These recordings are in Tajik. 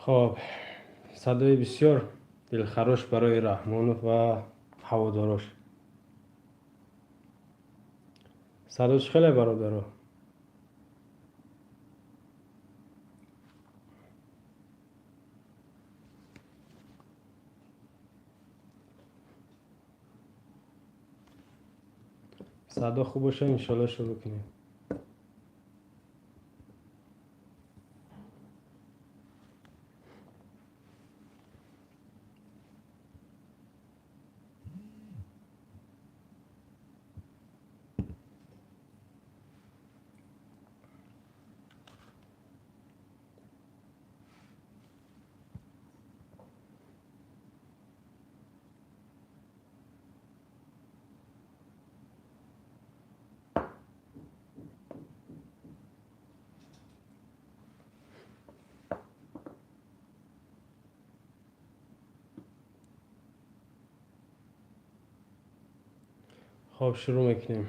Хоб, садои бисёр дилхарош барои Раҳмонов ва ҳаводорош. Садош хеле, бародаро. Садо хуб боша, иншоалло шурӯъ кунем. Хоб, шурӯъ мекунем.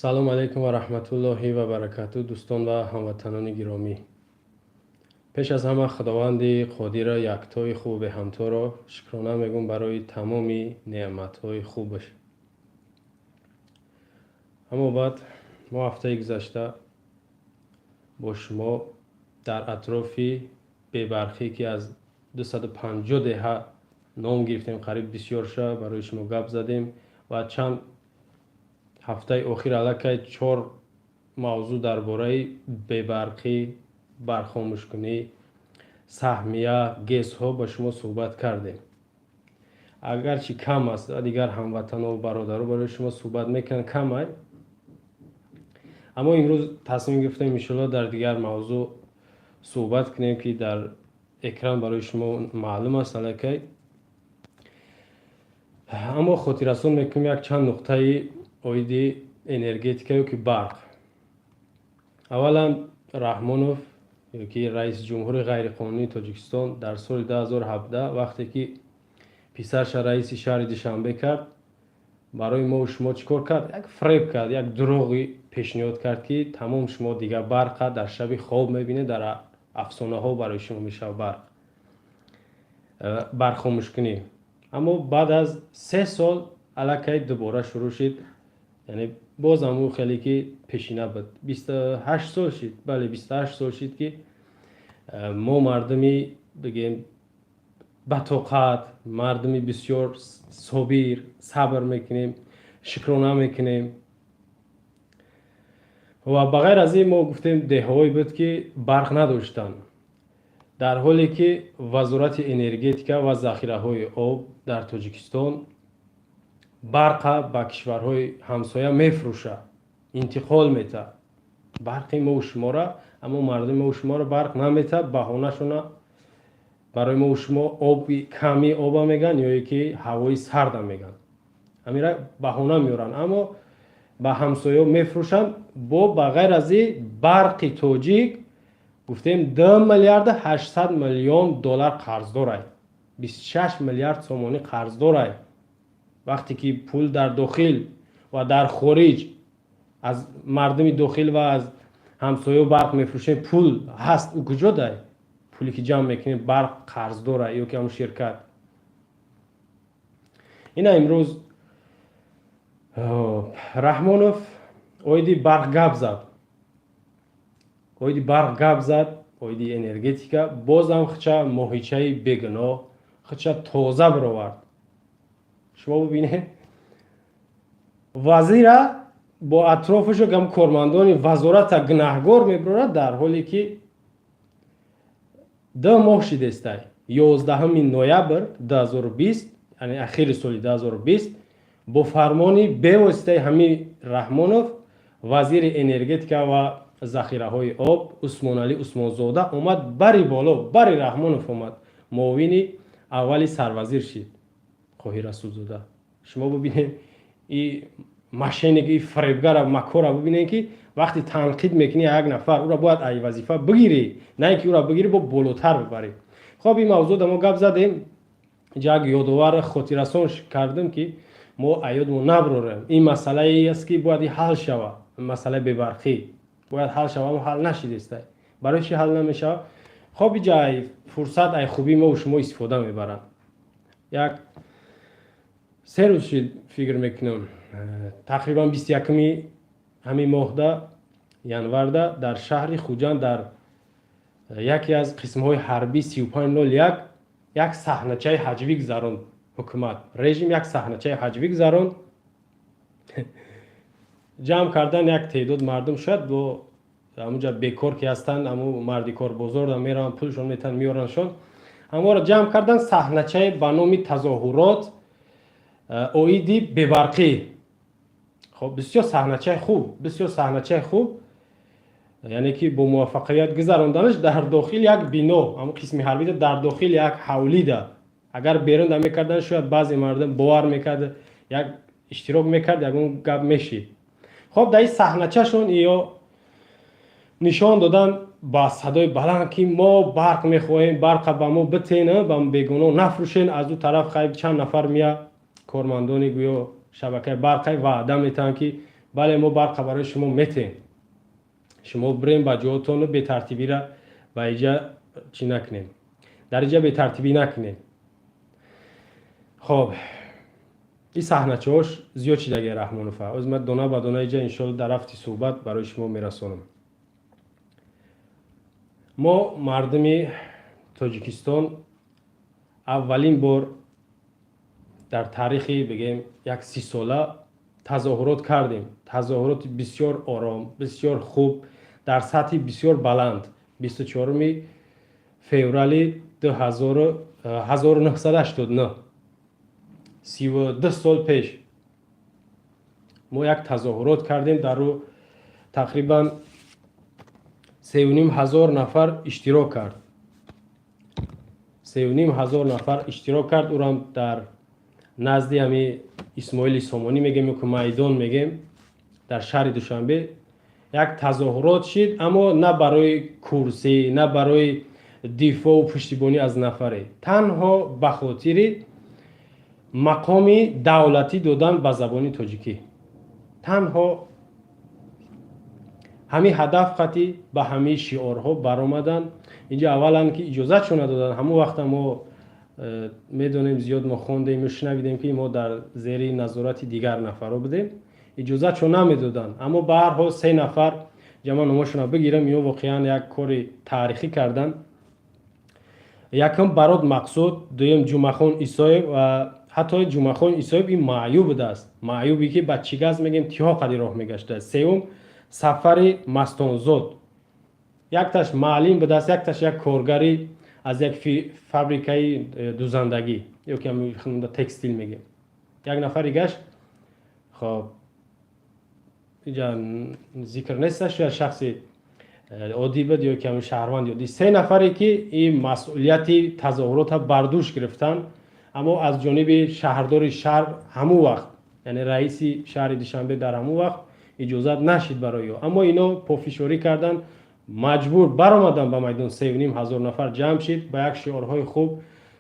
Салом алайкум ва раҳматуллоҳи ва баракату, дӯстон ва ҳамватанони гиромӣ. Пеш аз ҳама Худованди Қодира, яктои хубу беҳамторо шукрона мегӯм барои тамоми неъматҳои хубаш. Аммо баъд мо ҳафтаи гузашта бо шумо дар атрофи бебарқӣ, ки аз 250 деҳа ном гирифтем, қариб бисёрша барои шумо гап задем ва чанд ҳафтаи охир аллакай чор мавзӯъ дар бораи бебарқӣ, барқхомӯшкунӣ, саҳмия, ГЭСҳо ба шумо суҳбат кардем. Агарчи кам аст ва дигар ҳамватану бародаро барои шумо суҳбат мекунанд, камай, аммо имрӯз тасмим гирифтем, иншоалло, дар дигар мавзӯъ суҳбат кунем, ки дар экран барои шумо маълум аст аллакай. Аммо хотиррасон мекунем як чанд нуқтаи оиди энергетика ё ки барқ. Аввалан, Раҳмонов ёки раиси ҷумҳури ғайриқонунии Тоҷикистон дар соли 2017, вақте ки писарша раиси шаҳри Душанбе кард, барои мову шумо чӣ кор кард? Як фреб кард, як дурӯғи пешниҳод кард, ки тамом, шумо дигар барқа дар шаби хоб мебинед, дар афсонаҳо барои шумо мешавад барқ, барқхомӯшкунӣ. Аммо баъд аз 3 сол аллакай дубора шурӯъ шид, яъне боз ҳамун хеле ки пешина буд. 28 сол шид, бале, 28 сол шид, ки мо мардуми, бигем, батоқат, мардуми бисёр собир, сабр мекунем, шукрона мекунем. Ва ба ғайр аз ин мо гуфтем, деҳаҳое буд, ки барқ надоштанд, дар ҳоле ки Вазорати энергетика ва захираҳои об дар Тоҷикистон барқа ба кишварҳои ҳамсоя мефурӯшад, интиқол метаҳад барқи мову шуморо, аммо мардуми мову шуморо барқ наметаҳад. Баҳонашона барои мову шумо оби ками оба мегӯянд ё ки ҳавои сарда мегӯянд, ҳамира баҳона меоранд, аммо ба ҳамсояҳо мефурӯшанд. Бо ба ғайр аз ин Барқи Тоҷик, гуфтем, 2 миллиарду 800 миллион доллар қарздорай, 26 миллиард сомонӣ қарздорай. Вақте ки пул дар дохил ва дар хориҷ аз мардуми дохил ва аз ҳамсояҳо барқ мефурӯшем, пул ҳаст, ӯ куҷо дай пуле ки ҷамъ мекунем? Барқ қарздора ё ки ҳамн ширкат. Ина имрӯз Раҳмонов оиди барқ гап зад. Оиди барқ гап зад, оиди энергетика, бозам хича моҳичаи бегуноҳ, хича тоза бировард. Шумо бубинед, вазира бо атрофашо гам кормандони вазората гунаҳгор мебирорад, дар ҳоле ки 2 моҳ шидестай. 11 ноябр 2020, яъне ахири соли 2020, бо фармони бевоситаи ҳамин Раҳмонов вазири энергетика ва захираҳои об Усмоналӣ Усмонзода омад бари боло, бари Раҳмонов омад, муовини аввали сарвазир шид Қоҳир Расулзода. Шумо бубинед, и мошенник, и фиребгара, макора бубинед, ки вақте танқид мекунӣ як нафар, ӯро бояд ай вазифа бигирӣ, на ин ки ӯро бигирӣ, бо болотар бибарӣ. Хоб, ин мавзӯъ мо гап задем, як ёдовар, хотиррасон кардем, ки мо аёдмо наброрем. Ин масъалае аст, ки бояд ҳал шава. Масъалаи бебарқӣ бояд ҳал шава, аммо ҳал нашидеста. Барои чӣ ҳал намешавад? Хоб, иҷа фурсат ай хубии мо шумо истифода мебаранд. Як 3 рӯз шид, фикр мекунам, тақрибан 21-уми ҳамин моҳда, январда, дар шаҳри Хуҷанд, дар яке аз қисмҳои ҳарбӣ 3501 як саҳначаи ҳаҷвӣ гузаронд ҳукумат, режим як саҳначаи ҳаҷвӣ гузаронд. Ҷамъ кардан як теъдод мардум, шояд бо ҳамунҷа бекор ки ҳастанд, ҳаму мардикорбозорда мераванд, пулшон метаҳанд, меёрандшон, ҳаморо ҷамъ кардан, саҳначае ба номи тазоҳурот оиди бебарқӣ. Хоб, бисёр саҳначаи хуб, бисёр саҳначаи хуб, яъне ки бо муваффақият гузаронданаш дар дохил як бино, ҳамун қисми ҳарбида, дар дохил як ҳавлида. Агар берун да мекардан, шояд баъзе мардум бовар мекард, як иштирок мекард, ягон гап мешид. Хоб, дар ин саҳначашон ё нишон додан ба садои баланд, ки мо барқ мехоҳем, барқа ба мо битен, ба бегуноҳ нафрӯшен. Аз ӯ тараф хайб чанд нафар мия, кормандони гӯё шабакаи барқай, ваъда метаҳанд, ки бале, мо барқа барои шумо метем, шумо бирем ба ҷоотону бетартибира ба иҷа чӣ накунем, дар иҷа бетартибӣ накунем. Хоб, ин саҳначаҳош зиёд шидаги Раҳмонова. Оз ман дона ба дона иҷа, иншоалло, дар рафти суҳбат барои шумо мерасонам. Мо, мардуми Тоҷикистон, аввалин бор дар таърихи, бигем, як 30 сола тазоҳурот кардем. Тазоҳуроти бисёр ором, бисёр хуб, дар сатҳи бисёр баланд. 24 феврали 1989, 32 сол пеш, мо як тазоҳурот кардем. Дар ӯ тақрибан 3,5 ҳазор нафар иштирок кард, 3,5 ҳазор нафар иштирок кард. Ӯрам дар назди ҳами Исмоили Сомонӣ мегем ё ки майдон мегем, дар шаҳри Душанбе як тазоҳурот шид, аммо на барои курсӣ, на барои дифоъу пуштибонӣ аз нафаре, танҳо ба хотири мақоми давлатӣ додан ба забони тоҷикӣ. Танҳо ҳамин ҳадаф қатӣ ба ҳамаи шиорҳо баромаданд. Инҷа аввалан ки иҷозатшон надоданд. Ҳамон вақта мо медонем, зиёд мо хондем, шунавидем, ки мо дар зери назорати дигар нафарҳо будем, иҷозатшон намедоданд. Аммо ба ҳар ҳол се нафар ҷама, номошонро бигирам, ино воқеан як кори таърихӣ карданд. Якум Барод Мақсуд, дуюм Ҷумъахон Исоев. Ва ҳатто Ҷумъахон Исоев ин маъюб будааст, маъюбе ки ба чигаз мегем, тиҳо қади роҳ мегаштааст. Сеюм Сафари Мастонзод. Якташ маълим будааст, якташ як коргари аз як фабрикаи дузандагӣ ё ки текстил мегем. Як нафар дигаш, хоб, инҷа зикр неста, шояд шахси оддӣ буд ё ки ҳамин шаҳрванди оддӣ. Се нафаре ки ин масъулияти тазоҳуротро бар дӯш гирифтанд, аммо аз ҷониби шаҳрдори шаҳр ҳамун вақт, яъне раиси шаҳри Душанбе дар ҳамун вақт, иҷозат нашид барои ё. Аммо ино пофишорӣ карданд, маҷбур баромаданд ба майдон. 3,5 ҳазор нафар ҷамъ шид, ба як шиорҳои хуб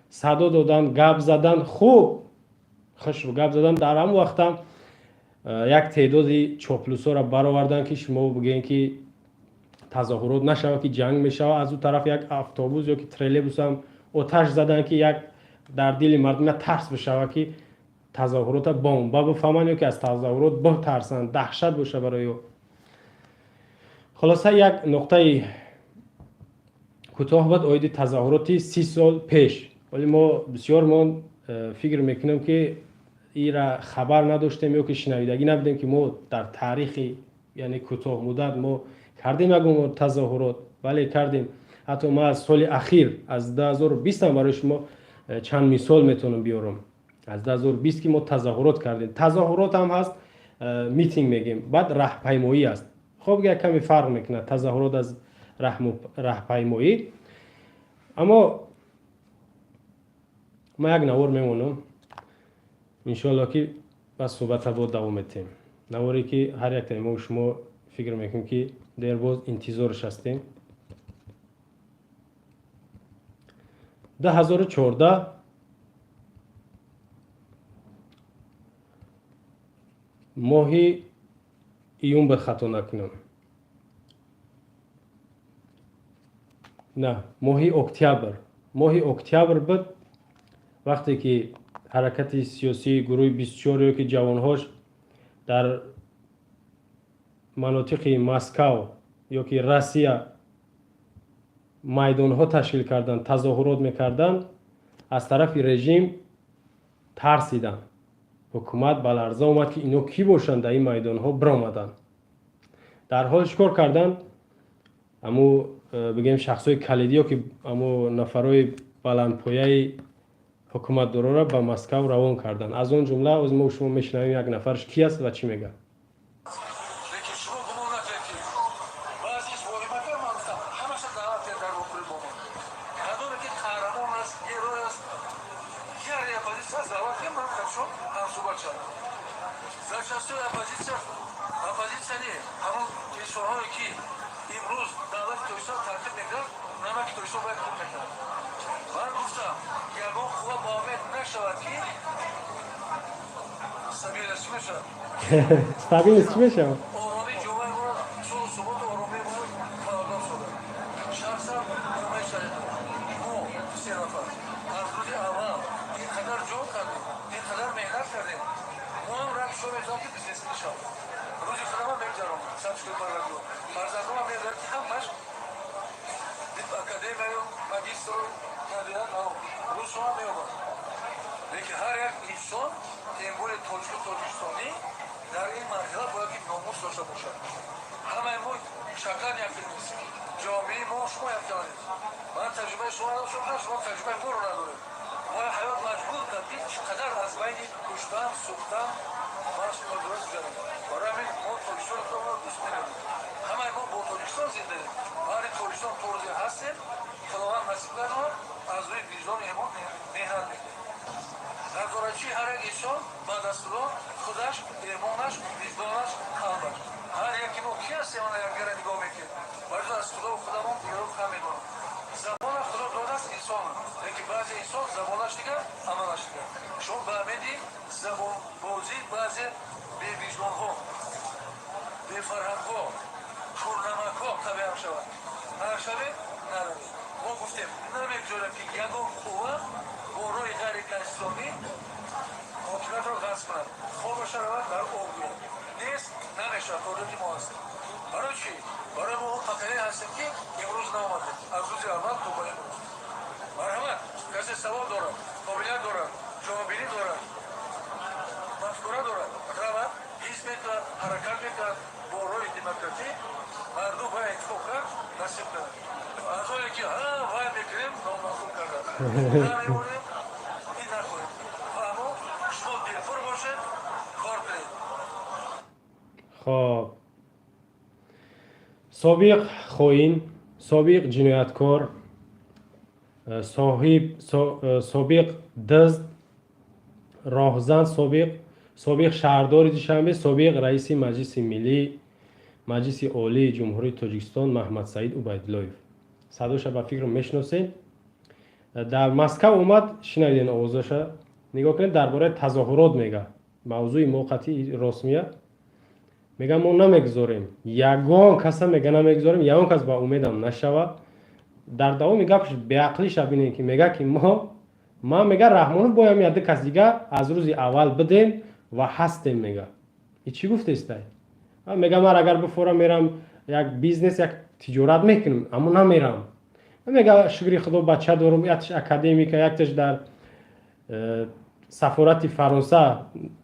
садо доданд, гап заданд, хуб хушрӯ гап заданд. Дар ҳамон вақтам як теъдоди чоплусҳоро бароварданд, ки шумо бигӯем, ки тазоҳурот нашавад, ки ҷанг мешавад. Аз ӯ тараф як автобус ё ки троллейбусам оташ заданд, ки як дар дили мардум як тарс бишавад, ки тазоҳурота бомба бифаҳманд ё ки аз тазоҳурот битарсанд, даҳшат боша барои ё. Хулоса, як нуқтаи кӯтоҳ буд оиди тазоҳуроти 30 сол пеш. Вале мо бисёр мо фикр мекунем, ки ира хабар надоштем ё ки шинавидагӣ набудем, ки мо дар таърихи, яъне кӯтоҳмуддат, мо кардем ягон тазоҳурот. Бале, кардем. Ҳатто ман аз соли ахир, аз 2020, барои шумо чанд мисол метавонам биёрам. Аз 2020 ки мо тазоҳурот кардем. Тазоҳурот ҳам ҳаст, митинг мегем, баъд раҳпаймоӣ аст. Хоб, як каме фарқ мекунад тазоҳурот аз раҳпаймоӣ. Аммо ман як навор мемонам, иншоалло, ки ба суҳбата бо давом метиҳем. Наворе, ки ҳар яктаи мо шумо фикр мекунем, ки дербоз интизорш ҳастем. 2014, моҳи июн буд, хато накунам, на, моҳи октябр, моҳи октябр буд, вақте ки ҳаракати сиёсии гурӯҳи 24 ё ки ҷавонҳош дар манотиқи Москав ё ки Россия майдонҳо ташкил карданд, тазоҳурот мекарданд, аз тарафи режим тарсиданд. Ҳукумат ба ларза омад, ки ино кӣ бошанд, дар ин майдонҳо биромаданд. Дар ҳол чӣ кор карданд? Аму бигем, шахсҳои калидӣ ё ки аму нафарҳои баландпояи ҳукуматдорора ба Москав равон карданд. Аз он ҷумла оз мо шумо мешунавем, як нафарш ки аст ва чӣ мегӯяд. Лекин шумо гумон накунед, ки баъзеш воҳимакар. Ман гуфтам, ҳамаша даъват кард дар вохӯри бо мо. Кадоме ки қаҳрамон аст, герой аст, яре оппозитсия аст, даъват кард, ман худшон ҳамсӯҳбат шавам. Зачастую оппозитсия, оппозитсия не, ҳамон инсонҳое, ки имрӯз давлати Тоҷикистон танқид мекунанд, намаки Тоҷикистон бояд хуб мекунанд. Ман гуфтам, ягон қувва ба умед нашавад, ки стабильность чӣ мешавад? Стабильность чӣ мешавад? Оромии ҷомеаи моро, сулҳу суботу оромии моро фаъолдор созад. Шахсан умед шавед, мо се нафар аз рӯзи аввал ин қадар ҷон кардем, ин қадар меҳнат кардем. Мо ҳам ранг шумо метавон, ки бизнесмен шавам. Рӯзи худамам мегузарам сабшкӯи парвардигор. Фарзандонам медонад, ки ҳамаш академияю магистру кандидат, рӯзшонам меёбад. Лекин ҳар як инсон, тем более тоҷику тоҷикистонӣ, дар ин марҳила бояд ки номус дошта бошад. Ҳамаи мо шаклан якхел нестем, ҷомеаи мо шумо якхела нест. Ман таҷрибаи шумо надоштам, шумо таҷрибаи моро надоред. Моро ҳаёт маҷбур кард, ки чӣ қадар аз байни куштан, сӯхтан гузарем. Барои ҳамин мо Тоҷикистони худамонро дӯст медорем. Ҳамаи мо бо Тоҷикистон зиндаем. Баъди Тоҷикистон то рӯзе ҳастем, Худованд насиб гардонад, аз рӯи виҷдони эмон меҳнат мекунем. Назорачии ҳар як инсон баъд аз Худо худаш, эмонаш, виҷдонаш, қалбаш. Ҳар яки мо ки ҳастем, ана якдигара нигоҳ мекунем. Барои аз Худо худамон дигарро кам медонам. Забона Худо додааст инсон, лекин баъзе инсон забонаш дигар, амалаш дигар. Шумо ба умеди забонбозӣ баъзе бевиҷдонҳо, бефарҳангҳо, пурнамакҳо табиам шавад. Нашавед, наравед. Мо гуфтем, намегузорем, ки ягон қувва бо роҳи ғайриконститутсионӣ ҳокимиятро ғасб кунад. Хобаша равад, дар об гӯяд. Нест, намешавад то рӯзе ки мо ҳастем. Барои чӣ? Барои мо он поколение ҳастем, ки имрӯз наомадем, аз рӯзи аввал то ба имрӯз. Марҳамат, касе савол дорад, қобилият дорад, ҷонбинӣ дорад, мафкура дорад, равад, ҳис мекунад, ҳаракат мекунад бо роҳи демократӣ. Мардум бояд интихоб кард, насиб кунад. Аз оне ки ҳа вай мекунем, номаъқул карда намемонем, ин нахоҳем. Фаҳмо, шумо дилпур бошед, кор кунед. Хоб, собиқ хоин, собиқ ҷинояткор, соҳиб, собиқ дизд, роҳзан, собиқ шаҳрдори Душанбе, собиқ раиси Маҷлиси миллӣ, Маҷлиси Олии Ҷумҳурии Тоҷикистон Маҳмадсаид Убайдуллоев, садоша ба фикр мешиносед, дар Москав омад. Шинавиден овозаша, нигоҳ кунед, дар бораи тазоҳурот мега. Мавзӯи мо қатъи рост меяд. Мега, мо намегузорем ягон каса, мега, намегузорем ягон кас ба умедам нашавад. Дар давоми гапш беақлиша бинед, ки мега, ки мо, ман, мега, Раҳмонов боям яду кас дига аз рӯзи аввал бидем ва ҳастем. Мега, и чӣ гуфтестай? Мега, ман агар бифорам, мерам. Як бизнес, як тиҷорат мекунам, аммо намерам. Мега, шукри Худо, бача дорум, якташ академика, якташ дар сафорати Фаронса,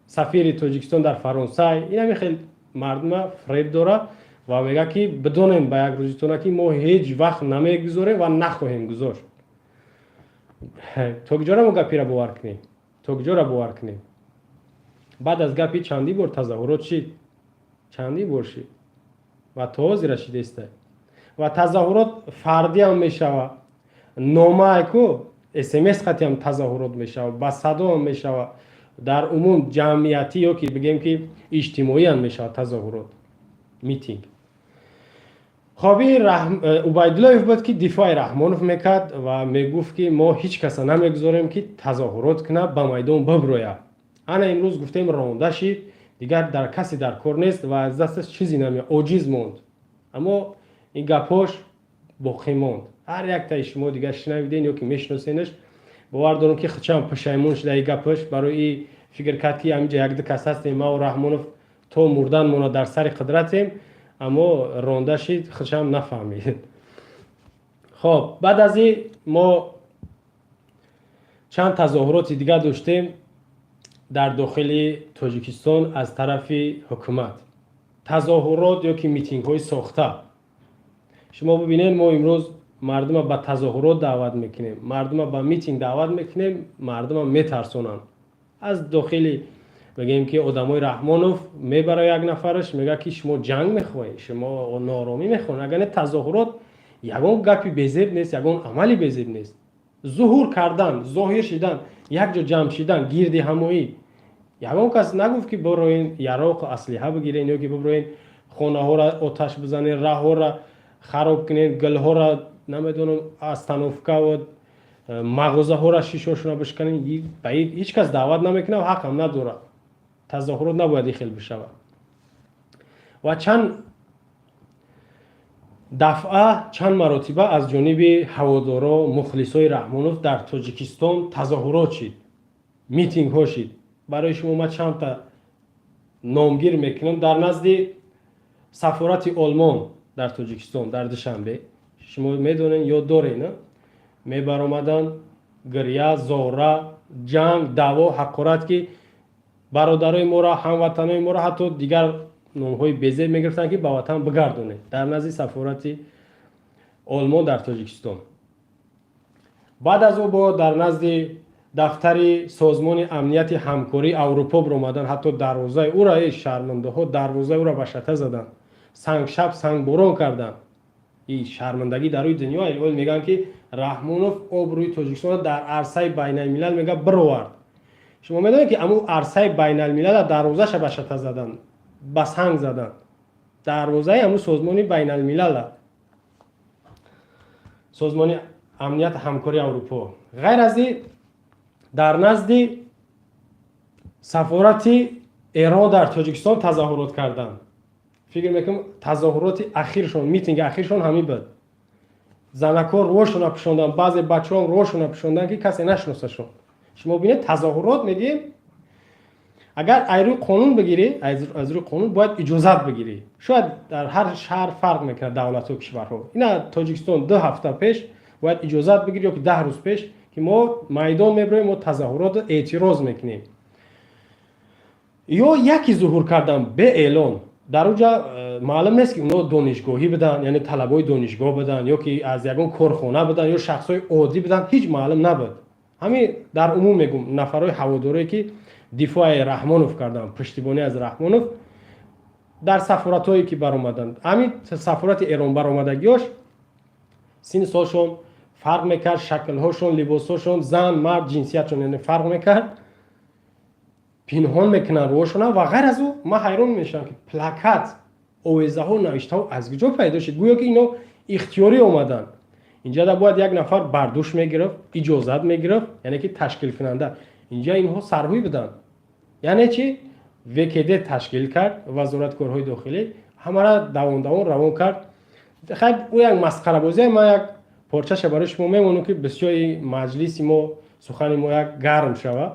сафири Тоҷикистон дар Фаронса. Инами хел мардума фреб дора ва мега, ки бидонем ба як рӯзитона, ки мо ҳеҷ вақт намегузорем ва нахоҳем гузошт. То куҷора мо гапира бовар кунем? То куҷора бовар кунем? Баъд аз гапи чандин бор тазоҳурот шид, чандин бор шид ва то ҳозира шидеста. Ва тазоҳурот фардиам мешава, номаайку СМС қатиам тазоҳурот мешава, ба садоам мешава, дар умум ҷамъиятӣ ё ки бигем, ки иҷтимоиам мешава тазоҳурот, митинг. Хоби Убайдуллоев буд, ки дифои Раҳмонов мекард ва мегуфт, ки мо ҳеҷ каса намегузорем, ки тазоҳурот кунад, ба майдон биброяд. Ана имрӯз гуфтем, ронда шид, дигар дар касе дар кор нест ва аз дасташ чизе намеяд, оҷиз монд. Аммо ин гапҳош боқӣ монд. Ҳар яктаи шумо дигар шунавиден ё ки мешиносенаш. Бовар дорам, ки хичам пушаймон шуда и гапаш. Барои фикр кард, ки ҳаминҷа якду кас ҳастем, мау Раҳмонов то мурдан мона дар сари қудратем, аммо ронда шид, худшам нафаҳмид. Хоб, баъд аз ин мо чанд тазоҳуроти дигар доштем дар дохили Тоҷикистон аз тарафи ҳукумат, тазоҳурот ё ки митингҳои сохта. Шумо бибинед, мо имрӯз мардума ба тазоҳурот даъват мекунем, мардума ба митинг даъват мекунем, мардума метарсонанд. Аз дохили, мегӯем, ки одамои Раҳмонов мебара як нафараш, мега, ки шумо ҷанг мехоҳед, шумо нооромӣ мехоҳед. Агар не, тазоҳурот ягон гапи безеб нест, ягон амали безеб нест. Зуҳур кардан, зоҳир шидан, якҷо ҷамъ шидан, гирди ҳамоӣ. Ягон кас нагуфт, ки бироен, яроқу аслиҳа бигирен ё ки биброен, хонаҳоро оташ бизанен, раҳҳоро хароб кунен, гулҳоро, намедонам, остановкаву мағозаҳоро шишошона бишканен. Ба ҳеҷ кас даъват намекунад, ҳақам надорад. Тазоҳурот набояд ин хел бишавад. Ва чанд дафъа, чанд маротиба аз ҷониби ҳаводоро, мухлисои Раҳмонов дар Тоҷикистон тазоҳурот шид, митингҳо шид. Барои шумо ман чандта номгир мекунам. Дар назди сафорати Олмон дар Тоҷикистон, дар Душанбе, шумо медонед, ёд доред, мебаромаданд, гиря, зора, ҷанг, даъво, ҳақорат, ки бародарои моро, ҳамватанои моро, ҳатто дигар номҳои безеб мегирифтанд, ки ба ватан бигардонед, дар назди сафорати Олмон дар Тоҷикистон. Баъд аз ӯ бо дар назди дафтари Созмони Амнияти Ҳамкории Аврупо биромаданд, ҳатто дарвозаи ӯра, э шармандаҳо, дарвозаи ӯра ба шата заданд, сангшаб сангборон карданд. И шармандагӣ дар рӯи дунё. Ол мегӯянд, ки Раҳмонов обрӯи Тоҷикистонро дар арсаи байналмилал, мега, бировард. Шумо медонед, ки аму арсаи байналмилала дарвозаша ба шата заданд, ба санг заданд, дарвозаи ҳамун созмони байналмилала, Созмони Амнияти Ҳамкории Аврупо. Ғайр аз ин, дар назди сафорати Эрон дар Тоҷикистон тазоҳурот карданд. Фикр мекунам, тазоҳуроти ахиршон, митинги ахиршон ҳамин буд. Занакҳо рӯҳошона пӯшонданд, баъзе бачаҳом рӯҳошона пӯшонданд, ки касе нашиносашон. Шумо бинед, тазоҳурот мегӯем, агар аз рӯи қонун бигирӣ, аз рӯи қонун бояд иҷозат бигирӣ. Шояд дар ҳар шаҳр фарқ мекунад, давлатҳо, кишварҳо. Ина Тоҷикистон 2 ҳафта пеш бояд иҷозат бигирӣ ё ки 10 рӯз пеш, ки мо майдон мебироем, мо тазоҳуроту эътироз мекунем. Ё яке зуҳур кардан беэълон дар уҷа, маълум нест, ки онҳо донишгоҳӣ буданд, яъне талабои донишгоҳ буданд, ё ки аз ягон корхона буданд, ё шахсҳои оддӣ буданд, ҳеҷ маълум набуд. Ҳамин дар умум мегӯм, нафарҳои ҳаводорое, ки дифои Раҳмонов карданд, пуштибонӣ аз Раҳмонов, дар сафоратҳое ки баромаданд, ҳамин сафорати Эрон баромадагиёш синну солшон фарқ мекард, шаклҳошон, либосҳошон, зан, мард, ҷинсиятшон, яъне фарқ мекард, пинҳон мекунанд рӯҳошона. Ва ғайр аз ӯ, ман ҳайрон мешавам, ки плакат, овезаҳо, навиштаҳо аз куҷо пайдо шуд? Гӯё ки ино ихтиёрӣ омаданд. Инҷа бояд як нафар бардуш мегирифт, иҷозат мегирифт, яъне ки ташкилкунанда. Инҷа инҳо сарҳӯй буданд. Яъне чи ВКД ташкил кард, Вазорати корҳои дохилӣ ҳамара давон давон равон кард. Хайр, ӯ як масхарабозия. Ман як порчаша барои шумо мемонам, ки бисёри маҷлиси мо, сухани мо як гарм шавад.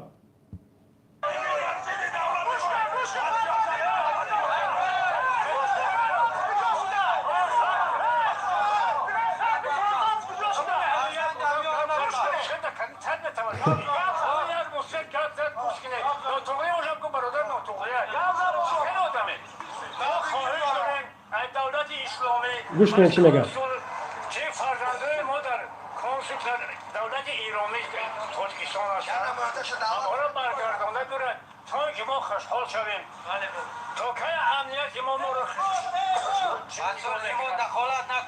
Нотуғри бошам ку бародар нотуғрия. Хеле одаме. Мо хоҳиш дорем аз давлати исломӣ. Гӯш кунед чӣ мегӯяд. Ки фарзандои мо дар консулсия давлати Иронӣ Тоҷикистон ҳастанд. Ҳамаро баргардонда дурад то ки мо хушҳол шавем. То кай амнияти мо моро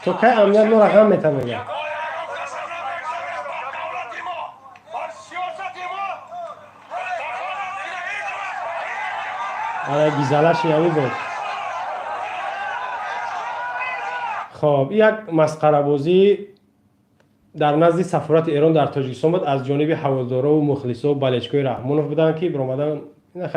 То кай амният моро ғам мета мегӯяд. Ана гизалаши ҳамин буд. Хоб, як масқарабозӣ дар назди сафорати Эрон дар Тоҷикистон буд аз ҷониби ҳаводорову мухлисо балечкои Раҳмонов буданд, ки биромадан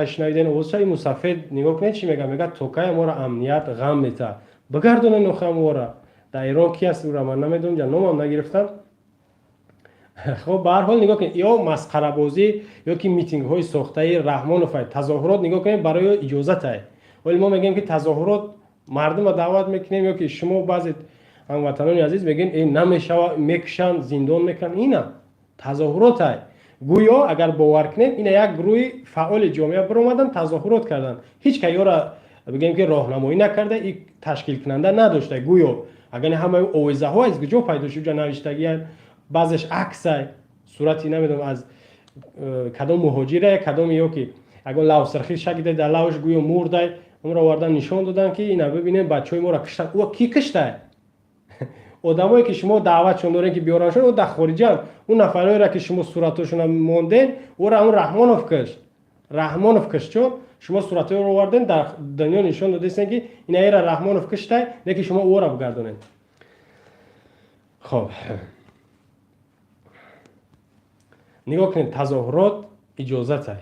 шунавиден овозша. Ин мусафед нигоҳ кунед чӣ мегӯяд. Мегӯяд то кай моро амният ғам мета, бигардонед охи мора. Дар Эрон ки аст ӯра ман намедонам, ҷа номам нагирифтам. Хоб, ба ҳар ҳол нигоҳ кунед, ё масқарабозӣ ё ки митингҳои сохтаи Раҳмонов ай. Тазоҳурот нигоҳ кунед барои иҷозатай. Вале мо мегӯем ки тазоҳурот мардумро даъват мекунем, ё ки шумо баъзе ҳамватанони азиз мегӯем э намешава, мекушанд, зиндон мекунанд. Ина тазоҳуротай. Гӯё агар бовар кунем, ина як гурӯҳи фаъоли ҷомеа биромаданд, тазоҳурот карданд. Ҳеҷ кас ёра бигӯем ки роҳнамоӣ накарда, и ташкилкунанда надошта. Гӯё агар ҳамаи овезаҳо аз куҷо пайдо шуд, ҷа навиштагиян, баъзеш аксай сурати намедонам аз кадом муҳоҷира, кадом ё ки ягон лавсирхӣ шакида дар лавш гӯё мурдай, онро овардан нишон доданд ки ина бибинем, бачаҳои моро киштанд. Ӯ ки киштай? Одамое ки шумо даъватшон дорем ки биёраншон, ӯ дар хориҷанд. Он нафароеро ки шумо суратҳошона монден, ӯро он Раҳмонов кишт. Раҳмонов кишт, чун шумо суратҳоеро оварден, дар дунё нишон додестен ки ина эра Раҳмонов киштай, не ки шумо ӯро бигардонед. Хоб, нигоҳ кунед, тазоҳурот иҷозатай,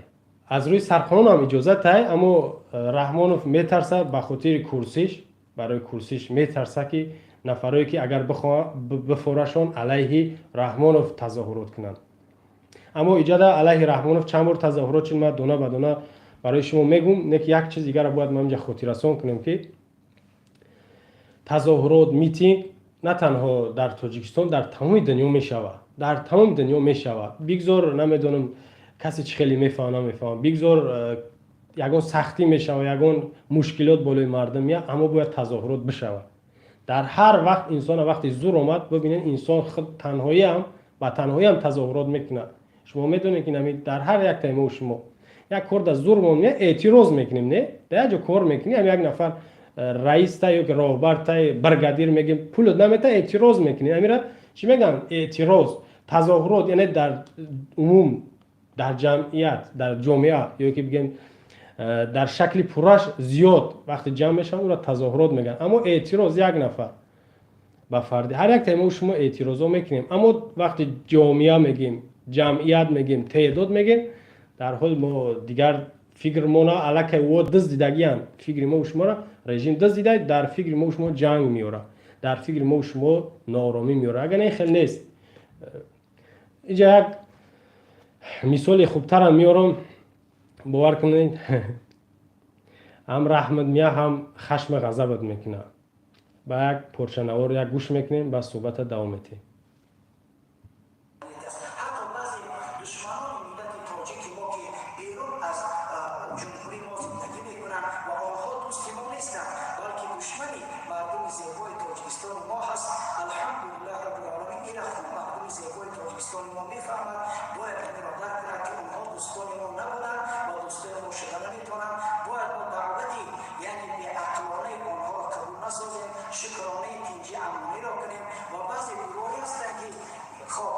аз рӯи сарқонун ҳам иҷозатай, аммо Раҳмонов метарсад ба хотири курсиш, барои курсиш метарса ки нафарое ки агар бифорашон алайҳи Раҳмонов тазоҳурот кунанд. Аммо иҷада алайҳи Раҳмонов чанд бор тазоҳурот шуд, ман дона ба дона барои шумо мегӯм. Не ки як чиз дигарро бояд ман инҷа хотиррасон кунем ки тазоҳурот, митинг на танҳо дар Тоҷикистон, дар тамоми дунё мешавад, дар тамоми дунё мешавад. Бигзор намедонам касе чӣ хеле мефаҳмад, намефаҳмад, бигзор ягон сахтӣ мешавад, ягон мушкилот болои мардум меяд, аммо бояд тазоҳурот бишавад. Дар ҳар вақт инсона вақти зур омад, бибинед, инсон худ танҳоиам ба танҳоиам тазоҳурот мекунад. Шумо медонед ки дар ҳар яктаи мо шумо як кор дар зурмон меяд, эътироз мекунем, не? Дар як ҷо кор мекунӣ, ҳам як нафар раис та ё ки роҳбар та, бригадир мегем, пулот намета, эътироз мекунӣ. Амира чӣ мегӯям? Эътироз, тазоҳурот, яъне дар умум, дар ҷамъият, дар ҷомеа ё ки бигем дар шакли пурраш зиёд вақте ҷамъ мешаванд, ӯро тазоҳурот мегӯянд. Аммо эътироз як нафар ба фарди ҳар яктаи мо шумо эътирозҳо мекунем, аммо вақте ҷомеа мегӯем, ҷамъият мегӯем, теъдод мегӯем, дар ҳол мо дигар фикрмона аллакай во дуздидагиянд. Фикри мо шуморо режим дуздида, дар фикри мо шумо ҷанг меорад, дар фикри мо шумо нооромӣ меорад. Агар не, хел нест. Инҷа як мисоли хубтарам меорам, бовар кунед, ҳам раҳмат меяд, ҳам хашма ғазабат мекунад. Ба як порчанавор як гӯш мекунем, ба суҳбата давом медиҳем. Ҳатто баъзе душманони миллати тоҷики мо, ки берун аз ҷумҳурии мо зиндагӣ мекунанд ва онҳо дӯсти мо нестанд, балки душмани мардуми зебои Тоҷикистони мо ҳаст. Алҳамдулиллаҳ раббил ина хуб мардуми зебои Тоҷикистони мо мефаҳмад, бояд ҳаминро дарк кунад, ки онҳо дӯстони мо набуданд ва дӯстони мо шуда наметавонанд. Бояд мо даъвати яъне беақлонаи онҳоро қабул насозем, шукронаи тинҷи амониро кунем. Ва баъзе гурӯҳе ҳастанд, ки хоб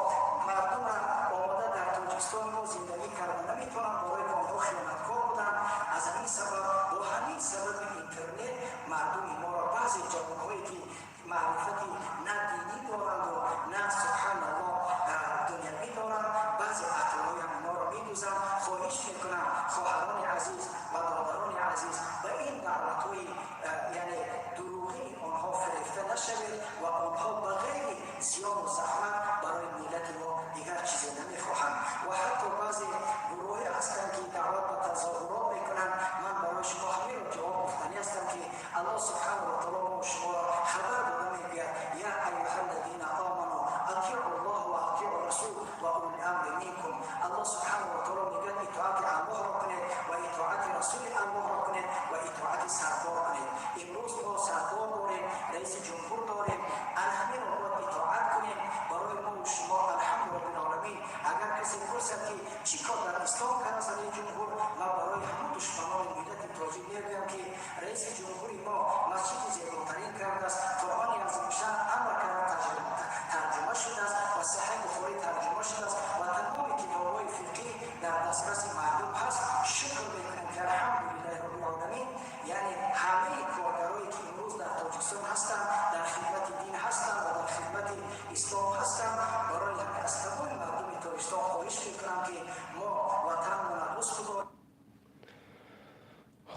мардумра омода дар Тоҷикистони мо зиндагӣ карда наметавонанд, барои ки онҳо хиёнаткор буданд. Аз ҳамин сабаб, бо ҳамин сабаби интернет мардуми моро баъзе ҷавонҳое, ки маърифати на динӣ доранду на, субҳаналлоҳ, дунявӣ доранд, баъзе ақлҳои ҳаминҳоро медузанд. Хоҳиш мекунам, хоҳарони азиз ва додарони азиз, ба ин даъватҳои яъне дурӯғини онҳо фирефта нашавед ва онҳо ба ғайри зиёну заҳмат барои миллати мо дигар чизе намехоҳанд. Ва ҳатто баъзе гурӯҳе ҳастанд, ки даъват ба тазоҳурот мекунанд. Ман барои шумо ҳаминро ҷавоб гуфтанӣ ҳастам, ки Аллоҳ субҳанаҳу ва таоло мо шуморо хабар дода мегӯяд: я аюҳа лладина оману атиу ллоҳ ва атиу расул ва улил амри минкум. Аллоҳ субҳанаҳу ва таоло мегӯяд: итоати Аллоҳро кунед.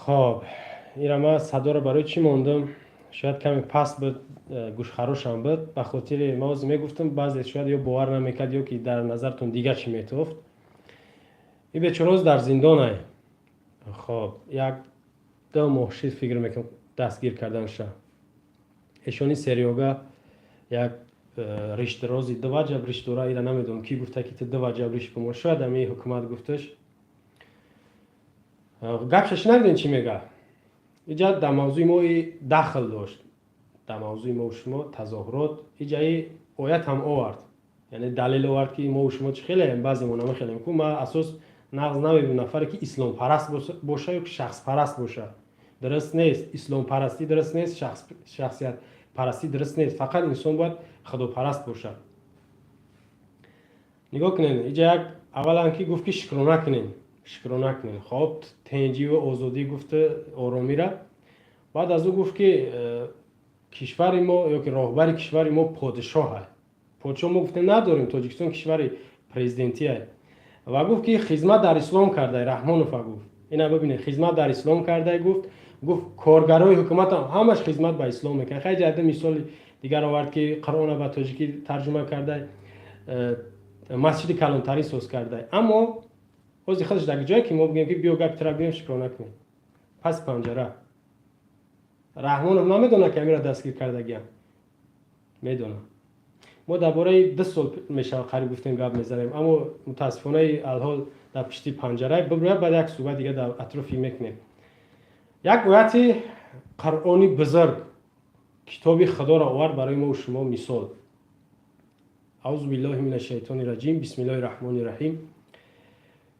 Хоб, ира ман садоро барои чӣ мондам? Шояд каме паст буд, гӯшхарошам буд, ба хотири ман ҳозир мегуфтам, баъзе шояд ё бовар намекард, ё ки дар назартон дигар чӣ метофт. Ин бечора дар зиндонай. Хоб, як 2 моҳ шид, фикр мекунам, дастгир карданша. Эшони серёга як риштрози 2 ваҷаб риш дора. Ира намедонам, кӣ гуфта, ки ту 2 ваҷаб риш бимон. Шояд ами ҳукумат гуфташ. Гапша шунавидем, чӣ мега. Иҷа дар мавзӯи мо дахл дошт, дар мавзӯи мо шумо тазоҳурот. Иҷаи оят ҳам овард, яъне далел овард, ки мо шумо чӣ хелем, баъзе мо намехелем ку. Ма асос нағз намебинам нафаре, ки исломпараст боша ё ки шахспараст боша. Дуруст нест исломпарастӣ, дуруст нест шахсиятпарастӣ, дуруст нест. Фақат инсон бояд худопараст бошад. Нигоҳ кунед, иҷа як аввалан ки гуфт, ки шукрона кунем, шукрона кунем. Хоб, тенҷиву озодӣ гуфта, оромира. Баъд аз ӯ гуфт, ки кишвари мо ё ки роҳбари кишвари мо подшоҳ. Подшоҳ мо гуфтем надорем, Тоҷикистон кишвари президентие. Ва гуфт, ки хизмат дар ислом кардай. Раҳмонова гуфт, ина бибинед, хизмат дар ислом кардай гуфт. Гуфт, коргарои ҳукуматам ҳамаш хизмат ба ислом мекунад. Хай, ҷаҳда мисоли дигар овард, ки Қуръона ба тоҷикӣ тарҷума кардай, масҷиди калонтарӣ соз кардай. Аммо ҳози худаш дар ҷое, ки мо бигӯем, ки биё, гапи тра бигӯем, шукрона кунем, паси панҷара. Раҳмонов намедонад, ки амира дастгир кардагиам медонам. Мо дар бораи 2 сол мешавад қариб гуфтем, гап мезанем, аммо мутаассифонаи алҳол дар пишти панҷара бибурад. Баъд як суҳбат дига дар атрофи мекунем. Як ояти Қуръони бузург, китоби Худоро овард барои мо шумо мисол. Аузу биллоҳи мин ашшайтони раҷим, бисмиллоҳи раҳмони раҳим.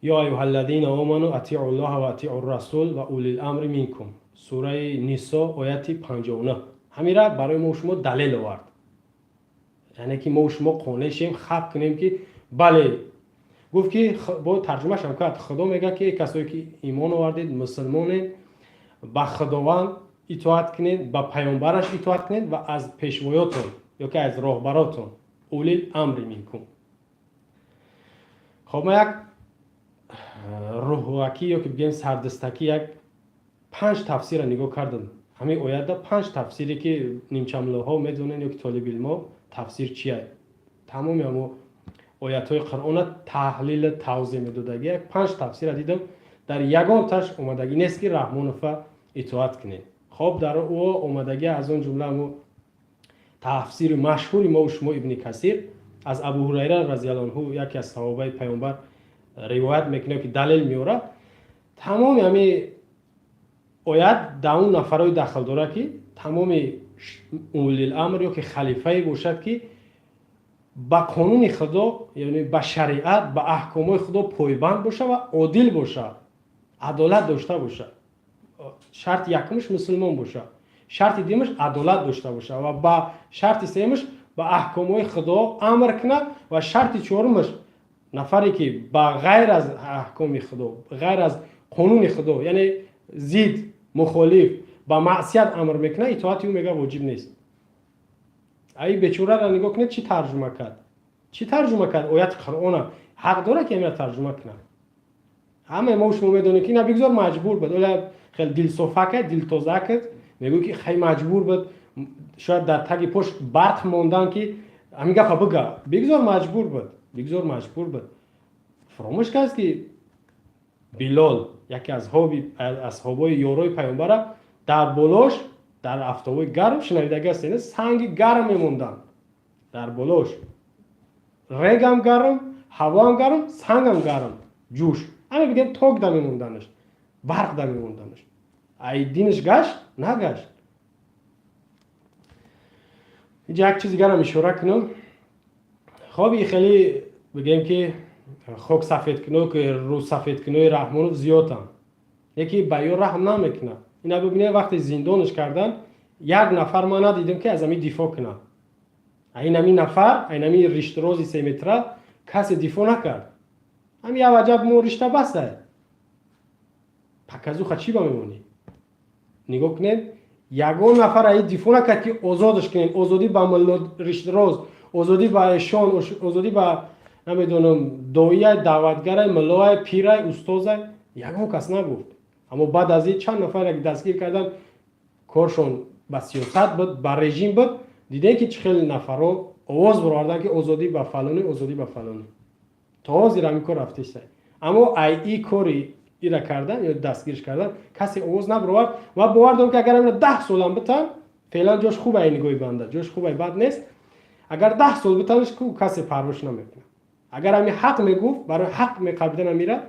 Ё аюҳа аллазина оману атиу ллоҳа ва атиу расул ва улил амри минкум. Сураи Нисо, ояти 59. Ҳамира барои мо шумо далел овард, яъне ки мо шумо қонеъ шем, хаб кунем, ки бале. Гуфт, ки бо тарҷумашам кард: Худо мегӯяд, ки касое ки имон овардед, мусулмонед, ба Худованд итоат кунед, ба паёмбараш итоат кунед ва аз пешвоётон ё ки аз роҳбаротон, улил амри минкум. Хоб, ма як рӯҳвакӣ ё ки бигӯем сардистакӣ як панҷ тафсирро нигоҳ кардам. Ҳамин оятда панҷ тафсире, ки нимчамлоҳо медонед ё ки толибилмо, тафсир чия, тамоми ҳамо оятҳои Қуръона таҳлила тавзеҳ медодагӣ, як панҷ тафсира дидам. Дар ягонташ омадагӣ нест, ки Раҳмонова итоат кунед. Хоб, дар ӯ омадагӣ, аз он ҷумла ҳамо тафсири машҳури мову шумо, Ибни Касир, аз Абу Ҳурайра разиаллоҳу анҳу, яке аз саҳобаи паёмбар, ривоят мекунад, ки далел меорад. Тамоми ҳами оят дар он нафарҳои дахл дорад, ки тамоми улил-амр ё ки халифае бошад, ки ба қонуни Худо, яъне ба шариат, ба аҳкомҳои Худо пойбанд боша ва одил боша, адолат дошта боша. Шарти якумаш мусулмон боша, шарти дуюмаш адолат дошта боша ва ба шарти сеюмаш ба аҳкомҳои Худо амр кунад ва шарти чорумаш нафаре, ки ба ғайр аз аҳкоми Худо, ғайр аз қонуни Худо, яъне зид, мухолиф, ба маъсият амр мекунад, итоати ӯ, мега, воҷиб нест. Аи бечораро нигоҳ кунед, чӣ тарҷума кард, чӣ тарҷума кард ояти Қуръона. Ҳақ дорад, ки амира тарҷума кунад? Ҳамаи мо шумо медонем, ки на бигзор маҷбур буд. Ола хеле дилсофа кард, дилтоза кард, мегӯ, ки хай, маҷбур буд, шояд дар таги пош барқ мондан, ки ҳамин гапа бига. Бигзор маҷбур буд, бигзор маҷбур буд. Фаромӯш кард, ки Билол, яке аз асҳобои ёрои паёмбара, дар болош дар афтобои гарм, шунавидаги ҳастед, санги гарм мемонданд дар болош. Регам гарм, ҳавоам гарм, сангам гарм, ҷӯш, ҳама бигем, ток да мемонданаш, барқ да мемонданаш. Ай динаш гашт, нагашт. Инҷа як чиз дигарам ишора кунам. Хоб, и хеле бигем, ки хок сафедкуно, ки рӯзсафедкунои Раҳмонов зиёданд, яке ба ё раҳм намекунад. Ина бибинед, вақте зиндонаш кардан, як нафар ман надидем, ки аз ами дифоъ кунад. Айнами нафар, айнами риштрози 3 метра касе дифоъ накард. Ҳами як ваҷаб мо ришта бастай, показуха чӣ ба мемонӣ? Нигоҳ кунед, ягон нафар аи дифоъ накард, ки озодаш кунед. Озодӣ ба мулло риштроз, озодӣ ба эшон, озодӣ ба намедонам доияй, даъватгарай, муллоай, пирай, устозай. Ягон кас нагуфт. Аммо баъд аз ин чанд нафаре дастгир кардан, коршон ба сиёсат буд, ба режим буд. Дидем, ки чӣ хеле нафарҳо овоз баровардан, ки озодӣ ба фалонӣ, озодӣ ба фалонӣ. То ҳозир ҳамин кор рафтеста. Аммо ай и кори ира кардан ё дастгирш кардан касе овоз набаровард ва бовар дорам, ки агар ҳамина 10 солам битан, феълан ҷош хуб ай, нигоҳи банда ҷош хуб ай, бад нест. Агар 10 сол битанш, ку касе парвош намекунад. Агар ҳами ҳақ мегуфт, барои ҳақ меқабидан амира,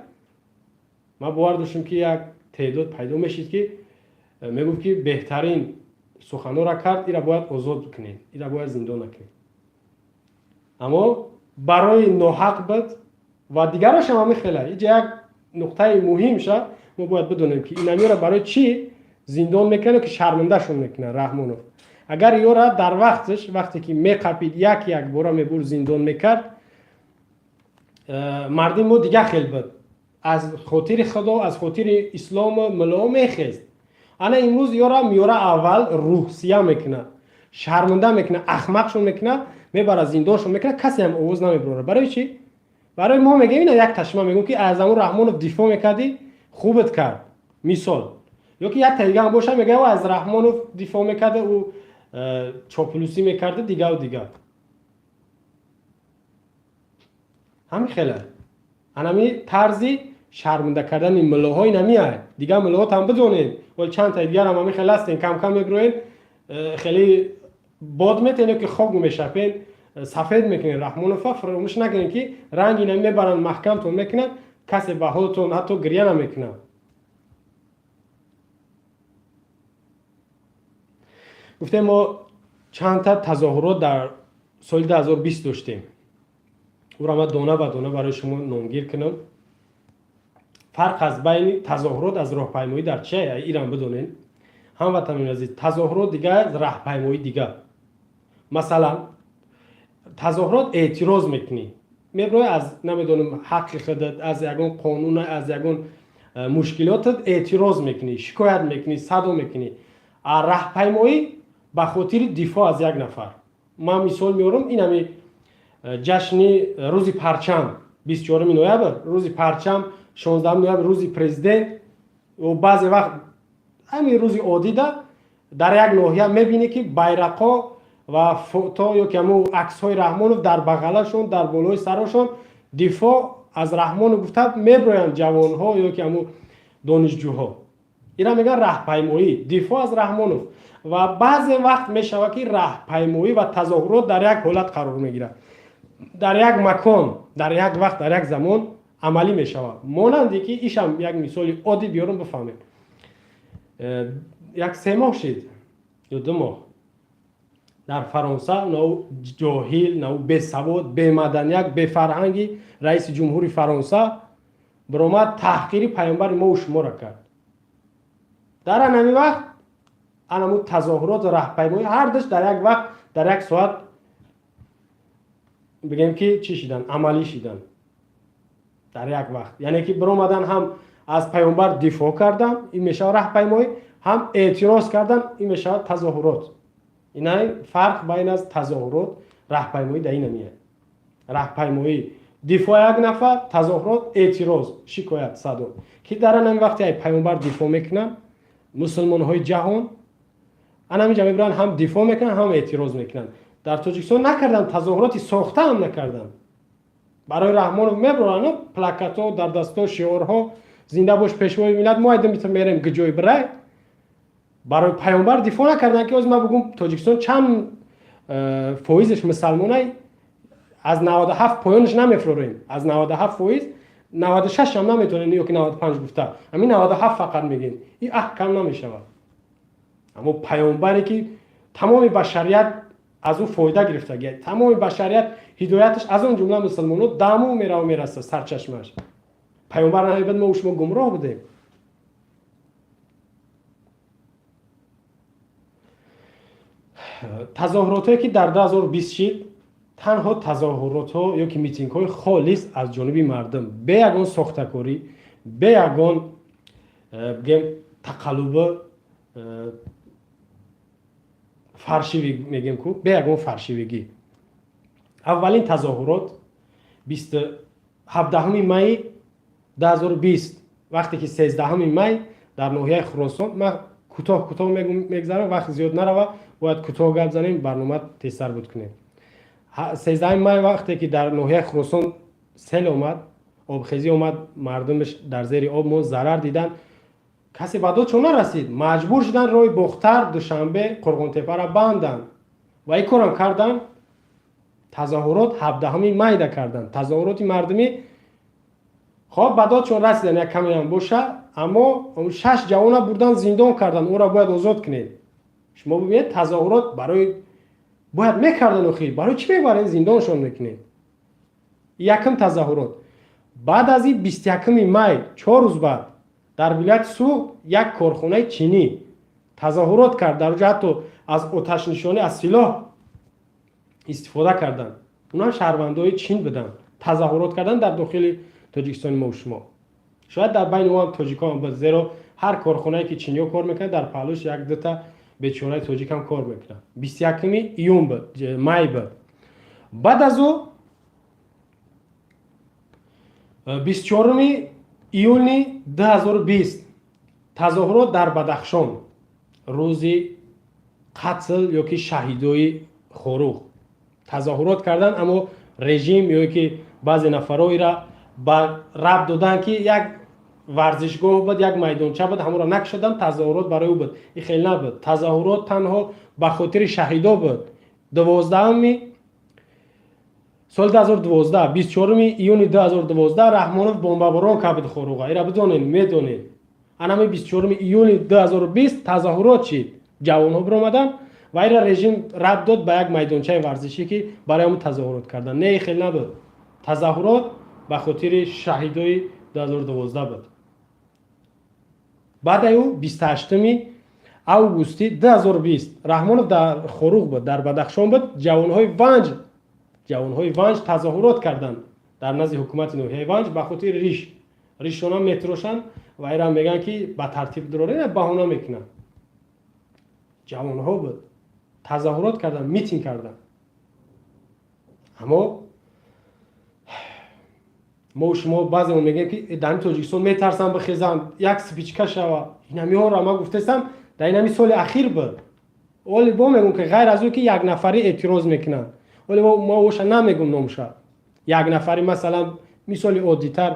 ман бовар доштам, ки як теъдод пайдо мешид, ки мегуфт, ки беҳтарин суханора кард, ира бояд озод кунем, ира бояд зиндон накунем. Аммо барои ноҳақ буд ва дигарошам ҳами хела. Иҷа як нуқтаи муҳимша мо бояд бидонем, ки инамиёра барои чӣ зиндон мекунад, ки шармандашон мекунад Раҳмонов. Агар ёра дар вақташ, вақте ки меқапид, як як бора мебурд, зиндон мекард, мардими мо дига хел буд, аз хотири Худо, аз хотири ислому мулло мехест. Ана имрӯз ёра миёра аввал рӯҳсия мекунад, шарманда мекунад, ахмақшон мекунад, мебарад, зиндоншон мекунад, касе ҳам овоз намебарорад. Барои чӣ? Барои мо мегӯем, ина як ташма мегӯм, ки аз амун Раҳмонов дифоъ мекардӣ, хубат кард, мисол. Ё ки як дига ҳам боша, мегӯям, аз Раҳмонов дифоъ мекарда, ӯ чоплусӣ мекарда, дигаву дигар. Ҳамин хела анами тарзи шарманда кардани муллоҳо инамия. Дигар муллоҳотам бидонед, вале чанд таи дигарам ҳамин хел ҳастен, кам-кам мебироен, хеле бод метен ё ки хок мешапен, сафед мекунед Раҳмонова. Фаромӯш накунед, ки ранги инами мебаранд, маҳкамтон мекунанд, касе ба ҳолатон ҳатто гирья намекунад. Гуфтем, мо чандта тазоҳурот дар соли 2020 доштем. Ӯро ман дона ба дона барои шумо номгир кунам. Фарқ аз байни тазоҳурот аз роҳпаймоӣ дар чи, ирам бидонед, ҳамватанони азиз. Тазоҳурот дигар, раҳпаймоӣ дигар. Масалан, тазоҳурот эътироз мекунӣ, меброи, аз намедонам ҳаққи худат, аз ягон қонун, аз ягон мушкилотат эътироз мекунӣ, шикоят мекунӣ, садо мекунӣ. А раҳпаймоӣ ба хотири дифоъ аз як нафар. Ман мисол меорам, ин ҳами ҷашни рӯзи парчам, 24 ноябр рӯзи парчам, 16 ноябр рӯзи президент. Баъзе вақт ҳамин рӯзи одида дар як ноҳия мебинӣ, ки байрақҳо ва фото ё ки ҳамун аксҳои Раҳмонов дар бағалашон, дар болои сарошон, дифоъ аз Раҳмонов гуфта меброянд ҷавонҳо ё ки ҳамун донишҷӯҳо. Ира мегӯянд раҳпаймоӣ, дифоъ аз Раҳмонов. Ва баъзе вақт мешавад, ки раҳпаймоӣ ва тазоҳурот дар як ҳолат қарор мегирад, дар як макон, дар як вақт, дар як замон амалӣ мешавад. Монанде ки ишам як мисоли оддӣ биёрам, бифаҳмем. Як 3 моҳ шид ё 2 моҳ, дар Фаронса нав ҷоҳил, нав бесавод, бемаданият, бефарҳанги раиси ҷумҳури Фаронса биромад, таҳқири паёмбари мову шуморо кард. Дар анами вақт анаму тазоҳурот ва раҳпаймоӣ ҳардуш дар як вақт, дар як соат, бигем ки чӣ шидан, амалӣ шидан дар як вақт. Яъне ки биромадан, ҳам аз паёмбар дифоъ кардан, ин мешавад раҳпаймоӣ, ҳам эътироз кардан, ин мешавад тазоҳурот. Ина фарқ байн аз тазоҳурот, раҳпаймоӣ дар ина меяд. Раҳпаймоӣ дифоъ як нафар, тазоҳурот эътироз, шикоят, садо, ки дар анами вақте ай паёмбар дифоъ мекунанд мусулмонҳои ҷаҳон, анамиҷа мебиранд, ҳам дифоъ мекунанд, ҳам эътироз мекунанд. Дар Тоҷикистон накарданд, тазоҳуроти сохта ҳам накарданд. Барои Раҳмонов мебуранд, плакатҳо дар дастҳо, шиорҳо: «Зинда бош пешвои миллат», мо айдам мерем гиҷои бирай. Барои паёмбар дифоъ накарданд, ки ҳозир ман бигӯм, Тоҷикистон чанд фоизаш мусалмонай, аз 97 поёнаш намефурорем. Аз 97%, 96 ҳам наметонем ё ки 95 гуфта, ҳамин 97 фақат мегӯем, ин аҳ кам намешавад. Аммо паёмбаре ки тамоми башарият аз ӯ фоида гирифтагия, тамоми башарият ҳидояташ, аз он ҷумла мусулмонҳо, даму мерава, мераса сарчашмааш, паёмбар намебад, мо шумо гумроҳ будем. Тазоҳуротҳое ки дар 2020 шид, танҳо тазоҳуротҳо ё ки митингҳои холис аз ҷониби мардум, бе ягон сохтакорӣ, бе ягон бигем тақаллуби фаршивӣ мегем ку, бе ягон фаршивигӣ. Аввалин тазоҳурот 17 майи 2020, вақте ки 13 май Дар ноҳияи Хуросон, ман кӯтоҳ кӯтоҳ мегзарам, вақт зиёд нарава, бояд кӯтоҳ гап занем, барнома тезтар буд кунем. 13 май, вақте ки дар ноҳияи Хуросон сел омад, обхезӣ омад, мардумаш дар зери об монд, зарар диданд, касе ба додшон нарасид, маҷбур шуданд роҳи Бохтар, Душанбе, Қурғонтеппаро банданд ва ин корам карданд. Тазоҳурот 17 майда карданд, тазоҳуроти мардумӣ. Хоб, ба додшон расиданд, як камеам боша, аммо шаш ҷавона бурдан, зиндон карданд. Ӯро бояд озод кунед. Шумо бибинед, тазоҳурот барои бояд мекарданд, охир барои чӣ мебаред, зиндоншон мекунед? Якум тазоҳурот. Баъд аз ин, 21 май, 4 рӯз баъд, дар вилояти Суғд як корхонаи чинӣ тазоҳурот кард. Дар оҷа ҳатто аз оташнишонӣ, аз силоҳ истифода карданд. Онам шаҳрвандои Чин буданд, тазоҳурот карданд дар дохили Тоҷикистони мо шумо. Шояд дар байни мо ҳам тоҷикон буд, зеро ҳар корхонае ки чиниҳо кор мекунад, дар паҳлӯш як дута бечораи тоҷик ҳам кор мекунад. 21 июн буд, май буд. Баъд аз ӯ, 24 июни 2020, тазоҳурот дар Бадахшон, рӯзи қатл ё ки шаҳидои Хоруғ тазоҳурот карданд, аммо режим ё ки баъзе нафароира ба рабт доданд, ки як варзишгоҳ буд, як майдонча буд, ҳамонро накушоданд, тазоҳурот барои ӯ буд. Ин хел набуд. Тазоҳурот танҳо ба хотири шаҳидо буд. Дувоздаҳуми соли 2012, 24 июни 2012 Раҳмонов бомбаборон кард Хоруға. Ира бидонед, медонед. Анами 24 июни 2020 тазоҳурот шид, ҷавонҳо биромаданд ва ира режим рабт дод ба як майдончаи варзишӣ, ки барои ҳамон тазоҳурот карданд. Не, хел набуд. Тазоҳурот ба хотири шаҳидои 2012 буд. Баъдаи ӯ, 28 августи 2020, Раҳмонов дар Хоруғ буд, дар Бадахшон буд, ҷавонҳои Ванҷ тазоҳурот карданд дар назди ҳукумати ноҳияи Ванҷ ба хотири риш. Ришона метирошанд ва ира мегӯянд, ки ба тартиб дурорен, баҳона мекунанд. Ҷавонҳо буд, тазоҳурот карданд, митинг карданд. Аммо мо шумо баъзеон мегӯем, ки дар Тоҷикистон метарсанд бихезанд, як спичка шава. Инамиҳоро ма гуфтестам, дар инами соли ахир буд. Оли бо мегӯм, ки ғайр аз ӯ ки як нафарӣ эътироз мекунанд, оли мо оша намегӯм номша, як нафари, масалан, мисоли оддитар,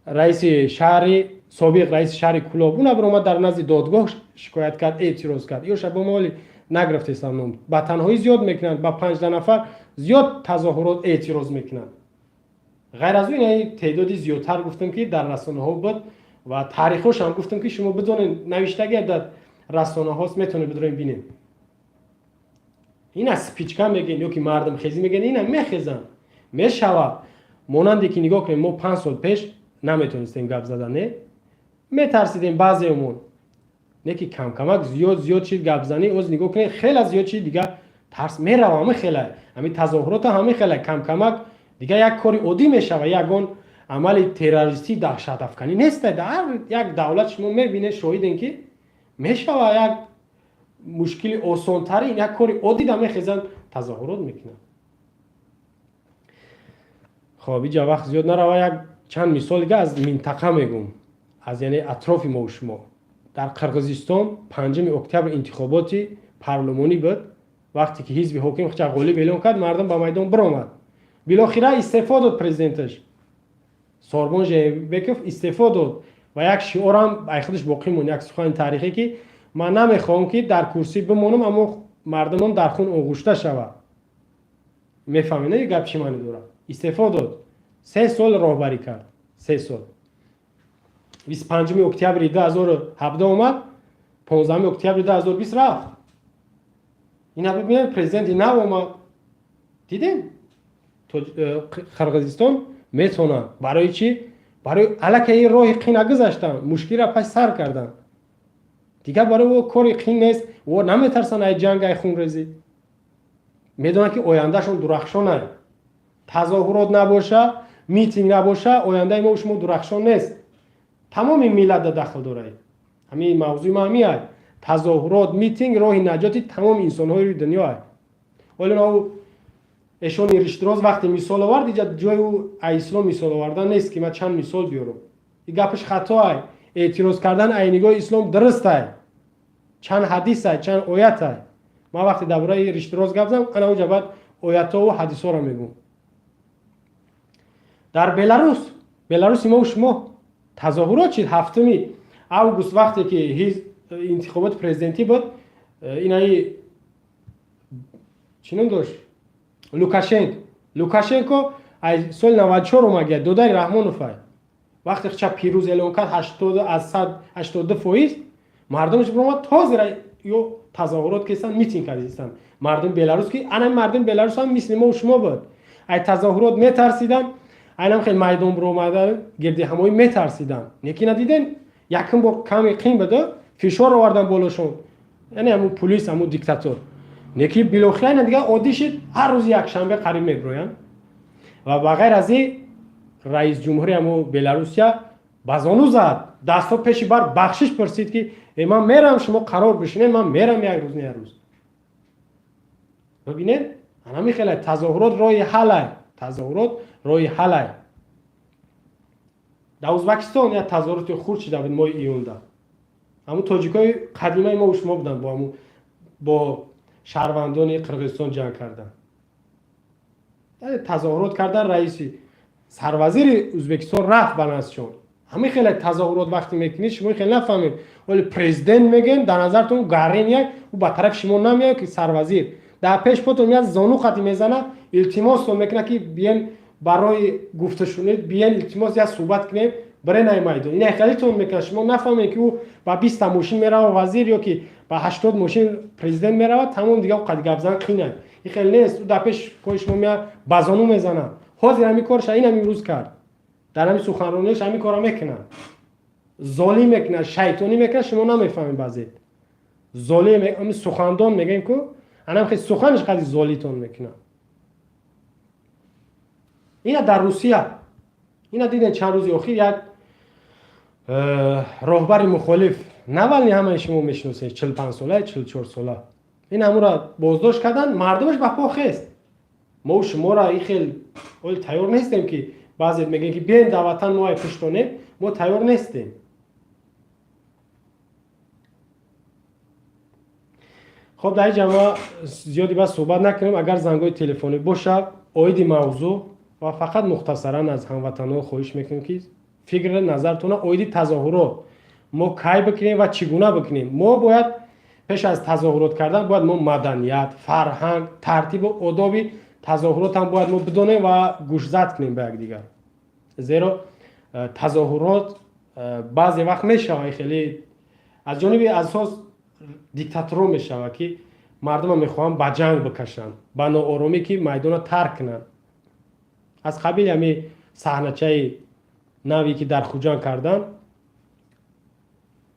раиси шаҳри собиқ, раиси шаҳри Кулоб, уна биромад, дар назди додгоҳ шикоят кард, эътироз кард. Ё шабо мо оли нагирифтестам ном. Ба танҳоӣ зиёд мекунанд, ба панҷда нафар зиёд тазоҳурот, эътироз мекунанд. Ғайр аз ӯ, ин теъдоди зиёдтар гуфтам, ки дар расонаҳо буд ва таърихҳошам гуфтам, ки шумо бидонед, навиштагӣ дар расонаҳост, метавонед бидорем, бинем. Ина спичка мегӯен ё ки мардумхезӣ мегӯен, ина мехезанд, мешавад. Монанде ки нигоҳ кунем, мо 5 сол пеш наметонистем гап зада, не, метарсидем баъзеумон, не ки камкамак зиёд зиёд шид гапзанӣ. Оз нигоҳ кунед, хеле зиёд шид, дига тарс мерава. Ҳами хела ҳами тазоҳурота ҳами хела камкамак дига як кори оддӣ мешава. Ягон амали террористӣ, даҳшатафканӣ нест. Дар як давлат шумо мебинед, шоҳидем, ки мешава як мушкили осонтарин, як кори оддӣ да мехезанд, тазоҳурот мекунанд. Хоб, иҷа вақт зиёд нарава, як чанд мисол дига аз минтақа мегӯм, аз яъне атрофи мо шумо. Дар Қирғизистон 5 октябр интихоботи парлумонӣ буд. Вақте ки ҳизби ҳоким худша ғолиб эълон кард, мардум ба майдон биромад. Билохира истеъфо дод президенташ, Сооронбай Жээнбеков истеъфо дод ва як шиорам ай худаш боқӣ монд, як сухани таърихӣ, ки ман намехоҳам, ки дар курсӣ бимонам, аммо мардумон дар хун оғушта шавад. Мефаҳмед, не, гап чӣ маъне дорад? Истеъфо дод, 3 сол роҳбарӣ кард, 3 сол. 25 октябри 2017 омад, 15 октябри 2020 рафт. Ина бибинед, президенти нав омад. Дидем, Қирғизистон метавонад. Барои чӣ? Барои аллакай ин роҳи қина гузаштанд, мушкилро пас сар карданд, дигар барои ӯ кори қин нест. О наметарсанд ай ҷанг, ай хунрезӣ, медонанд, ки ояндашон дурахшонай. Тазоҳурот набоша, митинг набоша, ояндаи мо шумо дурахшон нест. Тамоми миллатда дахл дорад ҳамин мавзӯи ма. Ҳамин ай тазоҳурот, митинг роҳи наҷоти тамоми инсонҳои рӯи дунё ай. Оле эшони риштроз вақте мисол овард, иҷа ҷои ӯ ай ислом мисол овардан нест, ки ман чанд мисол биёрам. И гапаш хато ай. Эътироз кардан ай нигоҳи ислом дурустай, чанд ҳадисай, чанд оятай. Ман вақте дар бораи риштироз гап зам, ана онҷа баъд оятҳову ҳадисҳоро мегӯм. Дар Беларус, Беларуси мо шумо тазоҳурот шид 7 август, вақте ки интихоботи президентӣ буд. Инаи чӣ ном дошт, Лукашенко. Лукашенко аз соли 94 омагия, додари Раҳмоновай. Вақте хча пирӯз эълон кард, аз 82%, мардумаш биромад, ҳозира ё тазоҳурот кестанд, митинг кардистанд мардуми Беларус, ки ана мардуми Беларус ҳам мисли мо шумо буд, ай тазоҳурот метарсиданд, айнам хел майдон биромада гирдиҳамоӣ метарсиданд. Неки надиден, якум бор каме қин буда, фишор овардан болошон, яъне ҳамун пулис, ҳамун диктатор. Неки билохира айна дигар оддӣ шид, ҳар рӯзи якшанбе қариб мебироянд. Ва ба ғайр аз ин, раисҷумҳури ҳамун Беларусия ба зону зад, дастҳо пеши бар, бахшиш пурсид, ки ман мерам, шумо қарор бишинед, ман мерам як рӯз, не як рӯз. Бибинед, анами хеле тазоҳурот роҳи ҳалай, тазоҳурот роҳи ҳалай. Дар Ӯзбекистон як тазоҳуроти хурд шида буд моҳи июнда. Ҳамун тоҷикои қадимаи мо шумо буданд, бо ҳамун бо шаҳрвандони Қирғизистон ҷанг карданд, тазоҳурот кардан, раиси сарвазири Ӯзбекистон рафт ба наздшон. Ҳамин хеле тазоҳурот вақте мекунед, шумо хеле нафаҳмед, вале президент мегӯем, дар назартон гарин як ӯ ба тарафи шумо намеояд, ки сарвазир дар пеш потон як зону хати мезанад, илтимостон мекунад, ки биен барои гуфташунид, биен, илтимос, як суҳбат кунем, бирен ай майдон. Ин хелитон мекунад, шумо нафаҳмед, ки ӯ ба 20-та мошин мерава вазир ё ки ба 80 мошин президент меравад, тамом, дигар қад гапзан қинад. Ин хеле нест, ӯ дар пеш пои шумо меяд, ба зону мезанад. Ҳозир ҳамин корша инам имрӯз кард, дар ҳамин суханрониаш ҳамин корро мекунад, золим мекунад, шайтонӣ мекунад, шумо намефаҳмед. Баъзе золим ҳамин сухандон мегӯем ку, анам хел суханаш қади золитон мекунад. Ина дар Русия ина дидем, чанд рӯзи охир як роҳбари мухолиф Навални, ҳамаи шумо мешиносед, 45 сола, 44 сола, ин ҳамура боздошт карданд, мардумаш ба по хест. Мо шуморо ин хел оли тайёр нестем, ки баъзе мегӯем, ки бием дар ватан, мо ай пуштонем, мо тайёр нестем. Хоб, дар ин ҷамъа зиёди бас суҳбат накунем. Агар зангҳои телефонӣ бошад оиди мавзӯъ, ва фақат мухтасаран аз ҳамватанҳо хоҳиш мекунем, ки фикр назартона оиди тазоҳурот мо кай бикунем ва чӣ гуна бикунем. Мо бояд пеш аз тазоҳурот кардан бояд мо маданият, фарҳанг, тартибу одоби тазоҳурот ҳам бояд мо бидонем ва гӯшзад кунем ба якдигар, зеро тазоҳурот баъзе вақт мешавад, хеле аз ҷониби асос диктаторо мешавад, ки мардума мехоҳанд ба ҷанг бикашанд, ба нооромӣ, ки майдона тарк кунанд, аз қабили ҳамин саҳначаи наве, ки дар Хуҷанд карданд.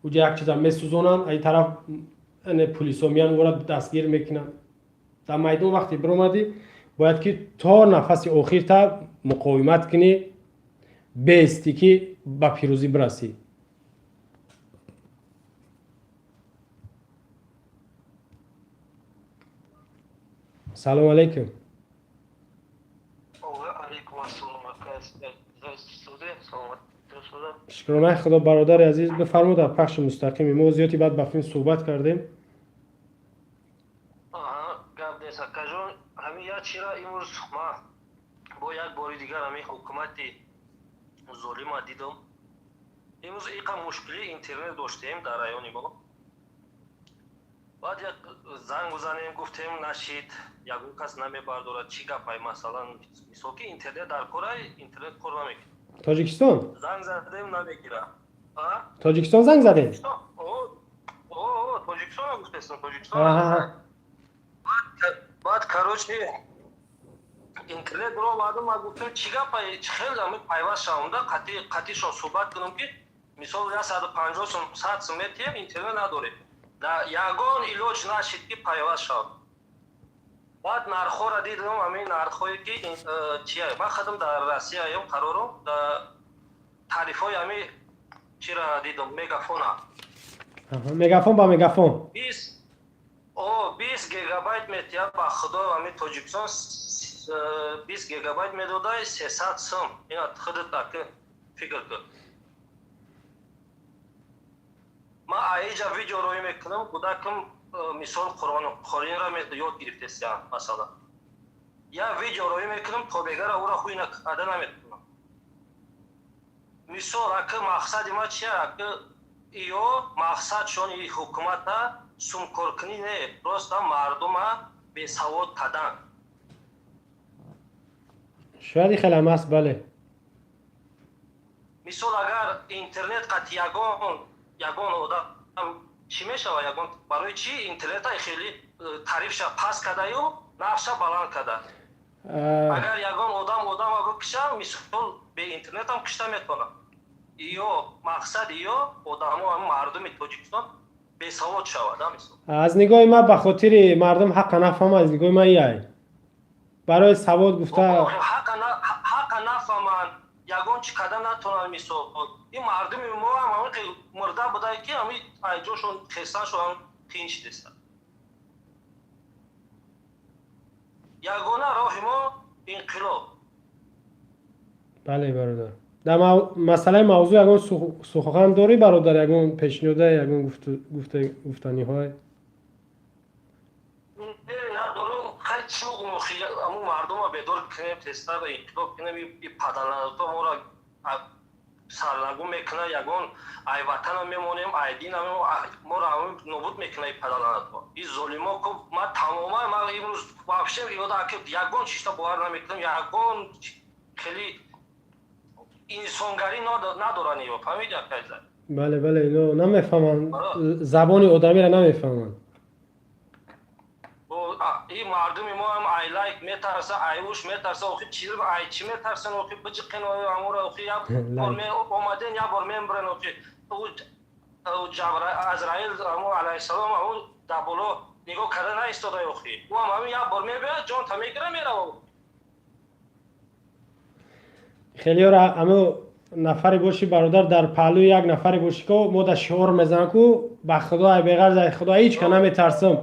Уҷа як чиза месӯзонанд, ай тараф пулисо меян, ӯра дастгир мекунанд. Дар майдон вақте биромадӣ, бояд ки то нафаси охирта муқовимат кунӣ, беистӣ, ки ба пирӯзӣ бирасӣ. Салому алайкум. Шукронаи Худо, бародари азиз, бифармо, дар пахши мустақими мо зиёди баъд ба филм суҳбат кардем. Гап нест, акаҷон. Ҳамин як чира имрӯз ман бо як бори дигар ҳамин ҳукумати золима дидам. Имрӯз иқа мушкили интернет доштем дар райони мо. Баъд як занг бизанем гуфтем, нашид, ягон кас намебардорад. Чӣ гапай? Масалан, мисол ки интернет дар корай, интернет кор намекунад. Тоҷикистон? Занг задем, намегирад. Тоҷикистон занг задем? Тоҷикистон гуфтестам, Тоҷикистон. Баъд, короче, интернет ро омадам, ма гуфтам, чӣ гапай, хел ами пайваст шавам да, қатишон суҳбат кунам, ки мисол 150 сум, 100 сум метиҳем, интернет надорем. Ягон илоҷ нашид, ки пайваст шавам. Баъд нархҳоро дидам, ҳамин нархҳое ки чия, ман худам дар Россияем қарорам, тарифҳои ҳами чира дидам, Мегафона. Мегафон ба Мегафон. 20 гигабайт метиҳад, ба Худо, ҳами Тоҷикистон 20 гигабайт медодай 300 сум. Ина худат аки фикр кун. Аиҷа видео роӣ мекунам, кӯдакам мисол Қуръонхониро ёд гирифтест, масалан. Я видео роӣ мекунам, то бегара ӯро хуй накарда наметавонам. Мисол, ака, мақсади ма чия, ака? Ё мақсадшон и ҳукумата сумкоркунӣ не, просто мардума бесавод кардан. Шояд и хелам аст, бале. Мисол, агар интернет қати ягон одам чӣ мешава, ягон барои чӣ интернета хеле тарифша паст кардаю нархша баланд карда? Агар ягон одам одама бикиша, мисол, бе интернетам кишта метавонад. Ё мақсад ё одамо, мардуми Тоҷикистон бесавод шавад, мисол. Аз нигоҳи ман, ба хотири мардум ҳаққа нафаҳма, аз нигоҳи ман яй барои савод гуфта. Ҳаққа нафаҳманд, ягон чӣ карда натонанд. Мисол, ин мардуми мо ҳам ҳамин мурда будае, ки ҳами айҷошон хестаншон қин шидеста. Ягона роҳи мо инқилоб. Бале, бародар, дар масъалаи мавзӯъ ягон сухан дорӣ, бародар? Ягон пешниҳода, ягон гуфтаниҳое? Аму мардума бедор кунем, тезтар инқилоб кунем. И паданалато моро сарнагун мекунад, ягон ай ватана мемонем, ай дина моро нобуд мекунад и паданалато, и золимо. Ма тамоман, ма имрӯз вообще ягон чизта бовар намекунам, ягон хеле инсонгарӣ надоранд ё, фаҳмиди, акайза? Бале, ино намефаҳманд, забони одамиро намефаҳманд. И мардуми мо ҳам ай лайк метарса, ай уш метарса. Охи чи, ай чӣ метарсан? Охи биҷиқен амура, охи як бор омаден, як бор мембурен. Охи Азраил аму алайҳиссалом аму дар боло нигоҳ карда наистода. Охи ӯ ҳам ҳамин як бор мебиёяд, ҷонта мегира, мерава. Хелиёра аму нафаре бошӣ, бародар, дар паҳлӯи як нафаре бошӣ, ко мо да шиор мезанам, ку ба худо, ай беғарз, ай худо ҳеҷ ка наметарсам.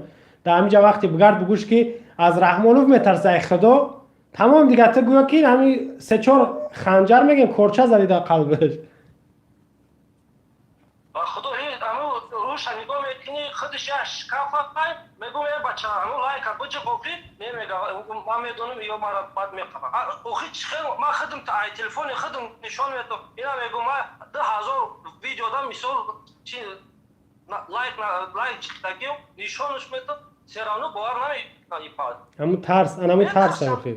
Дар ҳаминҷа вақте бигард, бугӯш, ки аз Раҳмонов метарса, ай худо тамом, дигар ту гӯё ки ҳамин се-чор ханҷар мегем, корча задӣ дар қалбаш. Ба худо, аму руша нигоҳ мекунӣ, худаш як шкафа. Мегӯм: е бача, аму лайка биҷиқ. Охи мемега: ман медонам, ё мара бад меқаба. Охи чӣ хел ман худам ай телефони худам нишон метам ина. Мегӯм: ман 2000 видеода, мисол, чи лайк чиқдагиам нишонаш метам, все равно бовар намекунад. Ҳамун тарс, анамун тарс охи.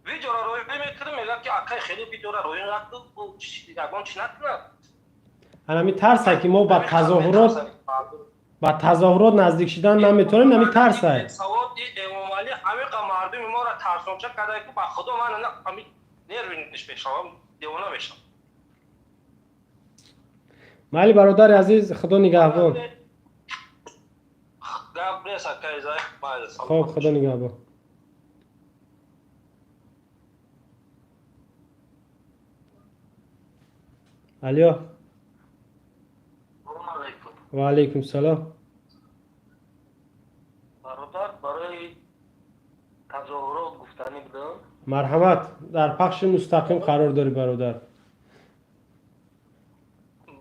Видеоро роӣ мекунам, мегӯяд, ки акай, хеле видеоро роӣ накун, ягон чи накунад. Анами тарса, ки мо ба тазоҳурот наздик шидан наметавонем, нами тарса. Саводи Эмомалӣ ҳамиқа мардуми моро тарсонча карда, ки ба худо, ман ами нервиш мешавам, девона мешавам. Майли, бародари азиз, худо нигаҳбон. Гап нест, акай. Хоб, худо нигаҳбон. Алё. Ва алайкум салом. Бародар, барои тазоҳурот гуфтанӣ будам. Марҳамат, дар пахши мустақим қарор дорӣ, бародар.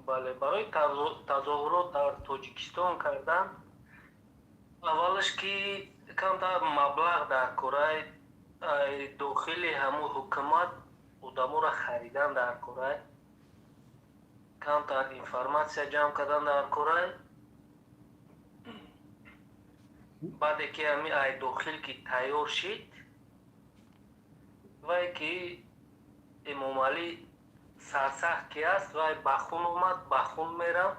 Бале, барои тазоҳурот дар Тоҷикистон кардан, аввалаш ки камтар маблағ дар корай, дохили ҳамун ҳукумат одаморо харидан дар корай, камтар информатсия ҷамъ кардан дар корай. Баъде ки ҳами ай дохил ки тайёр шид, вай ки Эмомалӣ сарсахт ки аст, вай ба хун омад, ба хун мерав.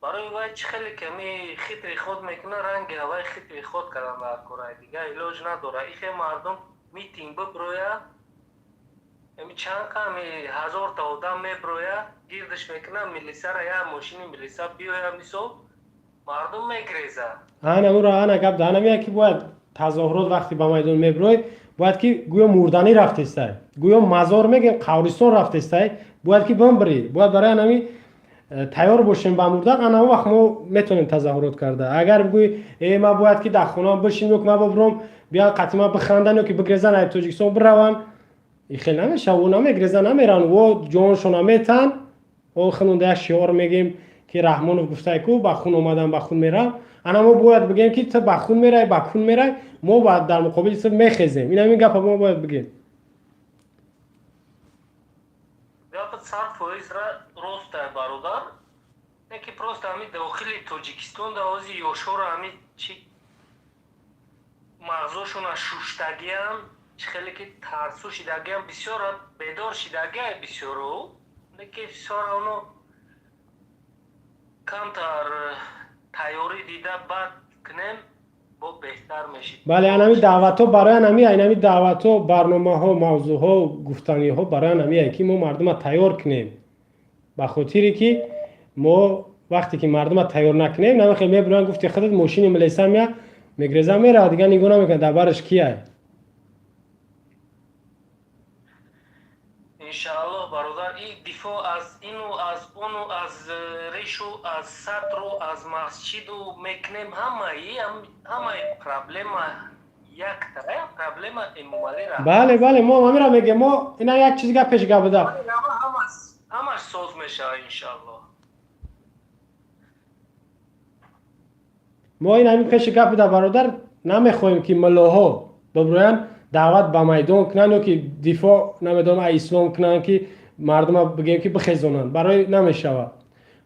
Барои вай чӣ хеле ки ами хитри худ мекунад, ранги ҳавай хитри худ кардан дар корай, дигар илоҷ надорад. Ихе мардум митинг биброя, ами чанд ами ҳазорта одам меброя, гирдиш мекунад милисара, як мошини милиса биёя, мисол, мардум мегреза. Ана ура, ана гап да, анамия ки бояд тазоҳурот вақте ба майдон меброй, бояд ки гӯё мурданӣ рафтестай, гӯё мазор мегем, қабристон рафтестай, бояд ки бимбирӣ, бояд барои анами тайёр бошем ба мурдан. Ана он вақт мо метавонем тазоҳурот карда. Агар бигӯӣ: э, ман бояд ки дар хонаам бишинем, ё ки ман бибуром, биён қатъи ман бихандан ё ки бигрезан, ай Тоҷикистон бираванд, и хел намешава. Ӯ намегрезан, намеран, о ҷоншона метан. Хунонда як шиор мегем ки Раҳмонов гуфтай ку ба хун омадам, ба хун мерам. Ана мо бояд бигем ки ту ба хун мерай, ба кун мерай, мо дар муқобили ту мехезем. Ин ҳамин гапа мо бояд бигем. Гапа 100% рост ай, бародар. Ки просто ҳами дохили Тоҷикистон да ҳози ёшоро ҳами чи мағзошона шуштагиам, чи хеле ки тарсу шидагиам, бисёр бедор шидагиай бисёро, леки бисёр оно камтар тайёрӣ дида баъд кунем, бо беҳтар мешид. Бале, анами даъватҳо барои анами, айнами даъватҳо, барномаҳо, мавзӯъҳо, гуфтаниҳо барои анамие ки мо мардума тайёр кунем. Ба хотире ки мо вақте ки мардума тайёр накунем, намехе мебуранд, гуфти худат, мошини милиса мея, мегреза, мера, дигар нигоҳ намекунад дар бараш кияй. Иншааллоҳ, бародар, и дифоъ аз ину, аз ону, аз решу, аз сатру, аз масҷиду мекунем. Ҳамаи проблема якта проблема Эмомалӣ. Бале, бале, мо ҳамира мегем. Мо ина як чиз гап пеш гап буда. Ҳамаш соз мешавад, иншааллоҳ. Мо ин ҳамин пеши гап буда, бародар, намехоҳем ки муллоҳо бибурӯянд, даъват ба майдон кунанд ё ки дифоъ, намедонам, аз ислом кунанд, ки мардума бигем ки бихезонанд. Барои намешавад.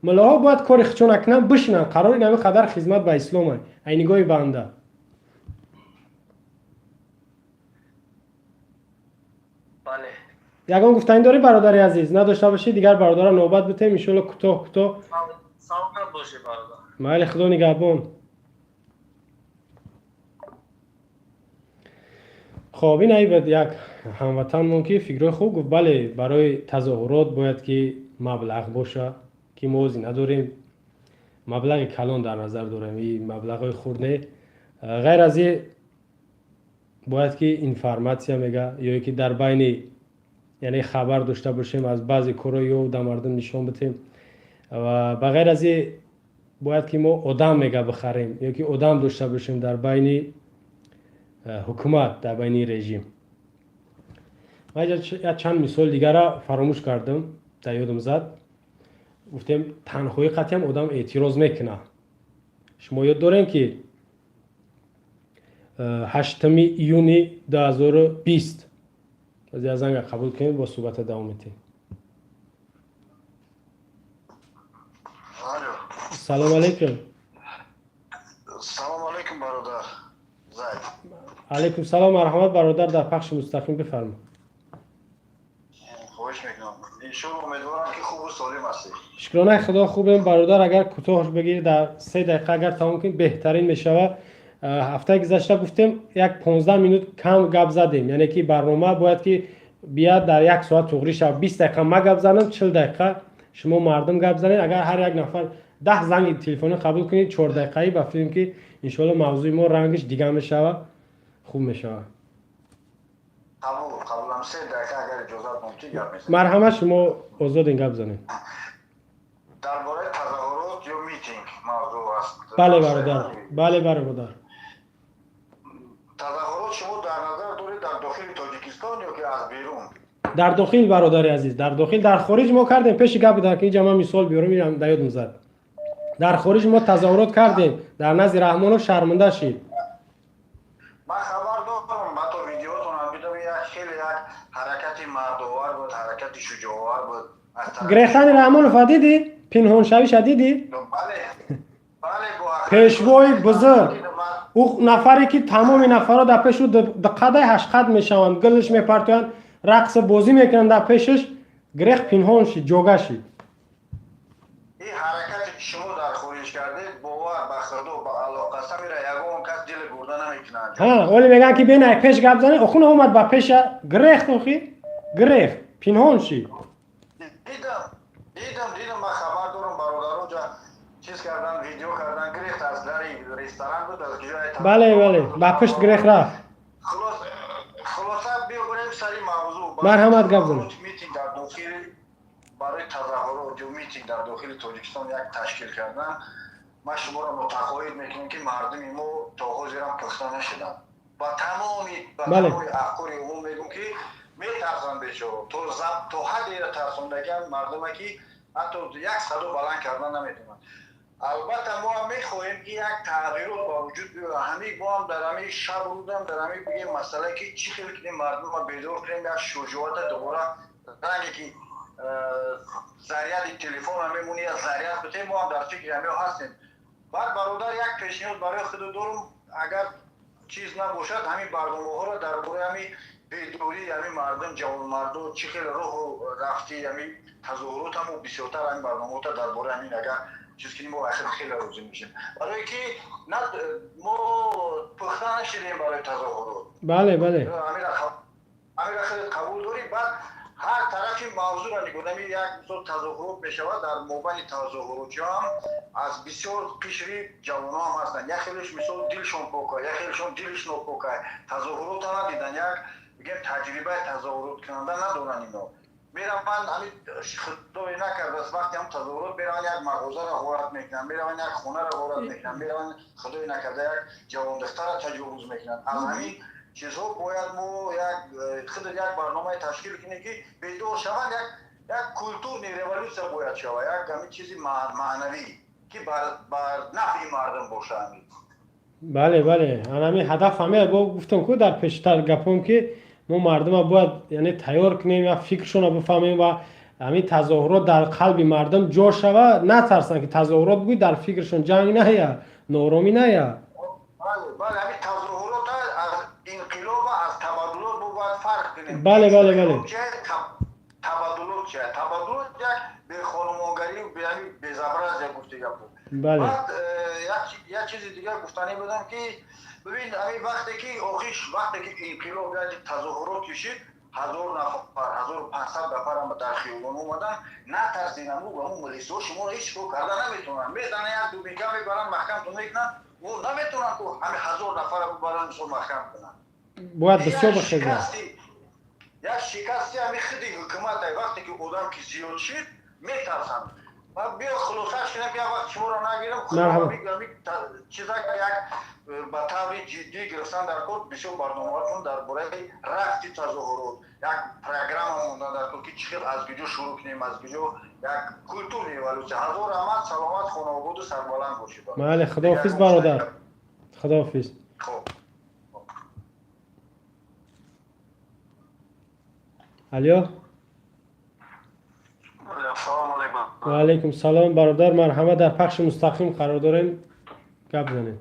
Муллоҳо бояд кори худшона кунанд, бишинанд. Қарор ин ҳамин қадар хизмат ба ислом ай нигоҳи банда. Ягон гуфтанӣ дорӣ, бародари азиз? Надошта бошӣ, дигар бародарам навбат битем, иншоалло, кӯтоҳ кӯтоҳ. Саломат бошӣ, бародар. Майли, худо нигаҳбон. Хоб, ин айбад як ҳамватанмон ки фикрҳои хуб гуфт. Бале, барои тазоҳурот бояд ки маблағ боша, ки мо ози надорем. Маблағи калон дар назар дорем, и маблағҳои хурд не. Ғайр аз и бояд ки информатсия мега, ё ки дар байни, яъне хабар дошта бошем аз баъзе корҳо ё дар мардум нишон битем. Ва ба ғайр аз и бояд ки мо одам мега бихарем ё ки одам дошта бошем дар байни ҳукумат, дар байни режим. Ман як чанд мисол дигара фаромӯш кардам, дар ёдам зад. Гуфтем, танҳои қатъиам одам эътироз мекунад. Шумо ёд дорем ки 8 июни 2020 аз занга қабул кунем, бо суҳбата давом метем. Салом алейкум. Салом алейкум, бародар Зайд. Алейкум салом, марҳамат, бародар, дар пахши мустақим, бифармо. Хоҳиш мекунам. Иншоалло, умедворам ки хубу солим ҳастед. Шукронаи худо, хубем, бародар. Агар кӯтоҳ бигирӣ, дар 3 дақиқа агар тамом кунӣ, беҳтарин мешавад. Ҳафтаи гузашта гуфтем, як 15 минут кам гап задем, яъне ки барнома бояд ки бияд дар як соат туғрӣ шавад. 20 дақиқа ма гап занам, 40 дақиқа шумо мардум гап занед. Агар ҳар як нафар 10 занги телефонӣ қабул кунед, 4 дақиқаӣ, ба филм ки иншоалло мавзӯи мо рангиш дигар мешавад, хуб мешавад. Қабул, қабулам. 3 дақиқа агар иҷозат мумкин, гап мезанем. Марҳамат, шумо озодин, гап занед. Дар бораи тазоҳурот ё митинг мавзӯъ аст? Бале, бародар, бале, бародар. Тазоҳурот шумо дар назар доред дар дохили Тоҷикистон ё ки аз берун? Дар дохил, бародари азиз, дар дохил. Дар хориҷ мо кардем, пеши гап дар инҷа ман мисол биёрам, инам дар ёдам зад. Дар хориҷ мо тазоҳурот кардем дар назди Раҳмонов, шарманда шид. Ман хабар дорам, ҳатто видеотонам дидам. Як хеле як ҳаракати мардовар буд, ҳаракати шуҷоовар буд. Грехтани Раҳмонова дидӣ? Пинҳоншавиша дидӣ? Бале, бале. Пешвои бузург, ӯ нафаре ки тамоми нафарҳо дар пеши ӯ диққадай ҳаштқад мешаванд, гулш мепартоянд, рақс бозӣ мекунанд дар пешаш, грех пинҳон шид, ҷога шид. Ин ҳаракате ки шумо дар хориҷ кардед, бовар ба худо, ба Аллоҳ қасам, ира ягон кас дили бурда намекунад. Ҳа, оли мегӯянд ки бена пеш гап занед, охуна омад ба пеша, грехт, охи грехт, пинҳон шид. Дидам, дидам, дидам, ман хабар дорам, бародаро ҷа чиз кардан, видео кардан, грехт аз дари ресторан буд, аз ҷои Бале, бале, ба пушт грех рафт. Хулоса, биёбарем сари мавзӯъ. Марҳамат, гап занед. Митинг дар дохили, барои тазоҳурот ё митинг дар дохили Тоҷикистон як ташкил кардан, ман шуморо мутақоид мекунам, ки мардуми мо то ҳозирам пухта нашуданд. Ба тамоми афкори умум мегӯм, ки метарсанд бечоро, то ҳаддеро тарсондагиам мардума, ки Ҳатто як садо баланд кардан наметавонанд. Албатта мо ҳам мехоҳем ки як тағйирот ба вуҷуд биёяд. Ҳамин мо ҳам дар ҳамин шаб рӯзам дар ҳамин бигем масъала ки чӣ хел кунем мардумро бедор кунем, як шуҷоата дубора ранге ки заряди телефон мемонӣ, як заряд битем, мо ҳам дар фикри ҳамин ҳастем. Баъд бародар як пешниҳод барои худ дорум, агар чиз набошад ҳамин барномаҳоро дар бораи ҳамин бедории ҳамин мардум, ҷавонмардо чӣ хел роҳу рафти ҳамин тазоҳурот ҳамо бисёртар ҳамин барномаҳо дар бораи ҳамин агар чиз кунем, мо ахир хеле розӣ мешем. Барое ки на мо пухта нашидем барои тазоҳурот. Бале, бале. Ҳамира хеле қабул дорӣ. Баъд ҳар тарафи мавзӯъро нигоҳ кунем, як мисол тазоҳурот мешавад, дар мобайни тазоҳуротчиҳо ҳам аз бисёр қишри ҷавонҳо ҳам ҳастанд. Як хелеш мисол дилшон пока, як хелешон дилш нопока. Тазоҳуротро надидан, як бигем таҷрибаи тазоҳуроткунанда надоранд ино. Мераванд ҳамин худое накардааст, вақте ҳам тазоҳурот мераванд як мағозаро ғорат мекунанд, мераванд як хонаро ғорат мекунанд, мераванд худое накарда як ҷавондухтарро таҷовуз мекунанд. Аз ҳамин чизҳо бояд мо як худ як барномае ташкил кунем ки бедор шаванд, як культурный революция бояд шавад, як ҳамин чизи маънавӣ ки бар нафъи мардум бошад. Ҳамин бале, бале, ҳамин ҳадаф ҳаме бо гуфтам ку дар пештар гапом ки мо мардума бояд яъне тайёр кунем, я фикршонро бифаҳмем ва ҳамин тазоҳурот дар қалби мардум ҷо шава, натарсанд ки тазоҳурот бигӯй дар фикршон ҷанг ная, нооромӣ ная. Бале, ҳамин тазоҳурот аз инқилоб, аз табаддулот мо бояд фарқ кунем. Бале, бале, бале. Табаддулот чи? Табаддулот як бехонумонгарӣ, ҳамин безобразия гуфти гапо. Бале. Баъд як чизи дигар гуфтанӣ будам ки бибин, ҳамин вақте ки охиш вақте ки инқилоб яъне тазоҳурот кишид, 1000 нафар, 1500 нафар ҳам дар хиёбон омаданд, натарсед, аму милисҳо шуморо ҳеҷ кор карда наметавонанд. Мезананд, як дубинка мебаранд, маҳкамтон мекунанд, мо наметавонанд ку ҳамин 1000 нафарро бибаранд, мисол маҳкам кунанд. Бояд бисёр бихезанд. Як шикасти ҳамин худи ҳукумат, вақте ки одам ки зиёд шид, метарсанд. Биё хулосаш кунем ки як вақт шуморо нагирам, чизак як ба таври ҷиддӣ гирифтан дар кор бисёр барномаҳотон дар бораи рафти тазоҳурот, як программа мондан дар кор ки чӣ хел аз куҷо шурӯъ кунем, аз куҷо як культурный революция. Ҳазор раҳмат, саломат, хонаободу сарбаланд бошед. Бале, худоҳофиз бародар, худоҳофиз. Хоб. Алё. Салом алейкум. Ва алейкум салом бародар, марҳамат, дар пахши мустақим қарор дорем, гап занед.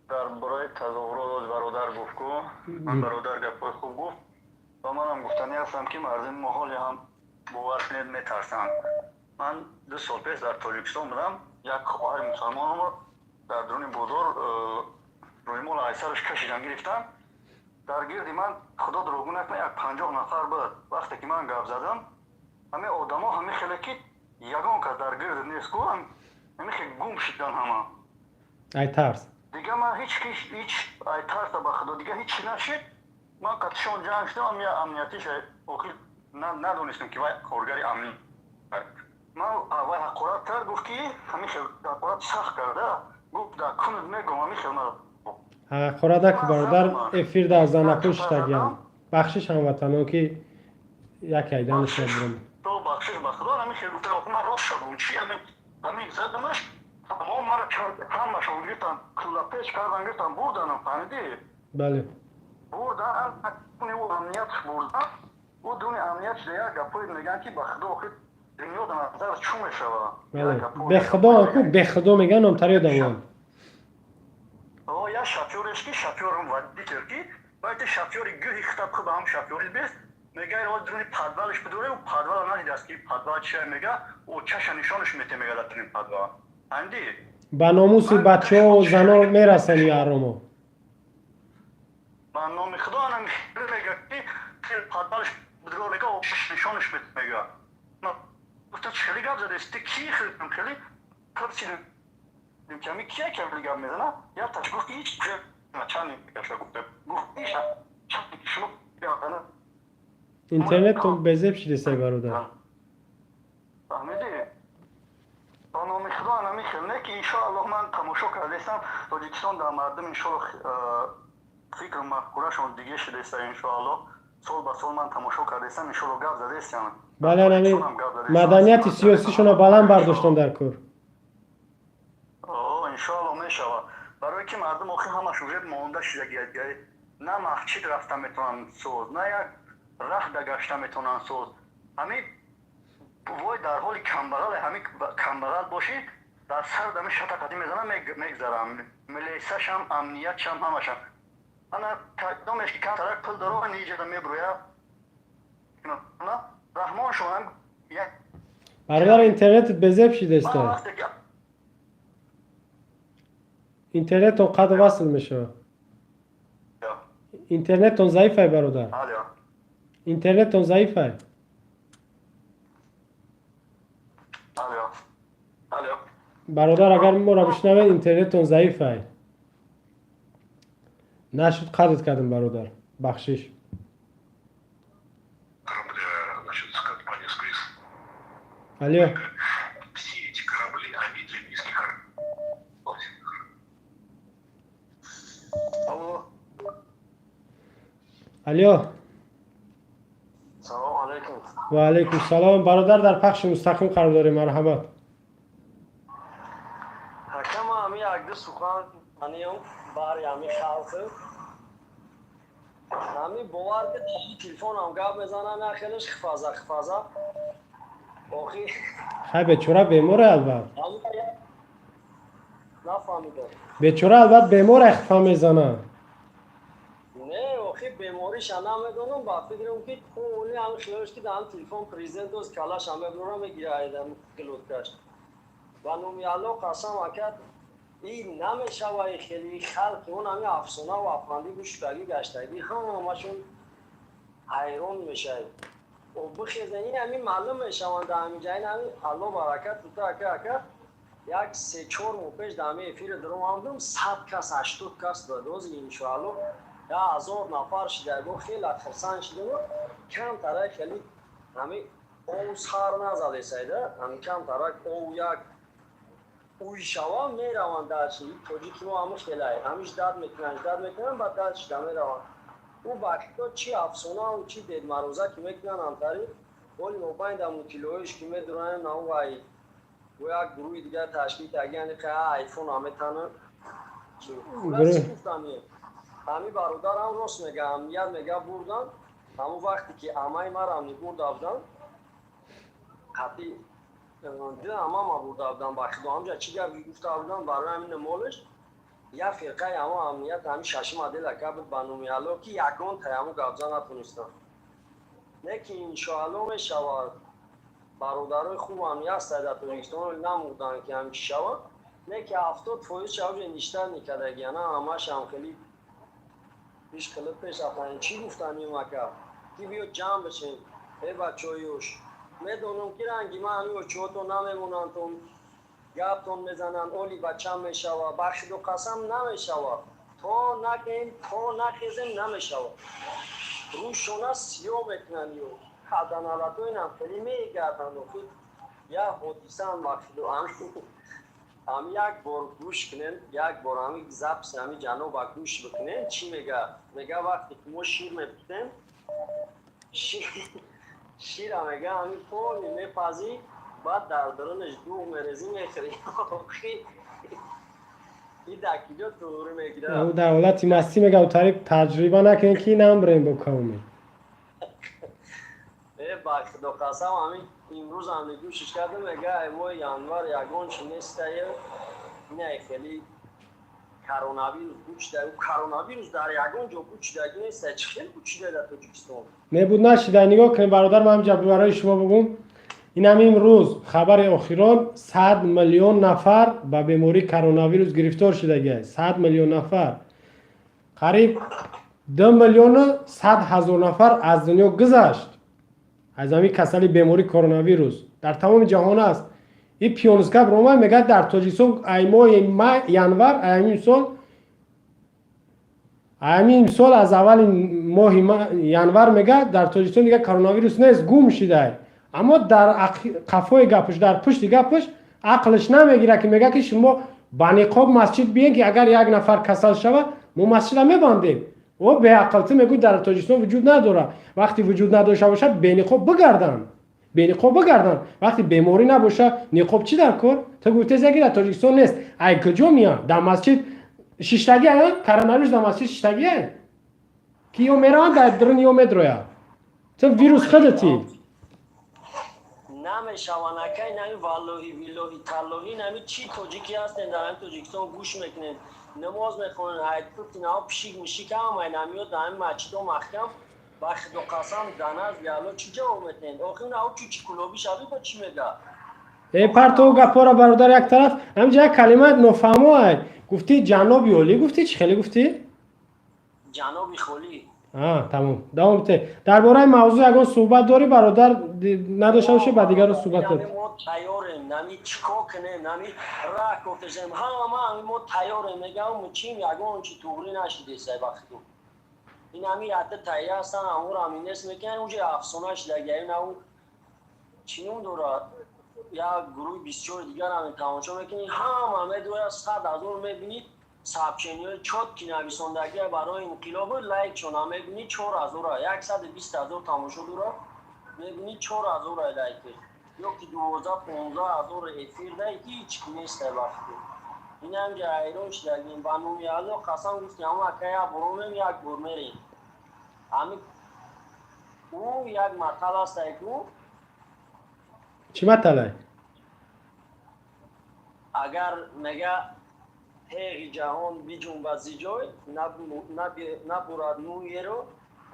Дар бораи тазоҳурот бародар гуфт ку, ман бародар гапҳои хуб гуфт ва манам гуфтанӣ ҳастам ки мардуми мо ҳоле ҳам бовар кунед метарсанд. Ман 2 сол пеш дар Тоҷикистон будам, як хоҳари мусалмонро дар дуруни бозор рӯймол айсараш кашидан гирифтанд. Дар гирди ман, худо дурӯғгӯ накунад, як 50 нафар буд. Вақте ки ман гап задам, ҳамин одамо ҳамин хеле ки ягон кас дар гирд нест ку, ҳамин хеле гум шидан ҳама. Ай тарс. Дига ман ҳеч ҳеч ай тарса ба худо дига ҳеч нашид. Ман қатишон ҷанг шудам, я амниятиш охир надонистам ки вай коргари амни. Ман вай ҳақорат кард, гуфт ки ҳамин хел ҳақорат сахт карда, гуфт дар кунад мегӯм ҳамин хел ман. Ҳақорат наку бародар, эфир дар занакун шитагиям. Бахшиш ҳамватанон ки як айданаш набурам. Бахшиш ба худо, ҳамин хел гуфта, ман рост шудам, чи ҳамин задамаш, ҳамон маро ҳамашон гирифтан, кӯлапеч кардан, гирифтан, бурданам, фаҳмидӣ? Бале. Бурдан, ӯ амниятш бурдан, ӯ дуни амният шуда як гапое мегӯянд ки ба худо охир дунё дар назар чӯ мешавад. Бале. Бехудо ку, бехудо мегӯянд номтари одамон. Як шофёреш ки шофёрам водитель ки баъд шофёри гӯҳи хитаб хуб ҳам шофёри бест мега ро дуни подвалш бидоре, ӯ подвал надидааст ки подвал чия, мега ӯ чаша нишонаш мете, мега дар дуни подвал. Фаҳмидӣ? Ба номуси бачаҳо зано мерасанд ё аромо. Ба номи худо анам мега ки подвалш бидоре, мега ӯ нишонаш мете, мега. Ман гуфтам хеле гап задааст, ти ки хеле пурсидам ки ҳамин кия ки гап мезана, як таш гуфт ки ҳеч начальник гуфта, гуфт шумо Интернеттон безеб шидисай бародар. Фаҳмидӣ? Ба номи худо анами хел не ки иншоаллоҳ ман тамошо кардастам Тоҷикистон дар мардум иншоаллоҳ фикру мафкурашон диге шудааст, иншоаллоҳ сол ба сол ман тамошо кардастам, иншоаллоҳ гап задастам. Бале, ҳамин маданияти сиёсишона баланд бардоштан дар кор. Иншоалло, мешавад, барое ки мардум охи ҳамаш уже монда шудагият, на масҷид рафта метавонанд соз, на як раҳ да гашта метавонанд соз. Ҳамин вой дар ҳоли камбағал, ҳамин камбағал бошӣ, дар сар дами шатақатӣ мезанам, мегзарам, милисашам, амниятшам, ҳамашам. Ана кадомеш ки камтарак пул доро, ниҷада мебурӯя, раҳмон шумоам. Бародар, интернетат безеб шидаста, интернетон қад васл мешавад, интернетон заифай, бародар, интернетон заифай. Бародар, агар моро бишнавед, интернетон заифай. Нашуд, қадр кардем, бародар, бахшиш. Алло. Алло. Салом алейкум. Ва алейкум салом, бародар, дар пахши мустақим қарор дорем, марҳамат. Ҳакама, ами якду сухан аниём бари ами халқ. Ами бовар ки телефонам гап мезанам, як хелеш хифаза хифаза. Охи. Хай, бечора беморе албат. Нафаҳмидам. Бечора албат беморе, хифа мезана. Не, охи, бемориша намедонам, ба фикрам ки оли ҳами хиёлш ки дар телефон президент оз калаша мебурам, мегира айдам глоткаш. Ба номи Алло қасам, акад, и намешава, хеле халқи он ҳами афсона ва афандӣ гӯштагӣ гаштагӣ, ҳамашон ҳайрон мешавед. Бихезен, ин ҳами маълум мешаванд дар ҳамин ҷа. Ин ҳами Алло баракат тута, ака, ака, як 3-4 моҳ пеш дар ҳами эфири даромадам, 100 кас, 80 кас буд. Ози иншоалло 1000 нафар шида. Бо хеле хурсанд шидем. Камтарак хеле ҳами ов сар назадесайда, ҳами камтарак ов як уй шава, мераванд дарчи. Тоҷики мо ҳамн хелай, ҳамиш дад мекунанд, дад мекунанд, баъд дад шида мераванд. Ӯ бақито чи афсонау чи дедмароза ки мекунанд, ҳамтари оли мобайнда мутилоиш ки медураем, нав вай бо як гурӯҳи дигар ташкил кардагияни, қа айфон ҳаметана. Гуфтами, ҳами бародарам рост мега, амният мега бурдан. Ҳамун вақте ки амаи марам бурда буданд, қатъи ду амама бурда буданд, ба худо, ҳамҷа чӣ гап гуфта буданд барои ҳамин молаш, як фирқаи ҳамо амният ҳами шаши модел ака буд, ба номи Алло ки ягон таяму гапза натонистам. Не ки иншоалло мешавад, бародарои хубам ҳастанд дар Тоҷикистон, намурданд ки ҳамин чӣ шавад. Не ки 70% шавҷе ништар никардагиана, ҳамашам хеле иш хеле пеш рафтан. Чӣ гуфтаним, ака, ки биё ҷамъ бишем, э бачаҳои, медонам ки ранги ман ҳамин очиҳото намемонандтон, гаптон мезананд, оли бача мешава. Ба худо қасам, намешава. То накем, то нахезем, намешава. Рӯшона сиёҳ мекунанд, ё хаданалатоинам хеле мегарданд. Охи як ҳодисаам, ба худо, ҳами як бор гӯш кунем, як бор ҳами записи ҳами ҷаноба гӯш бикунем, чӣ мега. Мега, вақте ки мо шир мепухтем, шира, мега, ҳами поли мепазӣ, баъд дар дарунаш дуғ мерезӣ, мехӯрӣ. И дар киҷо туғрӣ мегирад? Дар ҳолати мастӣ мега, тариқ таҷриба накунем ки намбурем бо кавме. Э, ба худо қасам, ҳамин имрӯз ҳам гӯшиш кардам, мега, моҳи январ ягон чи нестае, ина хеле коронавирус бучида. Коронавирус дар ягон ҷо бучидаги неста, чӣ хел бучида дар Тоҷикистон? Не, буд нашида. Нигоҳ кунем, бародар, ман ҳамҷа барои шумо бугум. Ин ҳам имрӯз хабари охирон: 100 миллион нафар ба бемории коронавирус гирифтор шудагиаст. 100 миллион нафар, қариб 2 миллиону 100 ҳазор нафар аз дунё гузашт аз ҳамин касали бемории коронавирус, дар тамоми ҷаҳон аст. И пионскап ромай мегӯяд, дар Тоҷикистон ай моҳи январ ҳамин сол, аз аввали моҳи январ, мегӯяд, дар Тоҷикистон дигар коронавирус нест, гум шидай. Аммо дар қафои гапаш, дар пушти гапаш ақлаш намегирад, ки мегӯяд, ки шумо ба ниқоб масҷид биен, ки агар як нафар касал шавад, мо масҷида мебандем. О беақл, ту мегӯй, дар Тоҷикистон вуҷуд надорад. Вақте вуҷуд надошта бошад, бениқоб бигарданд. Бениқоб бигарданд. Вақте беморӣ набоша, ниқоб чӣ дар кор? Ту гуфтеся, ки дар Тоҷикистон нест. Ай куҷо меяд? Дар масҷид шиштагӣ, коронавирус дар масҷид шиштагӣ, ки ё мераванд дар дарун, ё медрояд. Ту вирус худати. Намешаванд, акай. Нами валлоҳи, биллоҳи, таллоҳи, нами чӣ тоҷикӣ ҳастем, дар ҳами Тоҷикистон гӯш мекунем, намоз мехонем, ҳайдкутинао пишик мишик ҳамаи намиёд дар ҳами масҷидо маҳкам. Ба худо қасам, дар назди Алло чӣ ҷавоб метиҳед? Охир нао чучи кулобӣ шавӣ, бо чӣ мега? Э, партов гапҳоро, бародар, як тараф. Ҳамҷа як калима нофаҳмо ай гуфтӣ. Ҷаноби олӣ гуфтӣ, чӣ хеле гуфтӣ? Ҷаноби холӣ. Тамом, давом бите. Дар бораи мавзӯъ ягон суҳбат дорӣ, бародар? Надошта бошӣ, ба дигарро суҳбат. Мо тайёрем. Нами чӣ кор кунем? Нами раҳ кофтешем, ҳама мо тайёрем. Мегам, чим ягон чи туғрӣ нашидесай вақту ин ҳами ята тайя ҳастан, амуро ҳами нест мекунан. Уҷа афсона шидаги нау чӣ ном дорад, як гурӯҳи бисёри дигар ҳами тамошо мекунӣ, ҳама медояд, 100 000 мебинид. Сообщениҳои чёткий нависондагия барои инқилобу лайкшона мебинӣ, 4000-а, 120 000 тамошо дорад, мебинӣ, 4000-а лайки ё ки 12-15 ҳазор эфирда, ҳеч нестай. Вақти инам ҷа ҳайрон шидагим. Ба номи Алло қасам, гуфтем, ҳама ака, як бор омем, як бор мерем. Ҳами ӯ як матал астае ку. Чӣ маталай? Агар мега ҳеғи ҷаҳон биҷунбад зи ҷой, набурад мӯеро,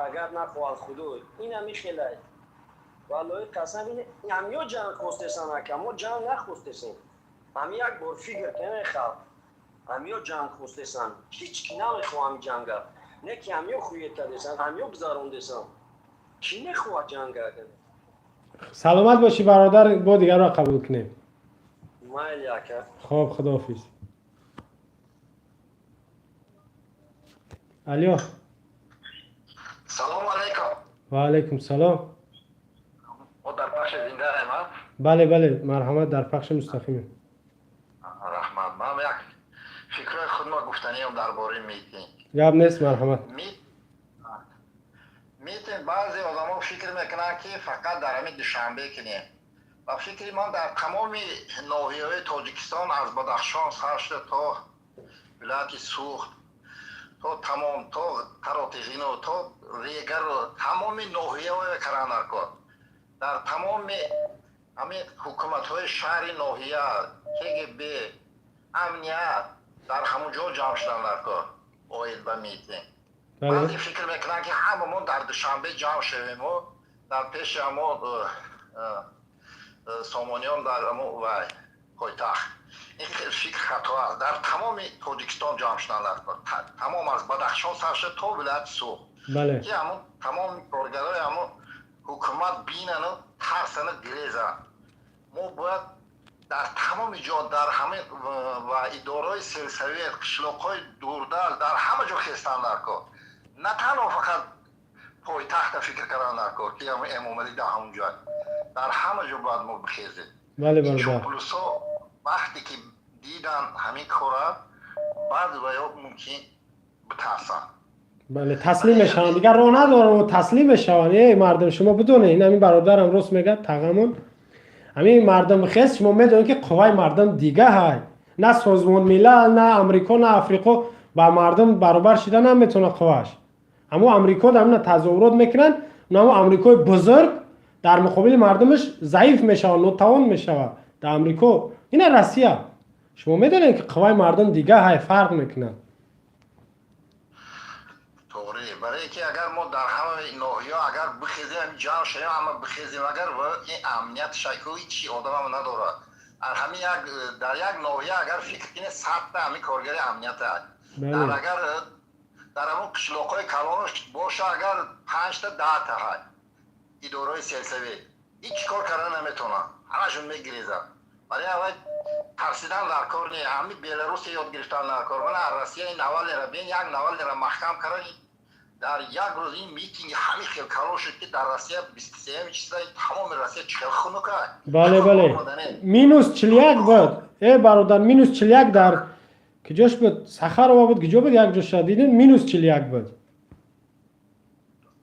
агар нахоҳад худой. Ин ҳами хелай. Валлоҳи қасам, ҳамиё ҷанг хостесан, ака, мо ҷанг нахостесем. Ҳами як бор фикр кунем, халқ, ҳамиё ҷанг хостесан. Ҳеҷ ки намехоҳам ҷанга, не ки ҳамиё хует кардесан, ҳамиё гузарондесан. Кӣ мехоҳад ҷанга? Саломат бошӣ, бародар, бо дигарро қабул кунем. Майли, ака. Хоб, худоҳофиз. Алё. Салому алайкум. Ва алайкум салом. Мо дар пахши зиндаем, а? Бале, марҳамат, дар пахши мустақимем. Раҳмат. Ман як фикрҳои худмо гуфтаниам дар бораи митинг. Гап нест, марҳамат. Митинг, баъзе одамо фикр мекунанд, ки фақат дар ҳамин Душанбе кунем. Ба фикри ман, дар тамоми ноҳияҳои Тоҷикистон, аз Бадахшон сар шуда то вилояти Суғд, то тамом, то Қаротиғино, то Регару, тамоми ноҳияҳои карандаркор, дар тамоми ҳамин ҳукуматҳои шаҳри ноҳия, КГБ, амният дар ҳамон ҷо ҷамъ шудан дар кор оид ба митинг. Баъзе фикр мекунанд, ки ҳамамон дар Душанбе ҷамъ шавему дар пеши ҳамо Сомониён, дар ҳамо вай пойтахт. Ин фикр хато аст. Дар тамоми Тоҷикистон ҷамъ шудан дар кор, тамом, аз Бадахшон сар шуда то вилояти Суғд, ки ҳамон тамоми коргарои ҳамон ҳукумат бинану тарсану гирезанд. Мо бояд дар тамоми ҷо, дар ҳама ва идораҳои сельсовет, қишлоқҳои дурдаст, дар ҳама ҷо хестан дар кор. На танҳо фақат пойтахта фикр кардан дар кор, ки Эмомалӣ дар ҳамон ҷой. Дар ҳама ҷо бояд мо бихезем. Чоплусо вақте ки дидан ҳамин кора, баъд ва ё мумкин битарсанд. Бале, таслим мешаванд, дигар роҳ надоранд, таслим мешаванд. Эй мардум, шумо бидонед, ин ҳамин бародарам рост мегӯяд, тағамон. Ҳамин мардум хес, шумо медонед, ки қувваи мардум дига ҳай. На Созмон Милал, на Амрико, на Африқо ба мардум баробар шида наметавонад қуввааш. Ҳамо Амрико дар ҳамина тазоҳурот мекунанд, намо Амрикои бузург дар муқобили мардумаш заиф мешавад, нотавон мешавад. Дар Амрико, ина Россия, шумо медонед, ки қувваи мардум дига ҳай, фарқ мекунад. Тоғри, барое ки агар мо дар ҳамаи ноҳияҳо агар бихезем, ҷамъ шавем, ҳама бихезем, агар ин амният шайку ҳичи одамам надорад. Дар ҳамин як, дар як ноҳия агар фикр кунед, 100-та ҳамин коргари амният аст. Дар агар дар ҳамон қишлоқҳои калонош боша, агар панҷта, 10-та ҳай идораҳои сельсовет, ҳеҷ кор карда наметавонанд, ҳамашон мегирезанд. Барои аввал тарсидан дар кор не. Ҳамин Беларусия ёд гирифтан дар кор. Мана Россия ин Навалнера бин, як Навалнера маҳкам кардан, дар як рӯз ин митинги ҳамин хел калон шуд, ки дар Россия 23-юми числа тамоми Россия чӣ хел хунук аст. Бале, -41 буд, э бародар, -41 дар куҷош буд? Сахарова буд, куҷо буд, як ҷоша дидем, -41 буд.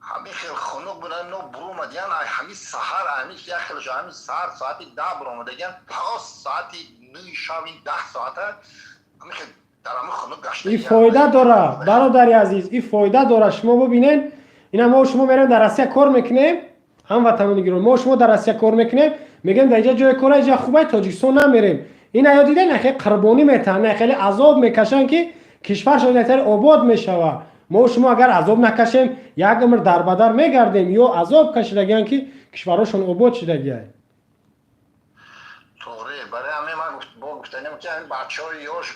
Ҳамин хел хунук будан, но бурумад, яъне ҳамин саҳар ҳамин як хел. Ҳамин саҳар соати 10 биромадагиан, то соати 9 шав, ин 10 соата ҳамин дар ҳамин хунук гашта. И фоида дора, бародари азиз, и фоида дора. Шумо бубинед, ина мо шумо мерем, дар Россия кор мекунем, ҳамватанони гиромӣ, мо шумо дар Россия кор мекунем, мегӯем, дар иҷа ҷои кора, иҷа хубай, Тоҷикистон намерем. Ина ё диден, хеле қурбонӣ метаҳанд, хеле азоб мекашанд, ки кишваршон обод мешавад. Мо шумо агар азоб накашем, як умр дарбадар мегардем. Ё азоб кашидагианд, ки кишварҳошон обод шидагиай. Тоғри, барои ҳамин ман бо гуфтанем, ки ҳамин бачаҳои ёш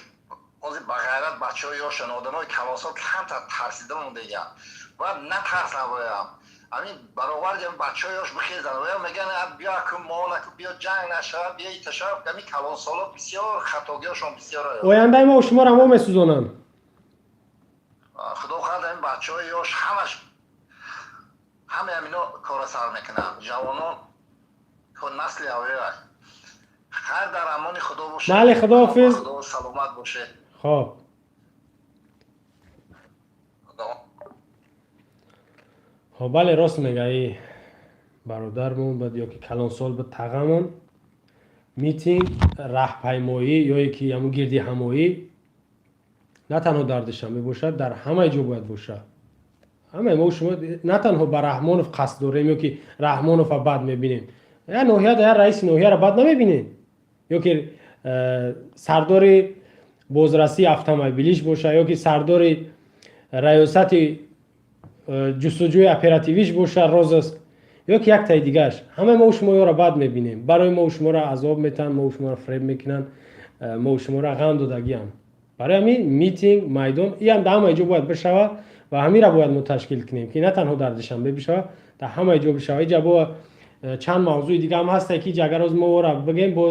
ҳозир ба ғайрат, бачаҳои ёшан, одамои калонсол камтар тарсида мондагианд, бояд натарсанд. Боям ҳамин бароварди бачаҳои ёш бихезанд. Боям мегӯянд, биё аку мол, аку биё, ҷанг нашавад, биё иташавад. Ҳамин калонсоло бисёр хатогиҳошон бисёр. Ояндаи мо шуморо мо месӯзонанд. Худо хоҳад, ҳамин бачаҳои ёш ҳамаш, ҳамаи ҳамино кора сар мекунанд. Ҷавонон, насли аввал. Хайр, дар амони Худо бошед. Бале, худоҳофиз. Худо саломат бошед. Хоб. Худо. Хоб, бале, рост мега и бародармон буд ё ки калонсол буд, тағамон. Митинг, раҳпаймоӣ ё ки ҳамун гирди ҳамоӣ на танҳо дар Душанбе бошад, дар ҳамаи ҷо бояд бошад. Ҳамаи мо шумо на танҳо ба Раҳмонов қасд дорем ё ки Раҳмонова бад мебинем. Я ноҳия, я раиси ноҳияро бад намебинем, ё ки сардори бозрасии автомобилиш боша, ё ки сардори раёсати ҷустуҷӯи оперативиш боша, розыск, ё ки яктаи дигааш. Ҳамаи мо шумо ёро бад мебинем. Барои мо шуморо азоб метаҳанд, мо шуморо фиреб мекунанд, мо шуморо ғам додагианд. Барои ҳамин митинг, майдон иам дар ҳамаи ҷо бояд бишавад ва ҳаминро бояд мо ташкил кунем, ки на танҳо дар Душанбе бишавад, дар ҳамаи ҷо бишавад. Иҷа бо чанд мавзӯи дига ҳам ҳаста, ки агар роз мо ора бигем, бо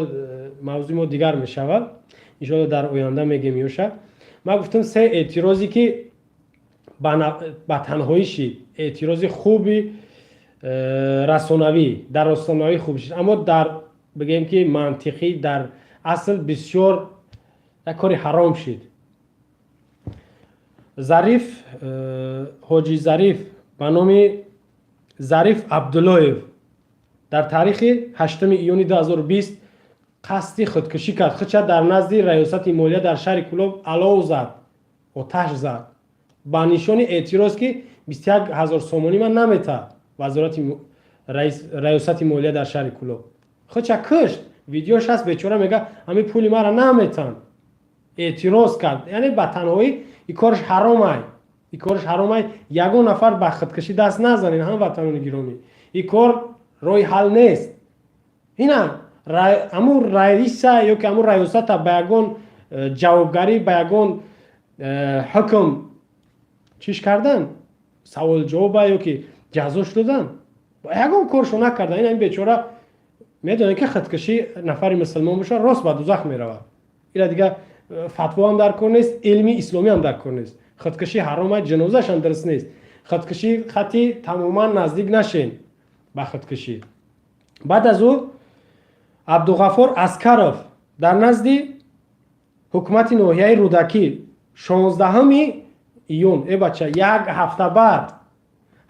мавзӯи мо дигар мешавад. Иншоалло, дар оянда мегем. Ёша ман гуфтам, се эътирозе, ки ба танҳоӣ шид, эътирози хуби расонавӣ, дар расонавӣ хуб шид, аммо дар бигем, ки мантиқӣ, дар асл бисёр як кори ҳаром шид. Зариф Ҳоҷи Зариф, ба номи Зариф Абдуллоев, дар таърихи 8 июни 2020 қасди худкушӣ кард. Худша дар назди раёсати молия дар шаҳри Кӯлоб алов зад, оташ зад, ба нишони эътироз, ки 21 ҳазор сомонӣ ман наметаҳад вазорати раёсати молия дар шаҳри Кӯлоб. Худша кушт. Видеош ҳаст, бечора мега, ҳамин пули мара наметаҳанд. Эътироз кард, яъне ба танҳоӣ. И кораш ҳаромай, и кораш ҳаромай. Ягон нафар ба худкушӣ даст назанед, ҳамватанони гиромӣ. И кор роҳи ҳал нест. Ина ҳамун раиса ё ки ҳамун раёсата ба ягон ҷавобгарӣ, ба ягон ҳукм чиш кардан, савол ҷавоба ё ки ҷазош додан, ягон коршо накардан. Ин бечора медонед, ки худкушӣ нафари мусулмон боша, рост ба дузах меравад. Ира дига фатво ҳам дар кор нест, илми исломӣ ҳам дар кор нест. Худкушӣ ҳаром, ҷанозашам дуруст нест. Худкушӣ хати тамоман наздик нашен ба худкушӣ. Баъд аз ӯ Абдуғаффор Аскаров дар назди ҳукумати ноҳияи Рӯдакӣ 16 июн. Э бача, як ҳафта баъд.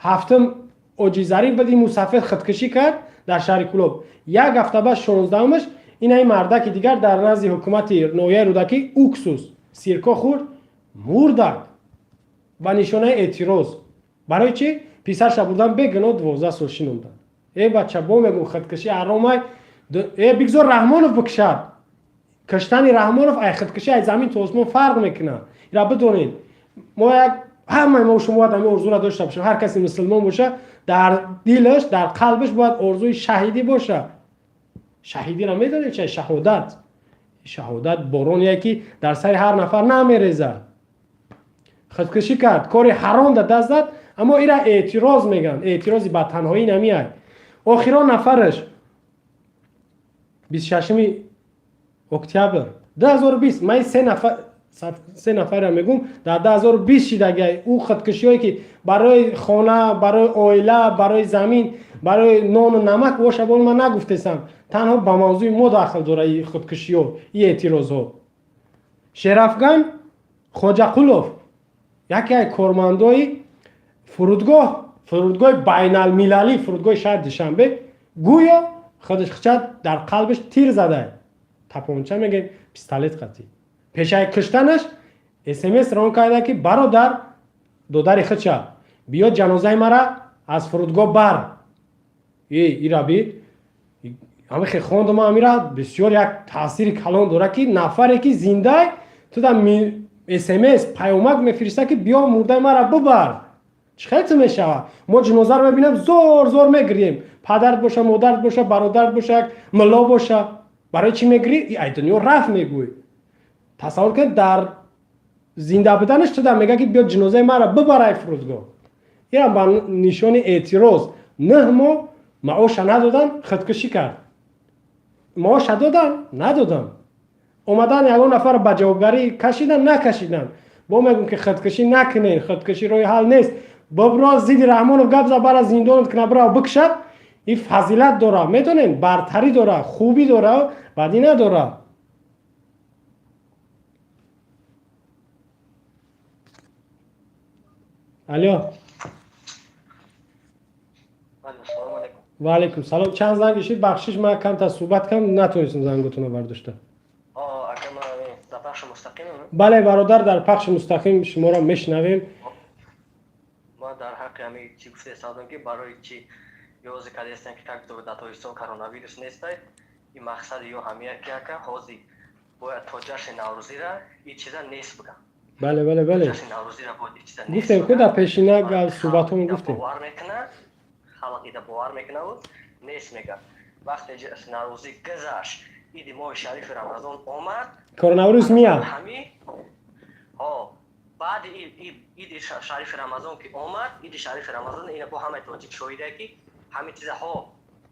Ҳафтум Ҳоҷи Зариф бади мусафир худкушӣ кард дар шаҳри Кӯлоб. Як ҳафта баъд, 16-умаш, инаи мардаки дигар дар назди ҳукумати ноҳияи Рӯдакӣ уксус, сирко хӯрд, мурдак, ба нишонаи эътироз. Барои чӣ? Писарша бурдан, бегуноҳ 12 сол шинондан. Э бача, бо мегӯм, худкушӣ ҳаромай. Э, бигзор Раҳмонов бикушад. Куштани Раҳмонов ай худкушӣ ай замин то осмон фарқ мекунад. Ира бидонед, мо як ҳамаи мо шумо бояд ҳамин орзуро дошта бошем. Ҳар касе мусулмон боша, дар дилаш, дар қалбаш бояд орзуи шаҳидӣ боша. Шаҳидиро медонед чи? Шаҳодат. Шаҳодат бороне, ки дар сари ҳар нафар намерезад. Худкушӣ кард, кори ҳаром да даст зад, аммо ира эътироз мегӯянд. Эътирози ба танҳоӣ намеяд. Охирон нафараш 26 октябр 2020. Ман се нафарро мегӯм, дар 2020 шидагиай. Ӯ худкушиҳое, ки барои хона, барои оила, барои замин, барои нону намак боша, бо ман нагуфтесам. Танҳо ба мавзӯи мо дахл дора и худкушиҳо, и эътирозҳо. Шерафган Хоҷақулов, яке аз кормандои фурудгоҳ, фурудгоҳи байналмилалӣ, фурудгоҳи шаҳри Душанбе, гӯё Худаш хича дар қалбаш тир зада, тапонча мегем, пистолет қатӣ. Пешаи киштанаш смс рон карда, ки бародар, додари хича биё, ҷанозаи мара аз фурудгоҳ бар. Ира би ҳамихе хондам, амира бисёр як таъсири калон дорад, ки нафаре ки зиндай, ту да смс паёмак мефириста, ки биё, мурдаи мара бибар. Чӣ хел ту мешавад? Мо ҷинозаро мебинем, зор зор мегирем. Падарат боша, модарат боша, бародарат боша, як мулло боша, барои чӣ мегирӣ? Ай дунё рафт мегӯй. Тасаввур кунед, дар зинда буданаш туда мега, ки биё, ҷинозаи мара бибар ай фурудгоҳ. Инам ба нишони эътироз, 9 моҳ маоша надодан, худкушӣ кард. Маоша додан, надодан, омадан ягон нафар ба ҷавобгарӣ кашидан, накашидан. Бо мегӯм, ки худкушӣ накунед, худкушӣ роҳи ҳал нест. Бобро зидди Раҳмонов гап за, бара зиндонат куна, бирав бикшад. Ин фазилат дора, медонем, бартарӣ дора, хубӣ дора, бадӣ надора. Алё, ва алайкум салом. Чанд занг ишид, бахшиш, ман камтар суҳбат кардам, натонистам занготонро бардошта. Бале, бародар, дар пахши мустақим, шуморо мешунавем. Ма дар ҳаққи ҳами чӣ гуфта истодам, ки барои чӣ ёзе кардастан, ки так дар Тоҷикистон коронавирус нестай. Ин мақсади ё ҳамия ки ака ҳозир бояд то ҷашни Наврӯзира ин чиза нест бигам. Бале, бале, бале. Ҷашни Наврӯзира бояд ин чиза нест. Гуфтем ку, дар пешина суҳбатҳомон гуфтем. Бовар мекуна халқ, ида бовар мекунаву нест мега. Вақте ҷашни Наврӯзӣ гузашт, иди моҳи шарифи Рамазон омад, коронавирус мияд. Ҳами ҳо, баъди иди шарифи Рамазон ки омад, иди шарифи Рамазон, ина бо ҳамаи тоҷик шоҳиде, ки ҳамин чизаҳо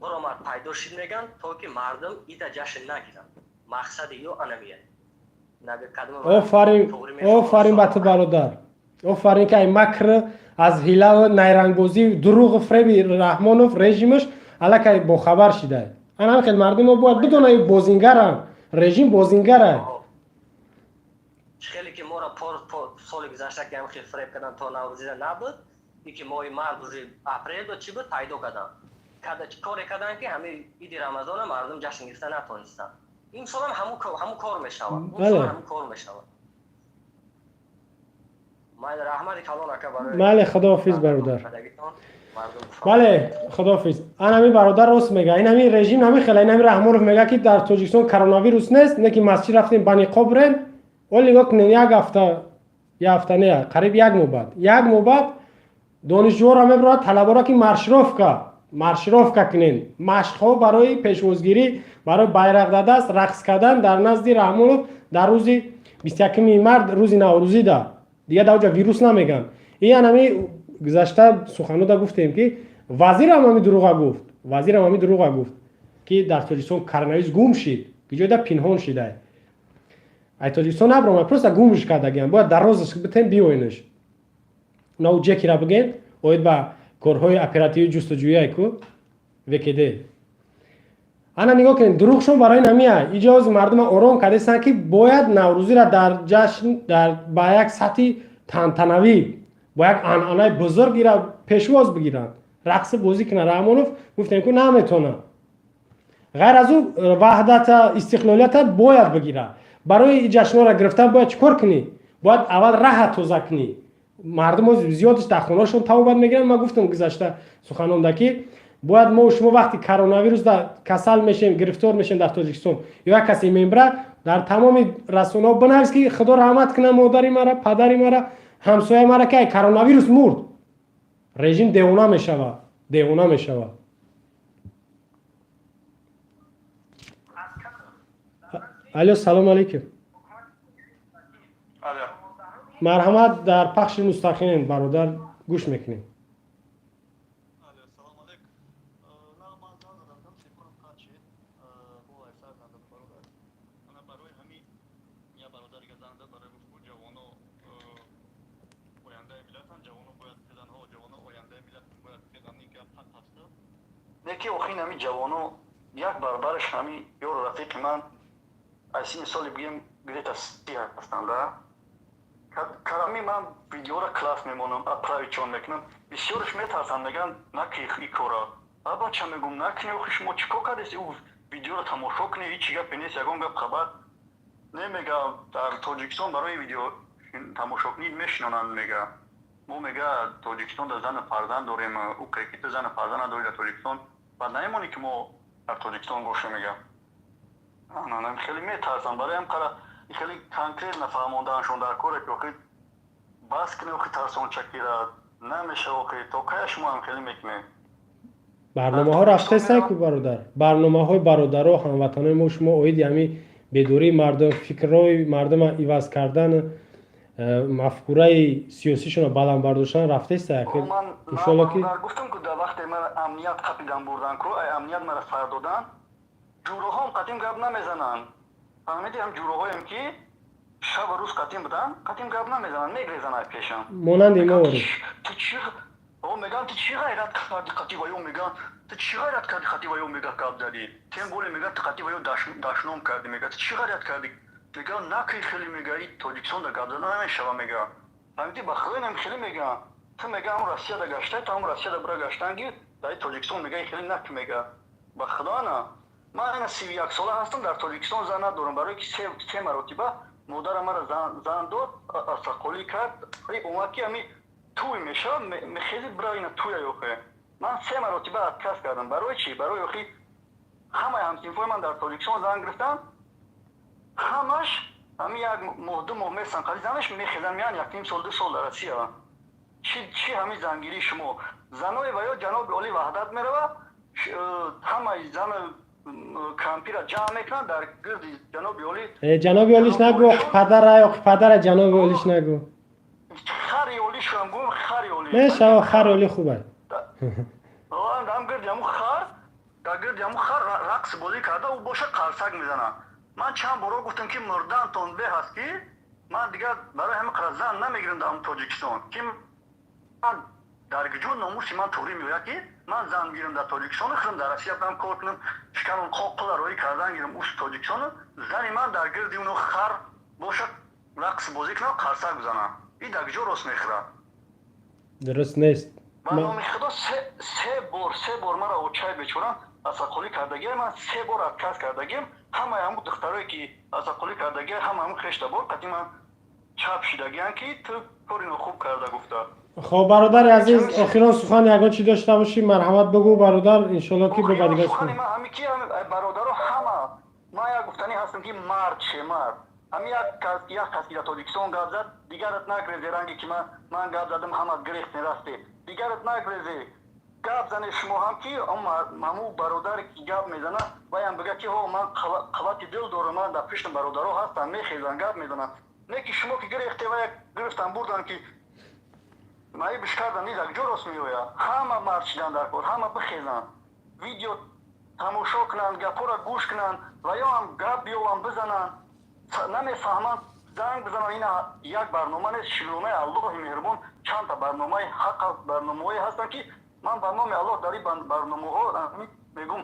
баромад, пайдо шид, меган, то ки мардум ида ҷашн нагиранд. Мақсади ё анамия. Офарин, офарин ба ту, бародар, офарин, ки ай макр, аз ҳилаву найрангбозӣ, дурӯғу фреби Раҳмонов, режимаш аллакай бохабар шидай. Ана ҳам хел мардуми мо бояд бидонад, бозингарам, режим бозингара. Хеле ки моро соли гузашта ки ҳам хел фреб кардан, то Наврӯзида набуд, и ки моҳи март, уже апрел буд, чӣ буд, пайдо карданд. Коре карданд, ки ҳамин иди Рамазона мардум ҷашн гирифта натонистанд. Имсолам ҳамун кор мешавад, ҳамун кор мешавад. Майли, раҳмати калон, ака, барои Майли, худоҳофиз, бародар. Бале, худоҳофиз. Ан ҳамин бародар рост мега. Ин ҳамин режим ҳамин хела, ин ҳамин Раҳмонов мега, ки дар Тоҷикистон коронавирус нест, не ки масҷид рафтем, ба ниқоб рем. Ол нигоҳ кунед, як ҳафта, як ҳафта не, қариб як моҳ баъд, як моҳ баъд донишҷӯҳоро мебарад, талабаро, ки маршировка, маршировка кунен, машқҳо барои пешвозгирӣ, барои байрақ дадаст рақс кардан дар назди Раҳмонов дар рӯзи 21-ми март, рӯзи Наврӯзида. Дигар дар оҷа вирус намеган. Ин ҳами гузашта суханода гуфтем, ки вазирам ҳами дурӯға гуфт, вазирам ҳами дурӯға гуфт, ки дар Тоҷикистон коронавирус гум шид, ки ҷойда пинҳон шидай, ай Тоҷикистон набромад, просто гумш кардагиам. Бояд дар розыск битем, биёинаш. Нау ҷекира биген, оид ба корҳои оперативӣ ҷустуҷӯяй ку ВКД. Ана нигоҳ кунед, дурӯғшон барои намия. Иҷози мардума ором кардастанд, ки бояд Наврӯзиро дар ҷашн, дар ба як сатҳи тантанавӣ, бо як анъанаи бузург ира пешвоз бигиранд, рақси бозӣ кунанд. Раҳмонов, гуфтем ку, наметонад. Ғайр аз ӯ, ваҳдата, истиқлолията бояд бигирад. Барои ҷашнҳоро гирифтан бояд чӣ кор кунӣ? Бояд аввал раҳа тоза кунӣ. Мардум зиёдаш дар хонаашон тавобат мегиранд. Ман гуфтам гузашта суханонда, ки бояд мо шумо вақти коронавирус касал мешем, гирифтор мешем дар Тоҷикистон ё як касе мембра, дар тамоми расонаҳо бинавис, ки Худо раҳмат кунад модари мара, падари мара, ҳамсояи мара, ки ай коронавирус мурд. Режим девона мешавад, девона мешавад. Алё, салому алейкум, марҳамат, дар пахши мустақимем, бародар, гӯш мекунем. Салом алейкум. Ман занг задам, телефонам қатъ шид. Бо сар занг задам, бародар. Ана барои ҳамин я бародарига занг зад, барои гуфт, ҷавоно ояндаи миллатанд, ҷавоно бояд хезанҳо, ҷавоно ояндаи миллат бояд хезан, ин гап ҳақ ҳаст. Неки охин ҳамин ҷавоно як баробараш ҳамин ёру рафиқи ман аз сини соли бигем где-то 30 ҳастанд, да? Карами ман видеора класс мемонам, отправить чон мекунам, бисёрш метарсанд, мегӯянд, наки и кора. Бача, мегум, накунӣ, охи шумо чӣ кор кардест? Ӯ видеоро тамошо кунӣ, ҳичи гапе нест, ягон гап хабар не. Мега, дар Тоҷикистон барои видео тамошокунӣ мешинонанд. Мега, мо, мега, Тоҷикистон дар зану фарзанд дорем. Ӯ ки ту зану фарзанд надорӣ дар Тоҷикистон, баъд намемонӣ, ки мо дар Тоҷикистон бошем. Мега, хеле метарсам. Барои ҳам қара хеле конкретно фаҳмондааншон дар коре, ки охи бас кунӣ, охи тарсончакира намешава. Охи то кая шумо ҳам хеле мекунед? Барномаҳо рафтестай ку, бародар, барномаҳои бародаро, ҳамватанои мо, шумо оиди ҳамин бедории мардум, фикрҳои мардума иваз кардан, мафкураи сиёсишонро баланд бардоштан рафтеста. Иншолло, ки гуфтам ку, дар вақте мара амният қапидан бурдан ку, ай амният мара сар додан, ҷуроҳом қатим гап намезананд, фаҳмиди? Ҳам ҷуроҳоем, ки шабу рӯз қатим будан, қатим гап намезананд, мегрезанд ай пешам. Монанди мо. Ту чӣ, меган, ту чӣ ғайрат кардӣ қати ваё? Меган, ту чӣ ғайрат кардӣ қати ваё? Мега, гап задӣ, тем более, мега, ту қати ваё дашном кардӣ. Мега, ту чӣ ғайрат кардӣ? Мега, накӣ хеле, мега, и Тоҷикистон да гап зада намешава. Мега, фаҳмидӣ? Ба худоинам хеле меган, ту, мега, ҳам Россияда гаштай, ту ҳам Россияда бура гаштан гир, дар Тоҷикистон, мега, хеле наки. Мега, ба худоана, ман ина 31 сола ҳастам, дар Тоҷикистон зан надорам, барое ки се маротиба модарам мара зан дод, асақолӣ кард, омад, ки ами туй мешава, мехези, бира ина туя. Ёхе ман се маротиба отказ кардам. Барои чӣ? Барои охи ҳамаи ҳамсинфои ман дар Тоҷикистон зан гирифтан, ҳамаш ҳами як моҳ, 2 моҳ местан қади занаш, мехезан, меян якним сол, 2 сол дар Россия. Чӣ ҳами зангирии шумо? Занои ва ё ҷаноби олӣ ваҳдат мерава, ҳамаи зану кампира ҷамъ мекунанд дар гирди ҷаноби олӣ. Ҷаноби олиш нагӯ, охи падара, охи падара, ҷаноби олиш нагӯ. Хари олишам гум, хари олӣ. Мешава, хари олӣ хуб аст. Ам гирди ҳаму хар, дар гирди ҳаму хар рақс бозӣ карда, ӯ боша қарсак мезанад. Ман чанд боро гуфтам, ки мурдантон беҳ аст, ки ман дигар барои ҳамин қадар зан намегирам дар Тоҷикистон, ки ман дар гиҷо номуси ман туғрӣ меояд, ки ман зан гирам дар Тоҷикистон, худам дар Россия бирам кор кунам, шикамам қоқила роҳӣ кардан гирам ус Тоҷикистон, зани ман дар гирди уно хар бошад, рақс бозӣ кунам, қарсак бизанам. И дар гиҷо рост мехӯрад? Дуруст нест. Ба номи Худо, се бор мара очай бечора асақолӣ кардагиам, ман се бор отказ кардагиам. Ҳамаи ҳамун духтарое, ки асақолӣ кардагиам, ҳама ҳамун хештабор қати ман чап шидагиам, ки ту кори нохуб карда гуфта. Хоб, бародари азиз, охирон сухан ягон чӣ дошта бошӣ, марҳамат, бигӯ, бародар. Иншолло, ки ба дигар сухани ман ҳами ки, бародаро, ҳама, ман як гуфтанӣ ҳастам, ки мард ше, мард. Ҳами як кас ки дар Тоҷикистон гап зад, дигарат нагрезе. Ранге ки ман гап задам, ҳама гирехтен, рафте, дигарат нагрезе. Гап зане шумо ҳам, ки ҳаму бародаре, ки гап мезана, ваям бига, ки ҳо, ман қуввати дил дорам, ман дар пиштам бародаро ҳастам, мехезан, гап мезанам. Не ки шумо ки гирехте, ва як гирифтан бурдан, ки маибиш кардан, низ ҷо рост меояд. Ҳама мард шидан дар кор, ҳама бихезанд, видео тамошо кунанд, гапҳоро гӯш кунанд ва ё ҳам гап биёванд, бизананд. Намефаҳманд, занг бизананд. Ина як барнома нест, шукронаи Аллоҳи меҳрубон, чандта барномаи ҳақ, барномаҳое ҳастанд, ки ман ба номи Аллоҳ дар ин барномаҳо мегум,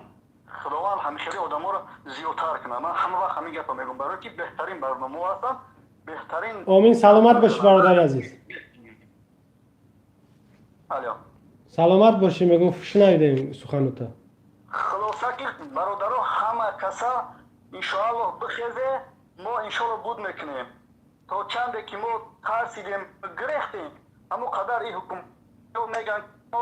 Худованд ҳамихели одаморо зиёдтар кунад. Ман ҳама вақт ҳамин гапа мегум, барое ки беҳтарин барномаҳо ҳастанд, беҳтарин. Омин, саломат бошӣ, бародари азиз. Алё. Саломат бошӣ, мегум, шунавидем суханута. Хулоса, ки бародаро, ҳама каса иншоаллоҳ бихезе, мо иншоаллоҳ буд мекунем. То чанде ки мо тарсидем, гирехтем, ҳамо қадар и ҳукм меган, мо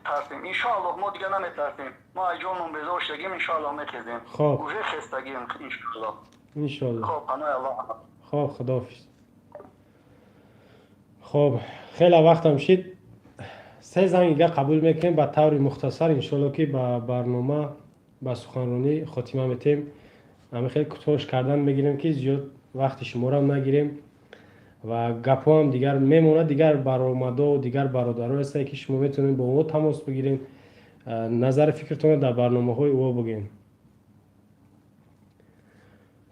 тарсем. Иншоаллоҳ, мо дигар наметарсем. Мо аз ҷонмон безор шудагим, иншоаллоҳ мехезем. Хоб. Уже хестагим, иншоаллоҳ. Иншоаллоҳ. Хоб, панои Аллоҳ. Хоб, худоҳофиз. Хоб, хеле вақтам шид, се занг дига қабул мекунем ба таври мухтасар. Иншоалло, ки ба барнома, ба суханронӣ хотима метем. Ҳами хеле кӯтоҳш кардан мегирем, ки зиёд вақти шуморо нагирем ва гапҳоам дигар мемонад. Дигар баромадо, дигар бародаро ҳастанд, ки шумо метавонед бо онҳо тамос бигиред, назари фикртонро дар барномаҳои ӯ бигӯед.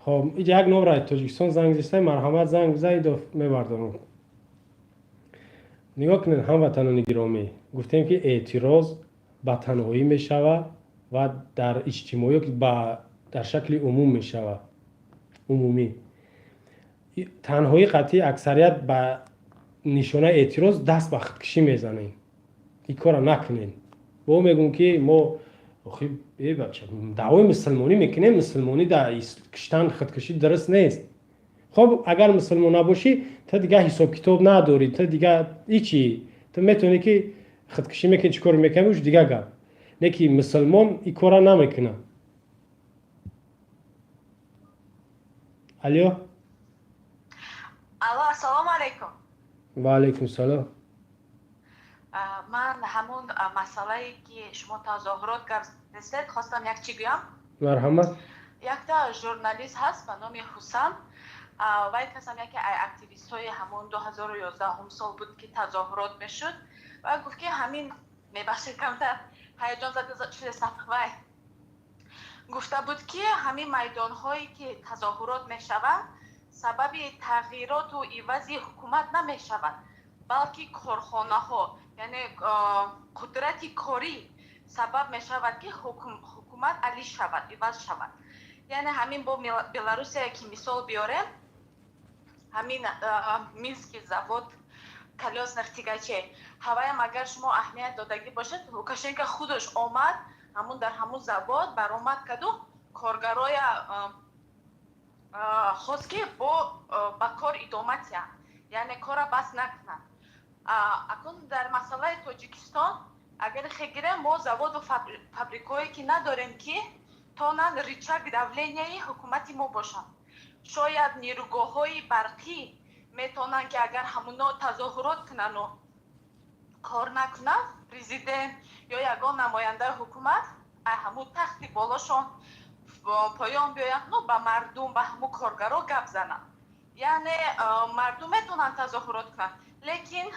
Хоб, иҷа як номра Тоҷикистон занг зистай, марҳамат, занг бизанед, мебардорам. Нигоҳ кунед, ҳамватанони гиромӣ, гуфтем, ки эътироз ба танҳоӣ мешавад ва дар иҷтимоӣ ба дар шакли умум мешавад, умумӣ. Танҳоӣ қатъи аксарият ба нишонаи эътироз даст ба худкушӣ мезанед. Ин корро накунед. Бо мегӯм, ки мо даъвои мусулмонӣ мекунем, мусулмонӣ дар киштан, худкушӣ дуруст нест. Хоб, агар мусулмон набошӣ, ту дига ҳисобкитоб надорӣ, ту дига ҳичи, ту метавонӣ ки худкушӣ мекунӣ, чӣ кор мекунӣ, уш дига гап. Не ки мусулмон ин кора намекунад. Алё. Алло, ассалому алайкум. Ва алайкум салом. Ман ҳамун масъалае, ки шумо тазоҳурот гап задед, хостам як чӣ гӯям. Марҳамат. Якта журналист ҳаст ба номи Ҳусам. Вай касам яке активистҳои ҳамун 2011 сол буд, ки тазоҳурот мешуд. Вай гуфт, ки ҳамин, мебахшед, камтар ҳаяҷон зада шудастам. Вай гуфта буд, ки ҳамин майдонҳое, ки тазоҳурот мешаванд, сабаби тағйироту ивази ҳукумат намешавад, балки корхонаҳо, яъне қудрати корӣ сабаб мешавад, ки ҳукумат алӣ шавад, иваз шавад. Яъне ҳамин бо Беларусия ки мисол биёрем, ҳамин Минский завод колёсных тягачей ҳаваям, агар шумо аҳамият додагӣ бошед, Лукашенко худаш омад, ҳамун дар ҳамун завод баромад карду коргароя хост, ки бо ба кор идома диҳанд, яъне кора бас накунанд. Акнун дар масъалаи Тоҷикистон агар хегирем, мо заводу фабрикое ки надорем, ки тонан рычаг давления и ҳукумати мо бошанд. Шояд нерӯгоҳҳои барқӣ метавонанд, ки агар ҳамуно тазоҳурот кунану кор накунанд, президент ё ягон намояндаи ҳукумат ҳамун тахти болошон поён биёянд, ба мардум, ба ҳамун коргаро гап зананд. Яъне мардум метавонанд тазоҳурот кунанд, лекин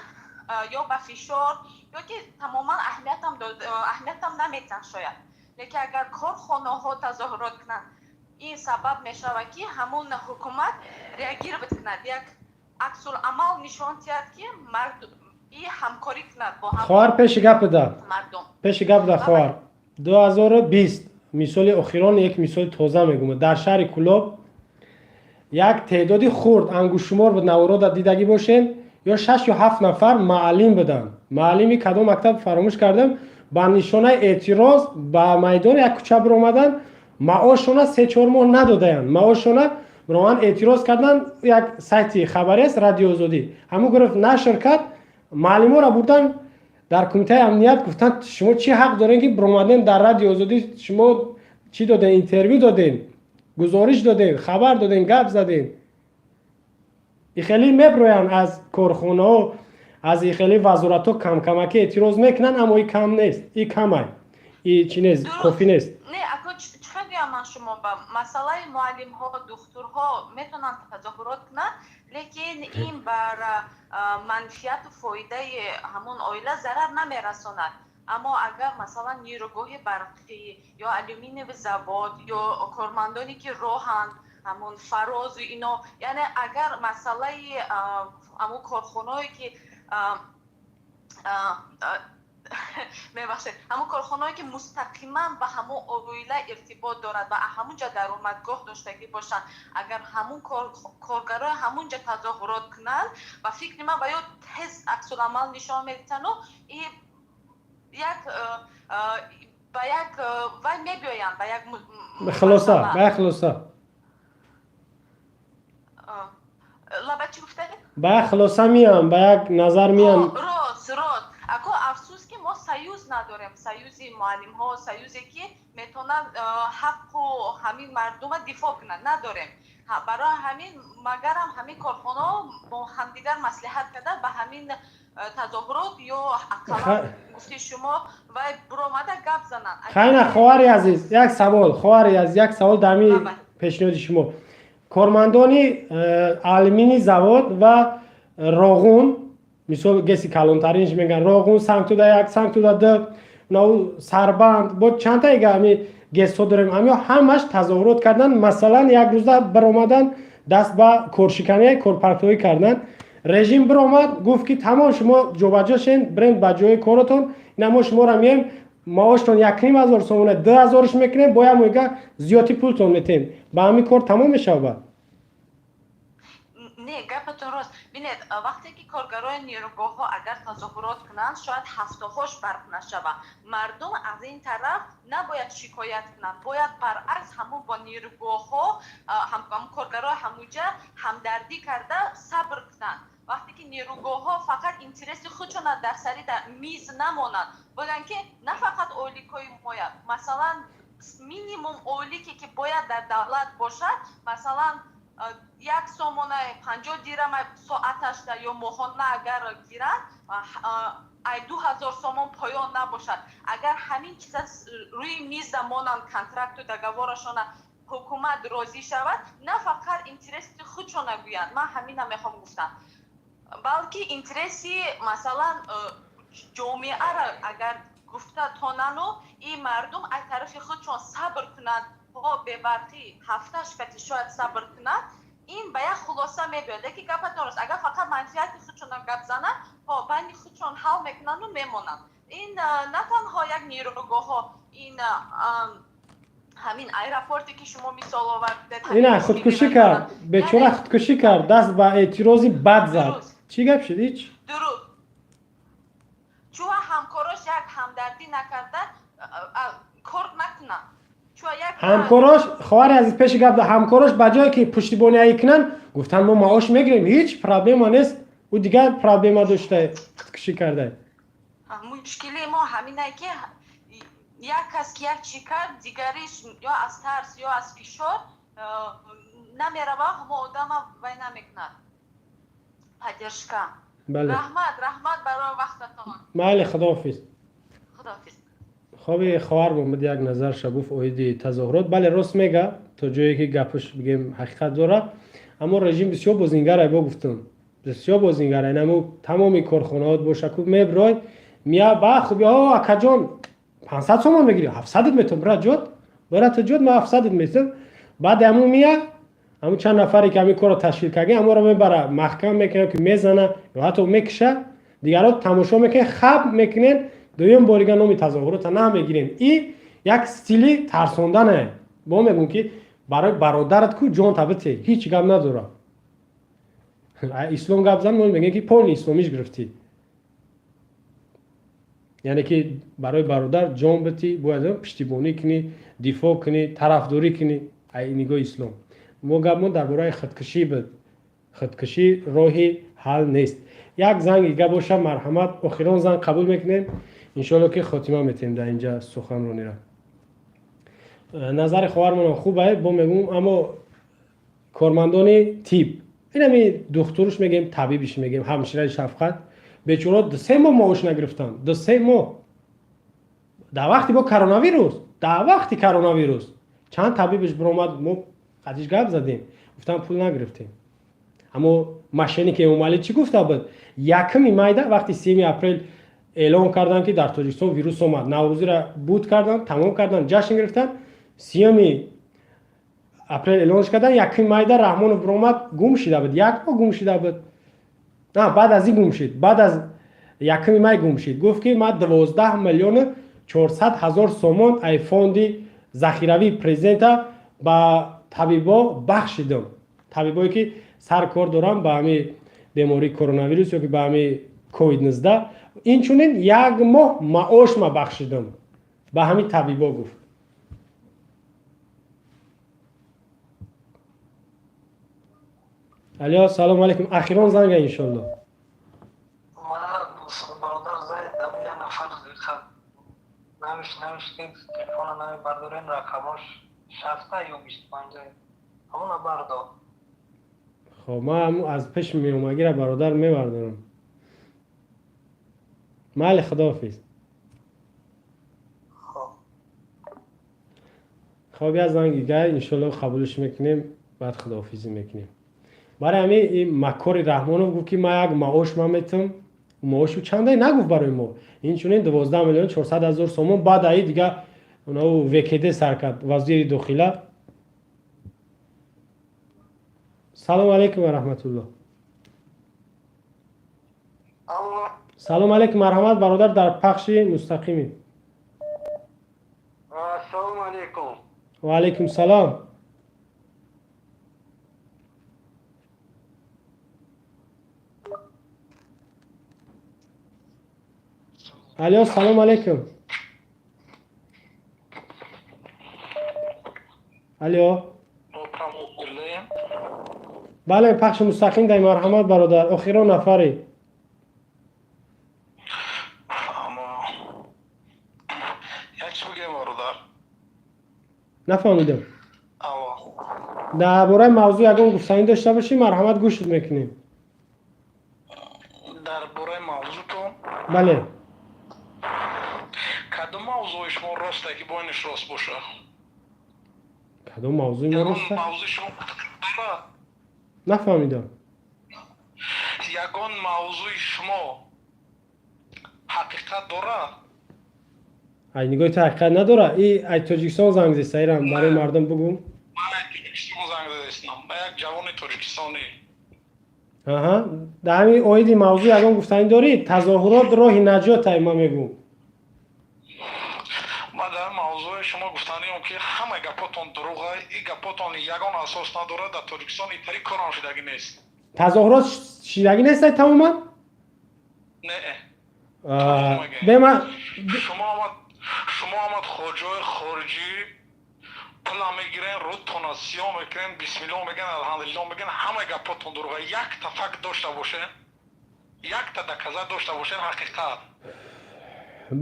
ё ба фишор, ё ки тамоман аҳамиятам наметиҳанд шояд. Лекин агар корхонаҳо тазоҳурот кунанд, ин сабаб мешавад, ки ҳамун ҳукумат реагировать кунад, як аксуламал нишон диҳад, ки и ҳамкорӣ кунад бо Хоҳар, пеши гап да мардум. Пеши гап да, хоҳар, 2020, мисоли охирон, як мисоли тоза мегӯм. Дар шаҳри Кӯлоб як теъдоди хурд, ангуштшумор буд, наворода дидагӣ бошем, ё шаш ё ҳафт нафар маълим буданд. Маълими кадом мактаб фаромӯш кардам. Ба нишонаи эътироз ба майдони як кӯча биромаданд. Маошона 3-4 моҳ надодаянд. Маошона биромаданд, эътироз карданд. Як сайти хабарӣ аст, Радиоозодӣ, ҳамун гирифт, нашр кард. Маълиморо бурдан дар кумитаи амният, гуфтанд: «Шумо чӣ ҳақ дорем, ки биромадем дар Радиоозодӣ? Шумо чӣ додем? Интервю додем, гузориш додем, хабар додем, гап задем». И хеле меброянд аз корхонаҳо, аз и хеле вазоратҳо, камкамаки эътироз мекунанд, аммо и кам нест, и камай, и чӣ нест, кофӣ нест. Не, ако чӣ гӯям ман шумо, ба масъалаи муаллимҳо, духтурҳо метавонанд тазоҳурот кунанд, лекин ин бар манфиату фоидаи ҳамон оила зарар намерасонад. Аммо агар, масалан, нерӯгоҳи барқӣ ё алюминиевый завод ё кормандоне, ки роҳанд, ҳамун фарозу ино, яъне агар масъалаи ҳамун корхонаое ки, мебахшед, ҳамун корхонаое ки мустақиман ба ҳамун оила иртибот дорад ва ҳамунҷа даромадгоҳ доштагӣ бошанд, агар ҳамун коргарои ҳамунҷа тазоҳурот кунанд, ба фикри ман, ва ё тез аксуламал нишон медиҳану и як ба як вай мебиёянд, ба як хулоса, ба як хулоса. Лаба, чӣ гуфтед? Ба як хулоса меям, ба як назар меям. Рост. Ако афсӯс, ки мо союз надорем, союзи муаллимҳо, союзе ки метавонад ҳаққу ҳамин мардума дифоъ кунад, надорем. Барои ҳамин магарам ҳамин корхонаҳо бо ҳамдигар маслиҳат карда, ба ҳамин тазоҳурот ё ақаллан гуфти шумо вай биромада гап зананд. Хайна, хоҳари азиз, як савол, хоҳари азиз, як савол дар ҳамин пешниҳоди шумо. Кормандони алюминий завод ва Роғун, мисол, ГЭСи калонтаринш мегӯянд, Роғун, Сангтуда як, Сангтуда д, нав, Сарбанд, бо чандта ига ҳами ГЭСҳо дорем, ҳамиҳо ҳамаш тазоҳурот карданд. Масалан, як рӯза баромаданд, даст ба коршиканӣ, корпартоӣ карданд. Режим биромад, гуфт, ки тамом, шумо ҷобаҷо шен, бирен ба ҷои коротон, ина мо шуморо меем, маоштон 1500 сомона 2000-ш мекунем, бо як моҳига зиёдти пултон метем. Ба ҳамин кор тамом мешавад? Не, гапатон рост. Бинед, вақте ки коргарони нерӯгоҳҳо агар тазоҳурот кунанд, шояд ҳафтаҳош барқ нашавад. Мардум аз ин тараф набояд шикоят кунанд, бояд баръакс ҳамун бо нерӯгоҳҳо, коргарои ҳамуҷа ҳамдардӣ карда сабр кунанд. Вақте ки нерӯгоҳҳо фақат интереси худшона дар сари миз намонанд, бояд ки на фақат ойликҳои моя, масалан, минимум ойлике ки бояд дар давлат бошад, масалан, як сомона 50 дирама соаташда ё моҳона агар гиранд, ай 2000 сомон поён набошад. Агар ҳамин чиза рӯи мизда монанд, контракту договорашона ҳукумат розӣ шавад, на фақат интереси худшона гӯянд, ман ҳамина мехоҳам гуфтам, балки интереси, масалан, ҷомеаро агар гуфта тонану ин мардум аз тарафи худшон сабр кунанд, ҳо бебарқӣ ҳафташ кати шояд сабр кунад, ин ба як хулоса мебиёд. Лекин гапатон рост, агар фақат манфиати худшона гап зананд, ҳо байни худшон ҳал мекунанду мемонанд. Ин на танҳо як нерӯгоҳҳо, ин ҳамин аэропорте ки шумо мисол овардед. Ина худкушӣ кард бечора, худкушӣ кард, даст ба эътирози бад зад. Чӣ гап шуд? Ҳеч. Дуруст, чун ҳамкорош як ҳамдардӣ накарда кор накунанд. Ҳамкорош, хоҳари азиз, пеши гап, ҳамкорош ба ҷое ки пуштибониаӣ кунанд, гуфтанд мо маош мегирем, ҳеҷ проблема нест. Ӯ дигар проблема дошта, худкушӣ карда. Мушкили мо ҳаминае ки як кас ки як чӣ кард, дигариш ё аз тарс, ё аз фишор намерава, ҳамо одама вай намекунад поддержка. Раҳмат, раҳмат барои вақтатон. Майли, худоҳофиз. Худоҳофиз. Хоби, хоҳар омад, як назарша гуфт оиди тазоҳурот. Бале, рост мега, то ҷое ки гапаш бигем ҳақиқат дора, аммо режим бисёр бозингарай, бо гуфтам, бисёр бозингарай. Наму тамоми корхонаҳот боша ку меброй мия ба хуби о акаҷон 500 сомон мегирӣ, 700-ат метавон, бира ҷот, бира ту ҷот, ман 700-ат метавон. Баъд ҳамун мия, ҳамун чанд нафаре ки ҳамин корро ташкил кардем, ҳамонро мебара маҳкам мекунад, ки мезана ё ҳатто мекиша. Дигарро тамошо мекунед, хаб мекунед, дуюм борига номи тазоҳурота намегирем. И як стили тарсондане. Бо мегӯм ки барои бародарат ку ҷонта бите, ҳеҷ гап надора. Ислом гап зан, мо мегӯем ки полный исломиш гирифтӣ, яъне ки барои бародар ҷон битӣ, бояд пуштибонӣ кунӣ, дифоъ кунӣ, тарафдорӣ кунӣ. Ай нигоҳи ислом мо гап мо дар бораи худкушӣ буд. Худкушӣ роҳи ҳал нест. Як занг дига боша, марҳамат, охирон занг қабул мекунем, иншоалло ки хотима метем дар инҷа суханронира. Назари хоҳармонам хуб ай, бо мегӯм, аммо кормандони тиб, инами духтуруш мегем, табибиш мегем, ҳамшираи шафқат, бечора 2-3 моҳ маош нагирифтанд, 2-3 моҳ, дар вақти бо коронавирус, дар вақти коронавирус. Чанд табибиш биромад, мо қадиш гап задем, гуфтам пул нагирифтем. Аммо мошенник Эмомалӣ чӣ гуфта буд? 1-ми майда, вақти 3-ми апрел эълон карданд, ки дар Тоҷикистон вирус омад, наврӯзиро буд карданд, тамом карданд, ҷашн гирифтанд, 3-ми апрел эълонш карданд, 1-ми майда Раҳмонов биромад, гум шида буд, як моҳ гум шида буд. На, баъд аз ин гум шид, баъд аз 1-ми май гум шид. Гуфт ки ман 12 400 000 сомон ай фонди захиравии президента ба табибо бахшидам, табибое ки сар кор доранд ба ҳами бемории коронавирус ё ки ба ҳами ковид 19, инчунин як моҳ маош ма бахшидам ба ҳамин табибо, гуфт. Алё, салому алейкум, ахирон занга, иншолло. Бародар Зайд, як нафар навиштем, телефона намебардорем, рақамош 60 ё 25, ҳамона бардор. Хоб, ман аз пеши меомагира, бародар, мебардорам. Майли, худоҳофиз. Хоб, як занг дига, иншолло, қабулш мекунем, баъд худоҳофизӣ мекунем. Барои ҳамин ин макори Раҳмонов гуфт ки ман як маош ман метам, маошу чандай нагуфт барои мо, инчунин 12 400 000 сомон. Баъд аи дига ВКД сар кард, вазири дохила. Салому алейкум ва раҳматуллоҳ. Салому алейкум, марҳамат, бародар, дар пахши мустақимӣ. Ассалому алейкум. Ва алейкум салом. Алё, салом алейкум. Алё. Бале, пахши мустақим дай, марҳамат, бародар, охирон нафаре. Нафаҳмидам. Дар бораи мавзӯъ ягон гуфтанӣ дошта бошӣ, марҳамат, гӯшт мекунем. Дар бораи мавзӯътон? Бале. Кадом мавзӯи шумо росте ки боинаш рост боша? Кадом мавзӯи мо роста? Нафаҳмидам. Ягон мавзӯи шумо ҳақиқат дорад? Ай нигоҳи ту ҳақиқат надорад? И ай Тоҷикистон занг зеста, ирам барои мардум бугӯ. Ман ай Тоҷикистон занг задестам, ба як ҷавони тоҷикистонӣ. Аҳа, дар ҳамин оиди мавзӯъ ягон гуфтанӣ дорӣ? Тазоҳурот роҳи наҷот ай, ман мегӯм. Ман дар мавзӯи шумо гуфтаниам, ки ҳама гапотон дурӯға, и гапотон ягон асос надорад. Дар Тоҷикистон итари корам шудагӣ нест. Тазоҳурот шидагӣ нест ай тамоман? Не. Бема. Шумо омад хоҷои хориҷӣ пула мегирен, рӯдтона сиёҳ мекунен, бисмилло мегӯен, алҳамдулилло мегӯен. Ҳама гапотон дурӯға. Якта факт дошта бошен, якта доказат дошта бошен, ҳақиқат.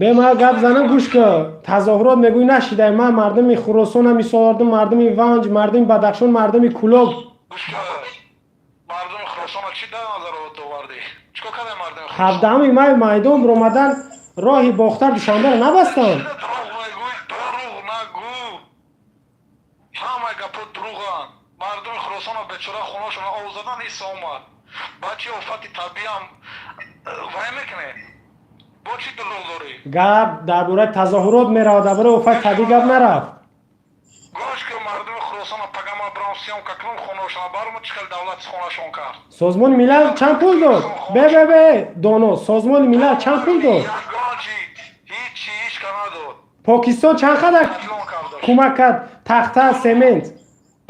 Бема, гап занам, гӯш ку. Тазоҳурот мегӯй нашидай. Ман мардуми Хуросона мисол овардам, мардуми Ванҷ, мардуми Бадахшон, мардуми Кулоб. Мардуми Хуросона чӣ дар назар овардӣ? Чикор кардай мардуми? 17-уми май майдон биромадан, роҳи Бохтар Душанберо набастанд. Дурӯғ мегӯй, дурӯғ нагӯ, ҳама гапо дурӯғанд. Мардуми Хуросона бечора хонашона ов задан, иса омад. Ба чи офати табиам вай мекунед? Бо чӣ дурӯғ дорӣ? Гап дар бораи тазоҳурот меравад, дар бораи офати табиӣ гап нарафт. Гӯш ки, мардуми Хуросона пагама бирам съёмка кунам хонашона бармо, чӣ хел давлат хонашон кард. Созмони Милал чанд пул дод? Бе, бе, бе, доно, Созмони Милал чанд пул дод? Ягон чи, ҳичи, ҳичка надод. Покистон чанд қадар кӯмак кард? Тахта, семент,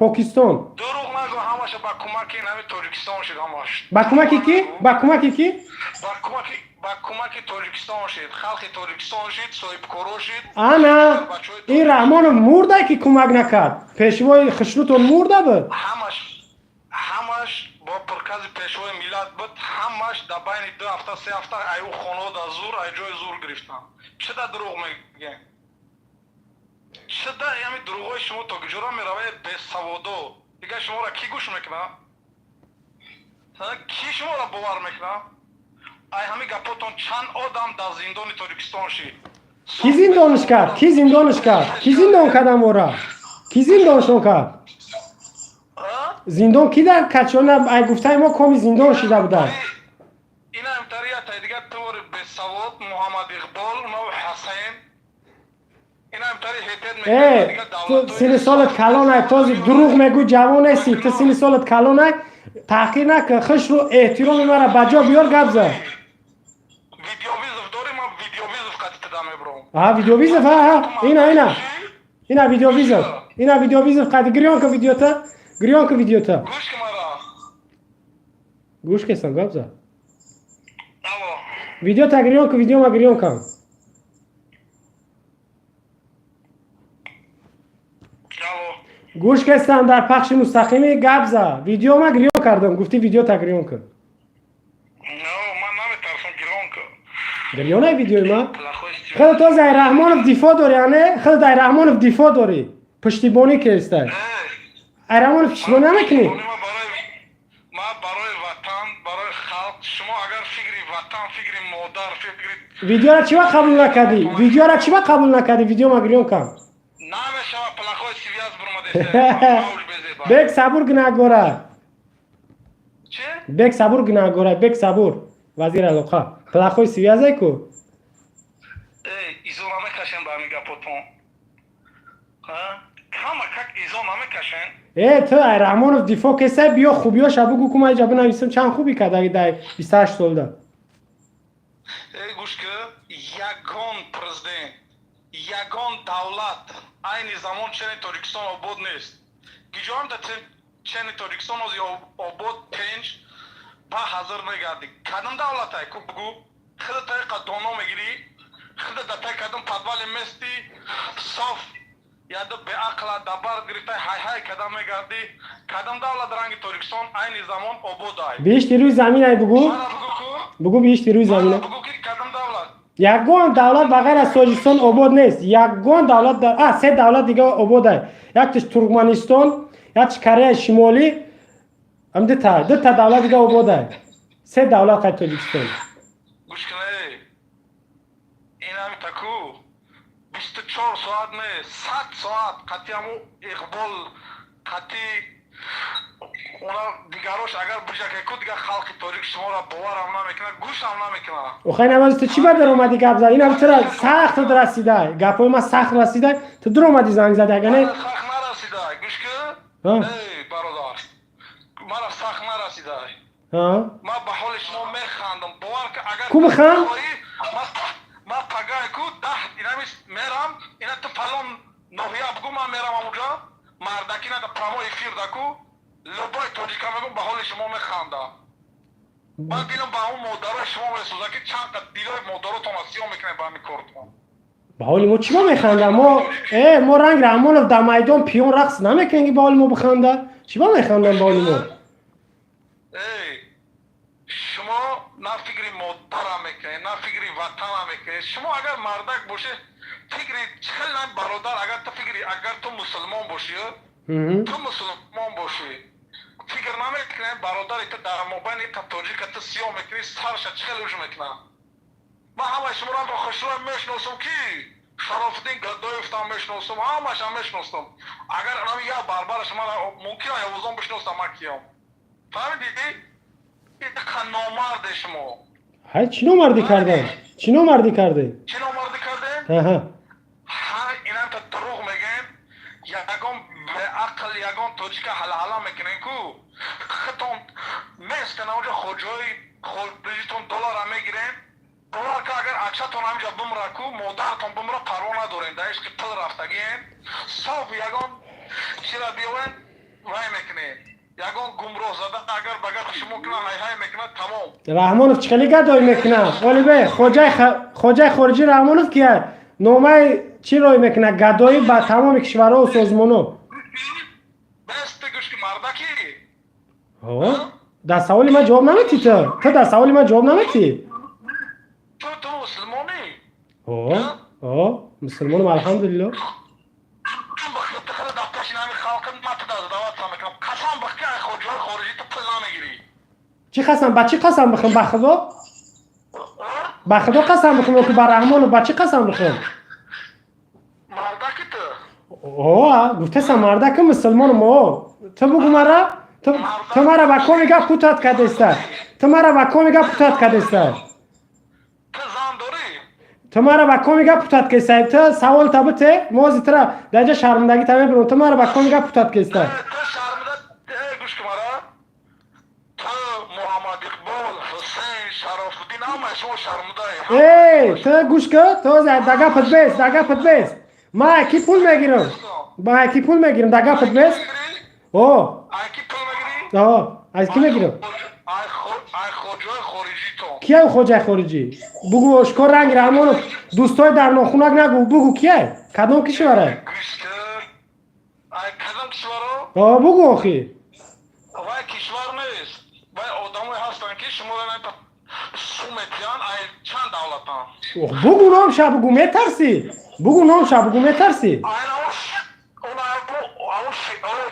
Покистон. Дурӯғ нагӯ, ҳамаша ба кӯмаки нами Тоҷикистон шид ҳамаш. Ба кӯмаки кӣ? Ба кӯмаки кӣ? Ба кӯмаки Тоҷикистон шид, халқи Тоҷикистон шид, соҳибкоро шид. Ана ин Раҳмонов мурда, ки кӯмак накард. Пешвои хушрӯтон мурда буд. Ҳамаш бо прикази пешвои миллат буд. Ҳамаш дар байни 2 ҳафта, 3 ҳафта ай ӯ хонао дар зур, ай ҷои зур гирифтанд. Чӣ да дурӯғ мегӯем? Чӣ да ҳами дурӯғҳои шумо то куҷоро меравад, бесаводо? Дигар шуморо кӣ гӯш мекунад? Кӣ шуморо бовар мекунад? Ай ҳами гапотон чанд одам дар зиндони Тоҷикистон шид? Кӣ зиндониш кард? Кӣ зиндониш кард? Кӣ зиндон кард амора? Кӣ зиндоншон кард? Зиндон ки дар качона? Ай гуфтаи мо коми зиндон шида буданд. Ина имтарията дигар твори бесавод Муҳаммад Иқбол нав Ҳасайн. Э, ту сини солат калонай, този дурӯғ мегӯй, ҷавон нести. Ту сини солат калонай, таҳқир накун. Хушрӯ, эҳтироми мара ба ҷо биёр, гап зан. Видеовызов дорем, ман видеовызов қати тада мебурам. А, видеовызов, ҳа, ина, ина, ина видеовызов, ина видеовызов қати. Гирён ку видеота, гирён ку видеота. Гӯш ки мара. Гӯш кесам, гап зан. Видеота гирён ку, видеома гирён кам. Гӯш кестам, дар пахши мустақимӣ, гап за. Видеома гирён кардам, гуфтӣ видеота гирён кун. Гирёнай видеои ма. Хеле този ай Раҳмонов дифоъ дорӣ, ане? Хеле ай Раҳмонов дифоъ дорӣ, пуштибонӣ кестай. Ай Раҳмонов пуштибонӣ намекунӣ? Ман барои ватан, барои халқ. Шумо агар фикри ватан, фикри модар, фикри Видеора чӣ ва қабул накардӣ? Видеора чӣ ва қабул накардӣ? Видеома гирён кам. Намешава, плохой связь. Бек Сабур гунаҳгора. Бек Сабур гунаҳгора, Бек Сабур, вазири алоқа. Плохой связь ай ку. Изо намекашем ба ҳамин гапотон. Кама как изо намекашем. Э, ту ай Раҳмонов дифоъ кесай, биё хубиёша бугӯ ку, ман иҷа бинависам чанд хубӣ карда дар 28 солда. Э, гӯш ки, ягон президент, ягон давлат айни замон чени Тоҷикистон обод нест. Гиҷоам да чени Тоҷикистон ози обод, тенҷ ба ҳазир мегардӣ. Кадом давлатай ку, бугӯ. Хеле тариқа доно мегирӣ. Худа датай кадом подвале мести, соф яду беақла дабар гирифтай, ҳай-ҳай кадам мегардӣ. Кадом давлат ранги Тоҷикистон айни замон ободай? Биҳишти рӯи заминай, бугӯ. Мара бугӯ ку. Бугӯ, биҳишти рӯи замина. Бугӯ ки кадом давлат. Ягон давлат ба ғайр аз Тоҷикистон обод нест. Ягон давлат, а се давлат дига ободай: якташ Туркманистон, якташ Кореяи Шимолӣ, ам дута давлат дига ободай. Се давлат қай Тоҷикистон. Гӯш кунэ, инами таку 24 соат не, 100 соат қатъи ҳаму Иқбол, қатъи уна дигарош агар бижакеку, дигар халқи тоҷик шуморо боварам намекунад, гӯшам намекунад. Охай, намози ту чӣ ба даромадӣ гап зад? Инам тура сахт расидай, гапҳои ман сахт расидай, ту дуромадӣ занг зади, ага не? Сахт нарасидай, гӯш ку. Эй бародар, мара сахт нарасидай. Ман ба ҳоли шумо механдам, бовар ки агар Ку биханд? Ман пагай ку даҳ инами мерам, ина ту фалон ноҳия бугу, ман мерам амуҷа мардаки нада прямой эфир даку любой тоҷика мегум, ба ҳоли шумо механда. Ман дилам ба ҳамун модарои шумо месӯзад, ки чанд қад дилои модаротонро сиёҳ мекунед ба ҳамин кортон. Ба ҳоли мо чӣ ба механда? Мо мо ранг Раҳмонов дар майдон пиён рақс намекунем, ки ба ҳоли мо биханда. Чӣ ба механдам ба ҳоли мо? Эй, шумо на фикри модара мекунед, на фикри ватана мекунед. Шумо агар мардак бошед, фикри хеле на, бародар, агар ту фикри, агар ту мусулмон бошӣ, ту мусулмон бошӣ, фикр намекунед, бародари ту дар мобайни тоҷика ту сиёҳ мекунӣ, сарша чӣ хеле уж мекунад? Ман ҳамаи шуморо хушрӯй мешиносам, ки Шарофиддин Гадоевтам мешиносам, ҳамашам мешиносам. Агар анами як барбараш мара мумкин явузон бишиносам, ман киём, фаҳмидӣ? Иқа номарде шумо. Ҳай, чӣ номардӣ кардем? Чӣ номардӣ кардем? Чӣ номардӣ кардем? Ҳар инанта дурӯғ мегӯем, ягон беақл, ягон тоҷика ҳалаҳала мекунем ку, хитон местена оҷа, хоҷои хориҷитон доллара мегирем. Бовар ка, агар акшатон ҳаминҷа бимра ку, модаратон бимра, парво надорем. Дар ишқи пул рафтагием. Соф ягон чира биёвен, вай мекунем. Ягон гумроҳ зада агар ба гапи шумо кунад, ҳайҳай мекунад, тамом. Раҳмонов чӣ хеле гадой мекунад, Олибе? Хоҷаи хориҷӣ Раҳмонов кия? Номаи чӣ рой мекунад? Гадоӣ ба тамоми кишварҳову созмонҳо. Бесте, гӯш ки, мардаки. Дар саволи ман ҷавоб наметӣ. Ту дар саволи ман ҷавоб наметӣ. Ту мусулмонӣ? Мусулмонам, алҳамдулилло. Дар пеши ҳами халқи ман ту даъват мекунам, қасам бих ки ай хоҷаҳои хориҷӣ ту пул намегирӣ. Чӣ қасам? Ба чӣ қасам бихӯрам? Ба Худо, ба Худо қасам бихӯрам ё ки ба Раҳмону? Ба чӣ қасам бихӯрам? Мардаки ту? О, гуфтесам, мардаки, мусулмонам. О, ту бугу мара, ту мара ба коми гап путать кардеста, ту мара ба коми гап путать кардеста. Ту зан дорӣ? Ту мара ба коми гап путать кеста. Ту саволта бите, мози тура даҷа шармандагӣ та мебурам. Ту мара ба коми гап путать кеста. Ту шарманда, гӯш ки мара, ту, Муҳаммад Иқбол, Ҳусейн, Шарофуддин, ҳамаи шумо шармандаи. Эй, ту гӯш ки, ту да гапат бес, да гапат бес. Ма ки пул мегирам, ма ки пул мегирам, да гапат бес. О. Ай ки пул мегирӣ? О, аз ки мегирам? Ай хоҷаи хориҷитон. Кияй хоҷаи хориҷӣ? Бугу ошкор, ранги Раҳмонов дӯстои дар нохунак нагӯ, бугу, кияй, кадом кишварай? Гӯш ки, ай кадом кишваро? О, бугу охи. Вай кишвар нест, вай одамое ҳастанд, ки шуморо су метиҳанд, ай чанд давлатан. Бугу номша, бугу, метарсӣ? Бугу номша, бугу, метарсӣ?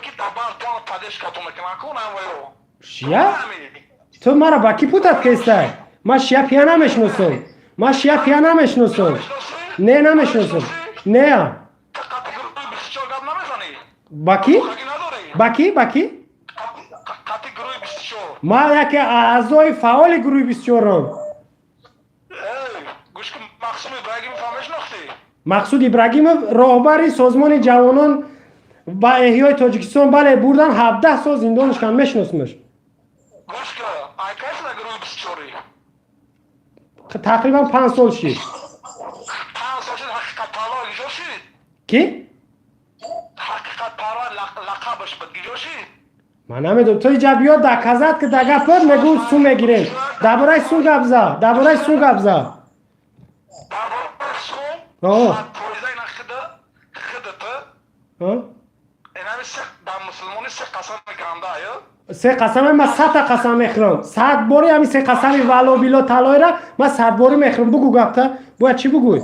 Ки дабар поддержкатон мекунанд ку, наваё. Шия? Ту мара ба кӣ путать кестай? Ман шия пия намешиносам, ман шия пия намешиносам, не, намешиносам, не. Ба кӣ, ба кӣ, ба кӣ? Ман яке аъзои фаъоли гурӯҳи 24-ам. Мақсуд Ибрагимов, роҳбари созмони ҷавонон ба эҳёи Тоҷикистон, бале, бурдан, 17 сол зиндонаш кан, мешиносмаш. Тақрибан 5 сол шид. Ки? Ман намедонам. Ту иҷа биё, доказать ки, дагапот мегӯ, сум мегирем. Дар бораи сум гап за, дар бораи сум гап за. Се қасаме, ма садта қасам мехӯрам. Сад бори ҳами се қасами вало било талоира ма сад бори мехӯрам. Бугӯ гапта, бояд чӣ бугӯй?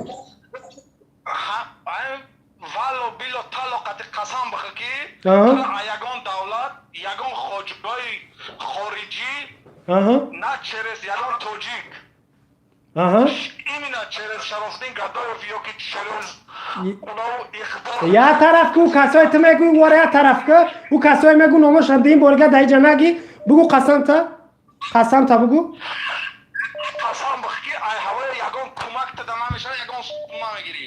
Вало било тало қати қасам бихӯр, ки ягон давлат, ягон хоҷгоҳи хориҷӣ, на через ягон тоҷик, именно через Шарофиддин Гадоев ёки через Як тараф ку касое ту мегӯй, вора як тараф ку ӯ касое мегӯ, номошам дин борига дар иҷа нагӣ. Бугӯ қасамта, қасамта бугӯ. Қасам бихӯр, ки ай ҳавои ягон кӯмак тада намешавад, ягон намегирӣ.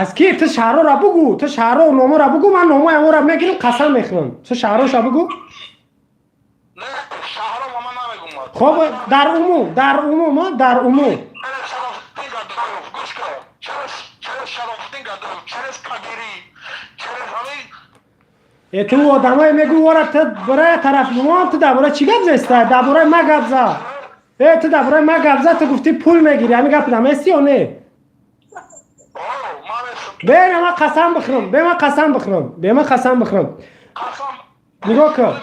Аз ки? Ту шаҳрора бугӯ, ту шаҳро номора бугӯ, ман номои амора мегирам, қасам мехӯрам. Ту шаҳроша бугӯ. Хоб, дар умум, дар умум, дар умум. Э, ту одамое мегӯ, вора ту бора тараф бумон, ту дар бораи чӣ гап зеста? Дар бораи ма гап за. Э, ту дар бораи ма гап за, ту гуфтӣ пул мегирӣ, ҳамин гап намести ё не? Бе ман қасам бихӯрам, бе ман қасам бихӯрам, бе ман қасам бихӯрам. Нигоҳ кун.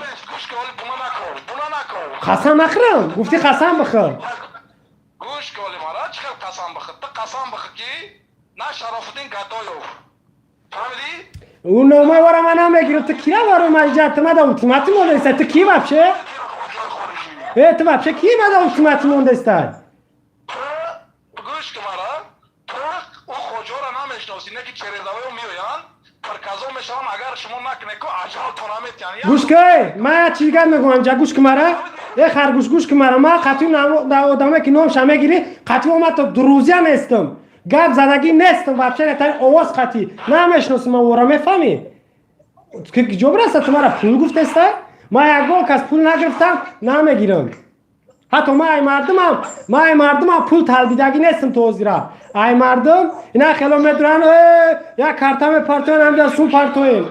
Қасам нахӯрам, гуфтӣ қасам бихӯр. Гӯш кун, мара чӣ хел қасам бихӯр? Ту қасам бихӯр, ки на Шарофиддин Гадоев. Фаҳмидӣ? Ӯ номаи вора ман намегирам. Ту кира барои ман иҷа? Ту мада ултиматум мондаиста. Ту ки вообще? Э, ту вообще ки мада ултиматум мондаиста? Гӯш кун мара, ту ӯ хоҷаро намешиносӣ, не ки через авоё меоянд, парказо мешаванд, агар шумо накунед ку аҷалтон наметиҳанд. Гӯш кун, ман як чиз гап мегӯям инҷа, гӯш кун мара. Э, харгӯш, гӯш кун мара. Ман қатъи одамое ки номша мегирӣ, қатъи омад то друзья нестам. Гап задагӣ нестам вообще, натари овоз қатъи. Намешиносам ман вора, мефаҳмӣ? Ки ҷо бираста ту мара пул гуфтеста? Ман ягон кас пул нагирифтам, намегирам. Ҳатто ман ай мардумам, ман ай мардумам пул талбидагӣ нестам то ҳозира. Ай мардум ина хело медуранд, э, як карта мепартоянд, ҳамҷа сум партоем.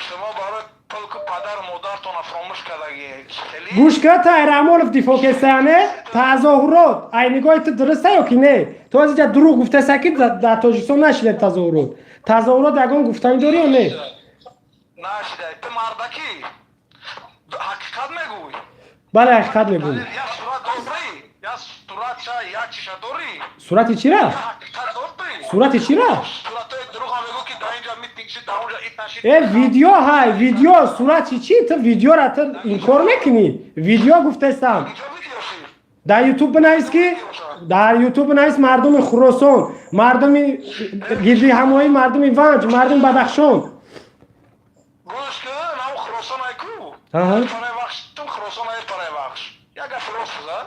Шумо барои пул ку падару модартонро фаромӯш кардагӣ. Гӯш кун, ту ай Раҳмонов дифоъ кестаяне, тазоҳурот ай нигоҳи ту дуруста ё ки не? Ту аз иҷа дурӯғ гуфтеса, ки дар Тоҷикистон нашидем тазоҳурот. Тазоҳурот ягон гуфтанӣ дорӣ ё не? Нашида. Ту мардакӣ, ҳақиқат мегӯй? Бале, ҳақиқат мегӯй. Як сурат дорӣ? Як суратша, як чиша дорӣ? Сурати чира? Ҳақиқат дорӣ? Сурати чира? Суратҳои дурӯға мегӯ, ки дар инҷа митинг шид, дар онҷа ит нашид. Э, видео ҳай, видео, сурати чӣ? Ту видеора ту инкор мекунӣ? Видео гуфтестам. Дар Ютуб бинавис, ки дар Ютуб бинавис: мардуми Хуросон, мардуми гирди ҳамоӣ, мардуми Ванҷ, мардуми Бадахшон. Гӯш кун, нам Хуросон ай ку. Хуросон ай парай вахш. Як гап рост за.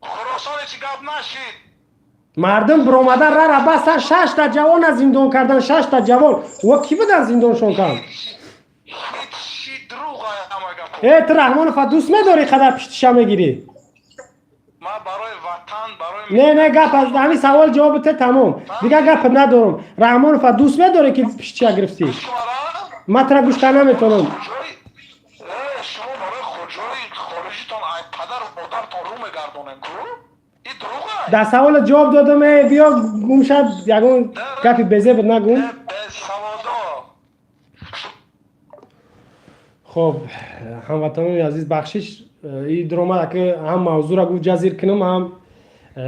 Хуросон чӣ гап нашид. Мардум биромадан рара бастан, шашта ҷавона зиндон кардан, шашта ҷавон. О, кӣ будан зиндоншон кард? Э, ту Раҳмонова дӯст медорӣ, қадар пиштиша мегирӣ? Не, не, гап аз ҳамин савол ҷавоб бите, тамом, дигар гап надорам. Раҳмонова дӯст медорӣ, ки пиштиша гирифтӣ? Ман тура гӯш карда наметавонам. Шумо барои хоҷои хориҷитон ай падару модартон рӯ мегардонем ку? Дар саволат ҷавоб додам. Э, биё гум шад, ягон гапи безеб нагум. Бесаводо. Хоб, ҳамватанони азиз, бахшиш, и дуромад, аки ҳам мавзӯра гуфт ҷазир кунам, ҳам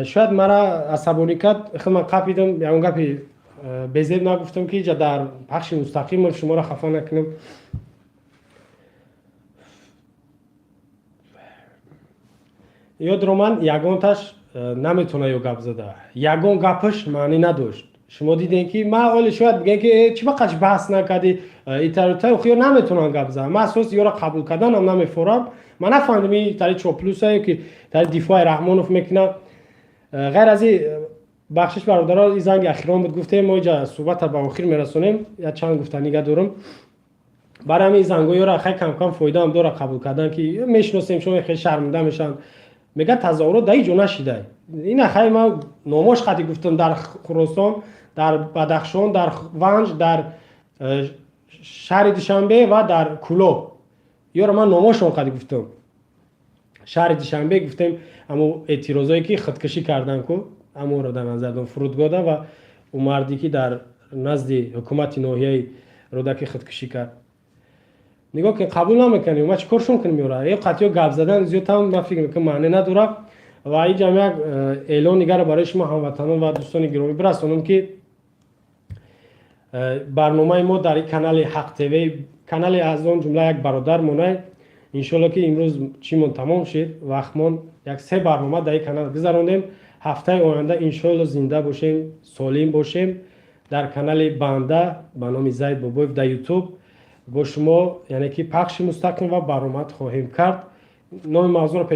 шояд мара асабонӣ кард. Хел ман қапидам, ягон гапи безеб нагуфтам, ки иҷа дар пахши мустақим шуморо хафа накунам. Ё дуроман ягонташ наметавона ё гап зада, ягон гапаш маънӣ надошт. Шумо дидем, ки ман оли шояд бигӯем, ки чӣ ба қач баҳс накардӣ итарутар, ё наметавонам гап зада. Ман асос ёро қабул карданам намефорам. Ман нафаҳмидам, и тари чоплюса ё ки тари дифои Раҳмонов мекунад. Ғайр аз и бахшиш, бародаро, и занги ахирон буд, гуфтем мо иҷа суҳбата ба охир мерасонем. Як чанд гуфтанига дорам. Барои ҳамин зангоёро хай камкам фоидаам дора қабул кардан, ки мешиносем шумо, хеле шарминда мешаванд, мегӯяд тазоҳурот дар ҳеҷ ҷо нашидай. Ина хай ман номош қатӣ гуфтам: дар Хуросон, дар Бадахшон, дар Ванҷ, дар шаҳри Душанбе ва дар Кӯлоб. Ёро ман номошон қатӣ гуфтам. Шаҳри Душанбе гуфтем, ҳамо эътирозое ки худкушӣ кардан ку. Ҳамонро дар назар дорам, фурудгоҳда ва ӯ марде, ки дар назди ҳукумати ноҳияи Рӯдакӣ худкушӣ кард. Нигоҳ кун, қабул намекунем. Ма чӣ коршон кунем? Ёра ё қатъиё гап задан зиёдтам, ман фикр мекунам, маъне надорад. Ва инҷам як эълон дигарро барои шумо, ҳамватанон ва дӯстони гиромӣ, бирасонам, ки барномаи мо дар канали Ҳақ ТВ, канале аз он ҷумла як бародар монай, иншоалло, ки имрӯз чимон тамом шид, вақтмон, як се барнома дар ин канал гузарондем. Ҳафтаи оянда, иншоалло, зинда бошем, солим бошем, дар канали банда ба номи Зайд Бобоев дар Ютуб бо шумо, яъне ки пахши мустақим ва баромад хоҳем кард. Номи мавзӯъро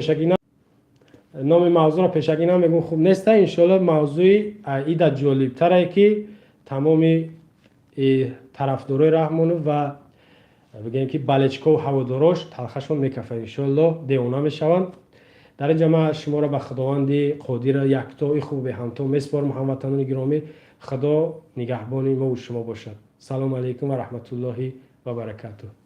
пешакӣ намегӯм, хуб неста. Иншоалло, мавзӯи ида ҷолибтаре, ки тамоми тарафдорои Раҳмонов ва бигӯем, ки болельщиков, ҳаводорош талхашон мекафад, иншоалло, девона мешаванд. Дар инҷа ман шуморо ба Худованди қодира, яктои хуб, беҳамто месупорам. Ҳамватанони гиромӣ, Худо нигаҳбони мову шумо бошад. Салому алайкум ва раҳматуллоҳи ва баракатуҳ.